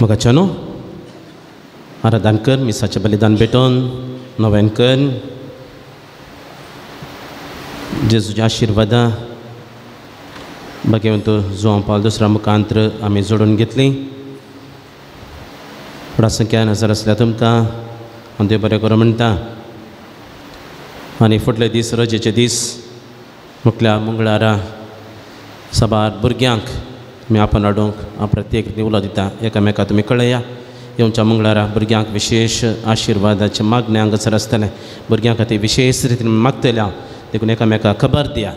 मोगाच्यानो आराधन कर मिसाचें बलिदान भेटोवन नव्यान कर जेजूच्या आशिर्वादा भाग्यवंत जुआंव पावल दुसऱ्या मुखांत्र आमी जोडून घेतली. व्हडा संख्यान हजर आसल्या तुमकां हांव देव बरें करूं म्हणटा. आनी फुडले दीस रजेचे दीस मुखल्या मंगळारा साबार भुरग्यांक तुमी आपण हाडूंक हांव प्रत्येक उलो दिता. एकामेका तुमी कळया येवच्या मंगळारा भुरग्यांक विशेश आशिर्वादाचें मागणें हांगासर आसतलें. भुरग्यां खातीर विशेश रितीन मागतलें हांव, देखून एकामेका खबर दिया.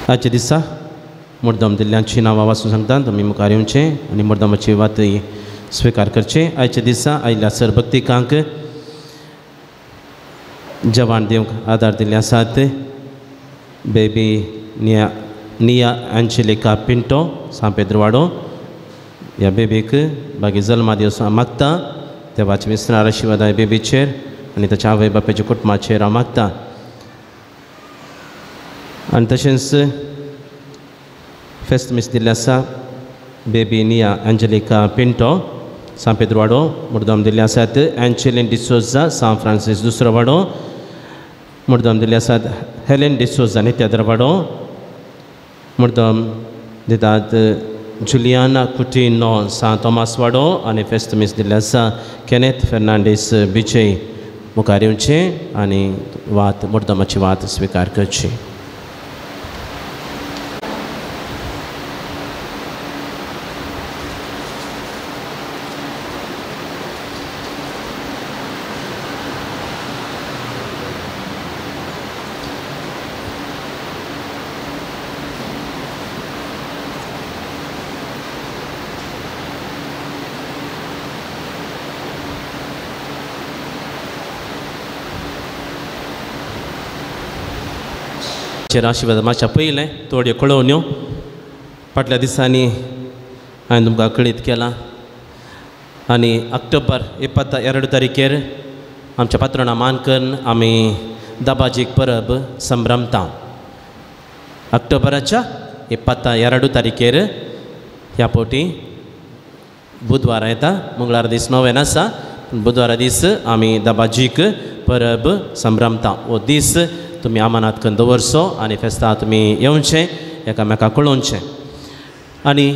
आजच्या दिसा मुर्दम दिल्ल्यांची नांवां वाचून सांगता, तुमी मुखार येवचें आनी मुर्दमाची वातय स्विकार करचें. आयच्या दिसा आयिल्ल्या सरभक्तिकांक जेवण दिवंक आदार दिल्ले आसात बेबी निया एंजेलिका पिंटो सांपेद्रवाडो ह्या बेबीक बागी जल्मा दिवस हांव मागता. देवाचे विसनार आशिर्वाद बेबीचेर आनी ताच्या आवय बापायच्या कुटुंबाचेर हांव मागता. आनी तशेंच फेस्त मीस दिल्लें आसा बेबी निया एंजेलिका पिंटो सांपेद्रवाडो. मुर्दम दिल्ले आसात एंजेलीन डिसोजा सांत फ्रांसीस दुसरो वाडो. मुर्दम दिल्ले आसात हेलेन डिसोजा नित्यादरवाडो. मुर्दम दितात जुलियाना कुटिनो सांत तोमास वाडो. आनी फेस्त मीस दिल्लें आसा केनेथ फेर्नांडीस बिचय. मुखार येवचें आनी वात मुर्दमाची वात स्विकार करची. आशिर्वाद मातशा पयलें थोड्यो कळोवन्यो फाटल्या दिसांनी हांवें तुमकां कळीत केलां. आनी ऑक्टोबर 22 तारखेर आमच्या पात्रां मान करून आमी दाबाजीक परब संभ्रमता. ऑक्टोबराच्या 22 तारखेर ह्या फावटी बुधवारा येता, मंगळारा दीस नोवेन आसा, पूण बुधवारा दीस आमी दाबाजीक परब संभ्रमता. हो दीस तुमी आमानात करून दवरचो आनी फेस्ता तुमी येवचें, एकामेका कळोवचें. आनी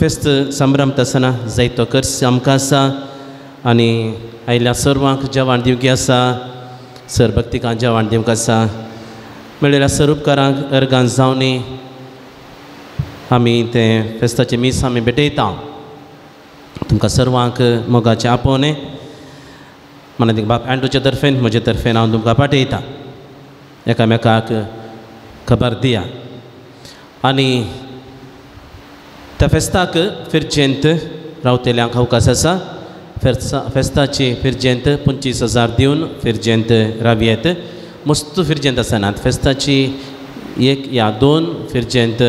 फेस्त संभ्रमता आसतना जायतो खर्च आमकां आसा आनी आयिल्ल्या सर्वांक जेवण दिवंक आसा, सर भक्तिकांक जेवण दिवंक आसा. मेळिल्ल्या सर उपकारांक अर्गान जावनी आमी तें फेस्ताचें मीस आमी भेटयता. तुमकां सर्वांक मोगाचें आपोवणें मनांत बाप एंड्रूच्या तर्फेन म्हजे तर्फेन हांव तुमकां पाठयतां. एकामेकाक खबर दिया. आनी त्या फेस्ताक फिरजेंत रावतल्यांक अवकाश आसा. फेस्ताची फिरजेंत 25,000 दिवन फिरजेंत रावयेत. मस्त फिरजेंत आसनात, फेस्ताची 1 या 2 फिरजेंत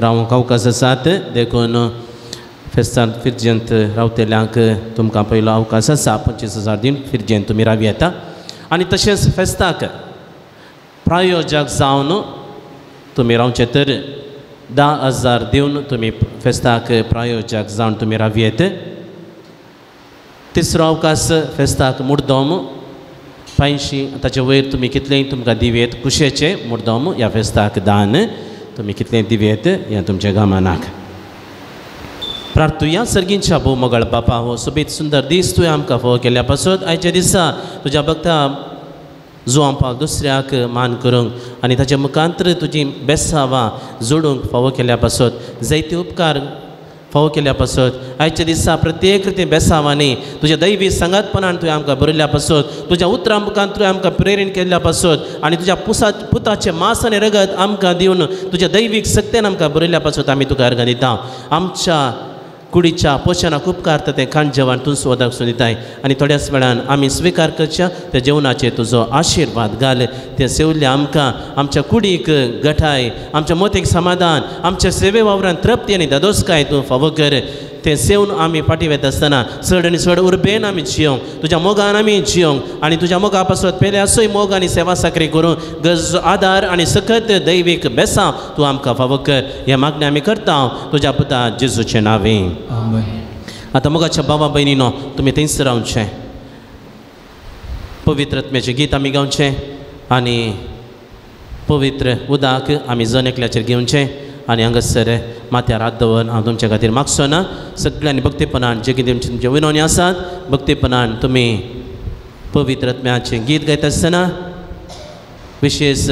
रावंक अवकाश आसात. देखून फेस्तान फिरजेंत रावतल्यांक तुमकां पयलो अवकाश आसा. 25,000 दिवन फिरजेंत तुमी रावयेता. आनी तशेंच फेस्ताक प्रायोजक जावन तुमी रावचें तर 10,000 दिवन तुमी फेस्ताक प्रायोजक जावन तुमी रावयेत. तिसरो अवकाश फेस्ताक मुर्दम 500 ताचे वयर तुमी कितलेंय तुमकां दिवयेत कुशेचें मुर्दम ह्या फेस्ताक दान तुमी कितलेंय दिवयेत ह्या तुमच्या गामानाक. प्रार्थुया. सर्गींच्या भोव मोगाळ बापा, हो सोबीत सुंदर दीस तुवें आमकां फावो केल्या पासत आयच्या दिसा तुज्या भक्ता जुआंव पावल दुसऱ्याक मान करूंक आनी ताच्या मुखांत्र तुजी बेसावां जोडूंक फावो केल्या पासत जायते उपकार फावो केल्या पासत आयच्या दिसा प्रत्येक रितीन बेसावांनी तुज्या दैवी सांगातपणान तुवें आमकां बरयल्ल्या पासत तुज्या उतरां मुखान तुवें आमकां प्रेरण केल्ल्या पासत आनी तुज्या पुताचें मांस आनी रगत आमकां दिवन तुज्या दैवीक सक्तेन आमकां बरयल्ल्या पासत आमी तुका अर्गां दिता. आमच्या कुडीच्या पोशणाक उपकारता तें खाण जेवण तूं स्वताक दिताय आनी थोड्याच वेळान आमी स्विकार करच्या त्या जेवणाचेर तुजो आशिर्वाद घाल. तें सेवल्लें आमकां आमच्या कुडीक गठाय, आमच्या मतीक समाधान, आमच्या सेवे वावरान तृप्ती आनी दादोसकाय तूं फावो कर. तें सेवन आमी फाटीं वता आसतना चड आनी चड उर्बेन आमी जियोंक, तुज्या मोगान आमी जियोंक आनी तुज्या मोगा पासत पेले आसूय मोग आनी सेवा साकरी करूं गरजो आदार आनी सकत दैवीक बेसांव तूं आमकां फावो कर. हे मागणें आमी करता तुज्या पुता जेजूचे नांवे. आतां मोगाच्या बाबा भयणीनो तुमी थंयच रावचें, पवित्र आत्म्याचें गीत आमी गावचें आनी पवित्र उदक आमी जण एकल्याचेर घेवचें आनी हांगासर माथ्यार हात दवरून हांव तुमच्या खातीर मागचो ना. सगळ्यांनी भक्तीपणान जे कितें तुमचे विनवणी आसात भक्तीपणान तुमी पवित्र आत्म्याचें गीत गायता आसतना विशेष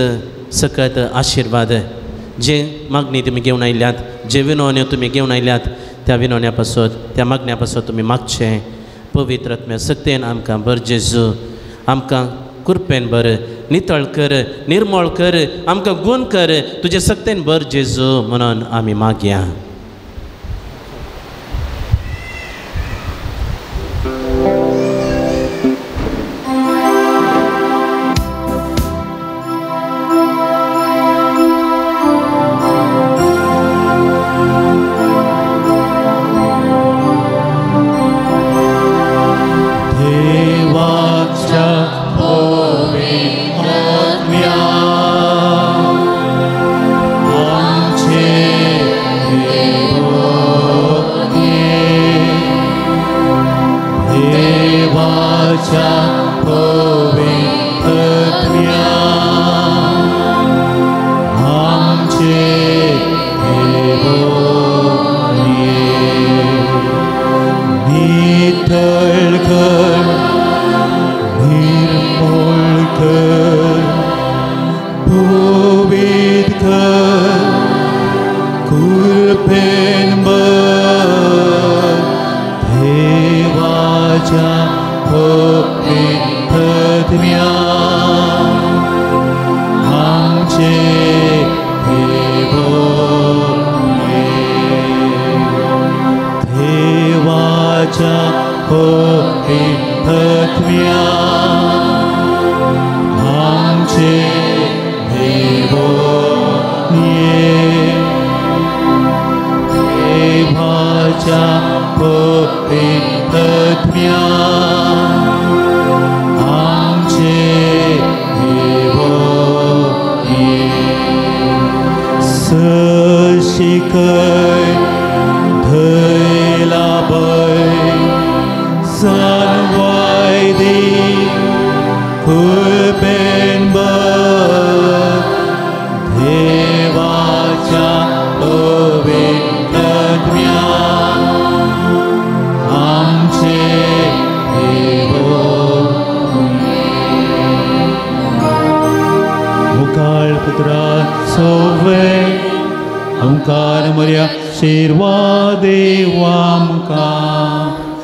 सकत आशिर्वाद जे मागणी तुमी घेवन आयल्यात, जे विनवण्यो तुमी घेवन आयल्यात त्या विनवण्या पासत त्या मागण्या पासत तुमी मागचें. पवित्र आत्म्या सक्तेन आमकां बर जेजू, आमकां कृपेन बर, नितळ कर, निर्मळ कर, आमकां गुण कर, तुजे सक्तेन बर जेजू म्हणून आमी मागया.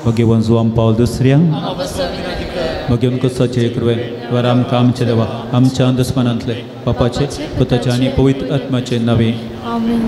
भगवान जुआम पावल दुसऱ्या भगवान कसचे कृपे द्वारा आमकां आमचे देवा आमच्या दुस्मानांतले बापाचे पुताचे आनी पवित्र आत्म्याचे नावे. आमेन.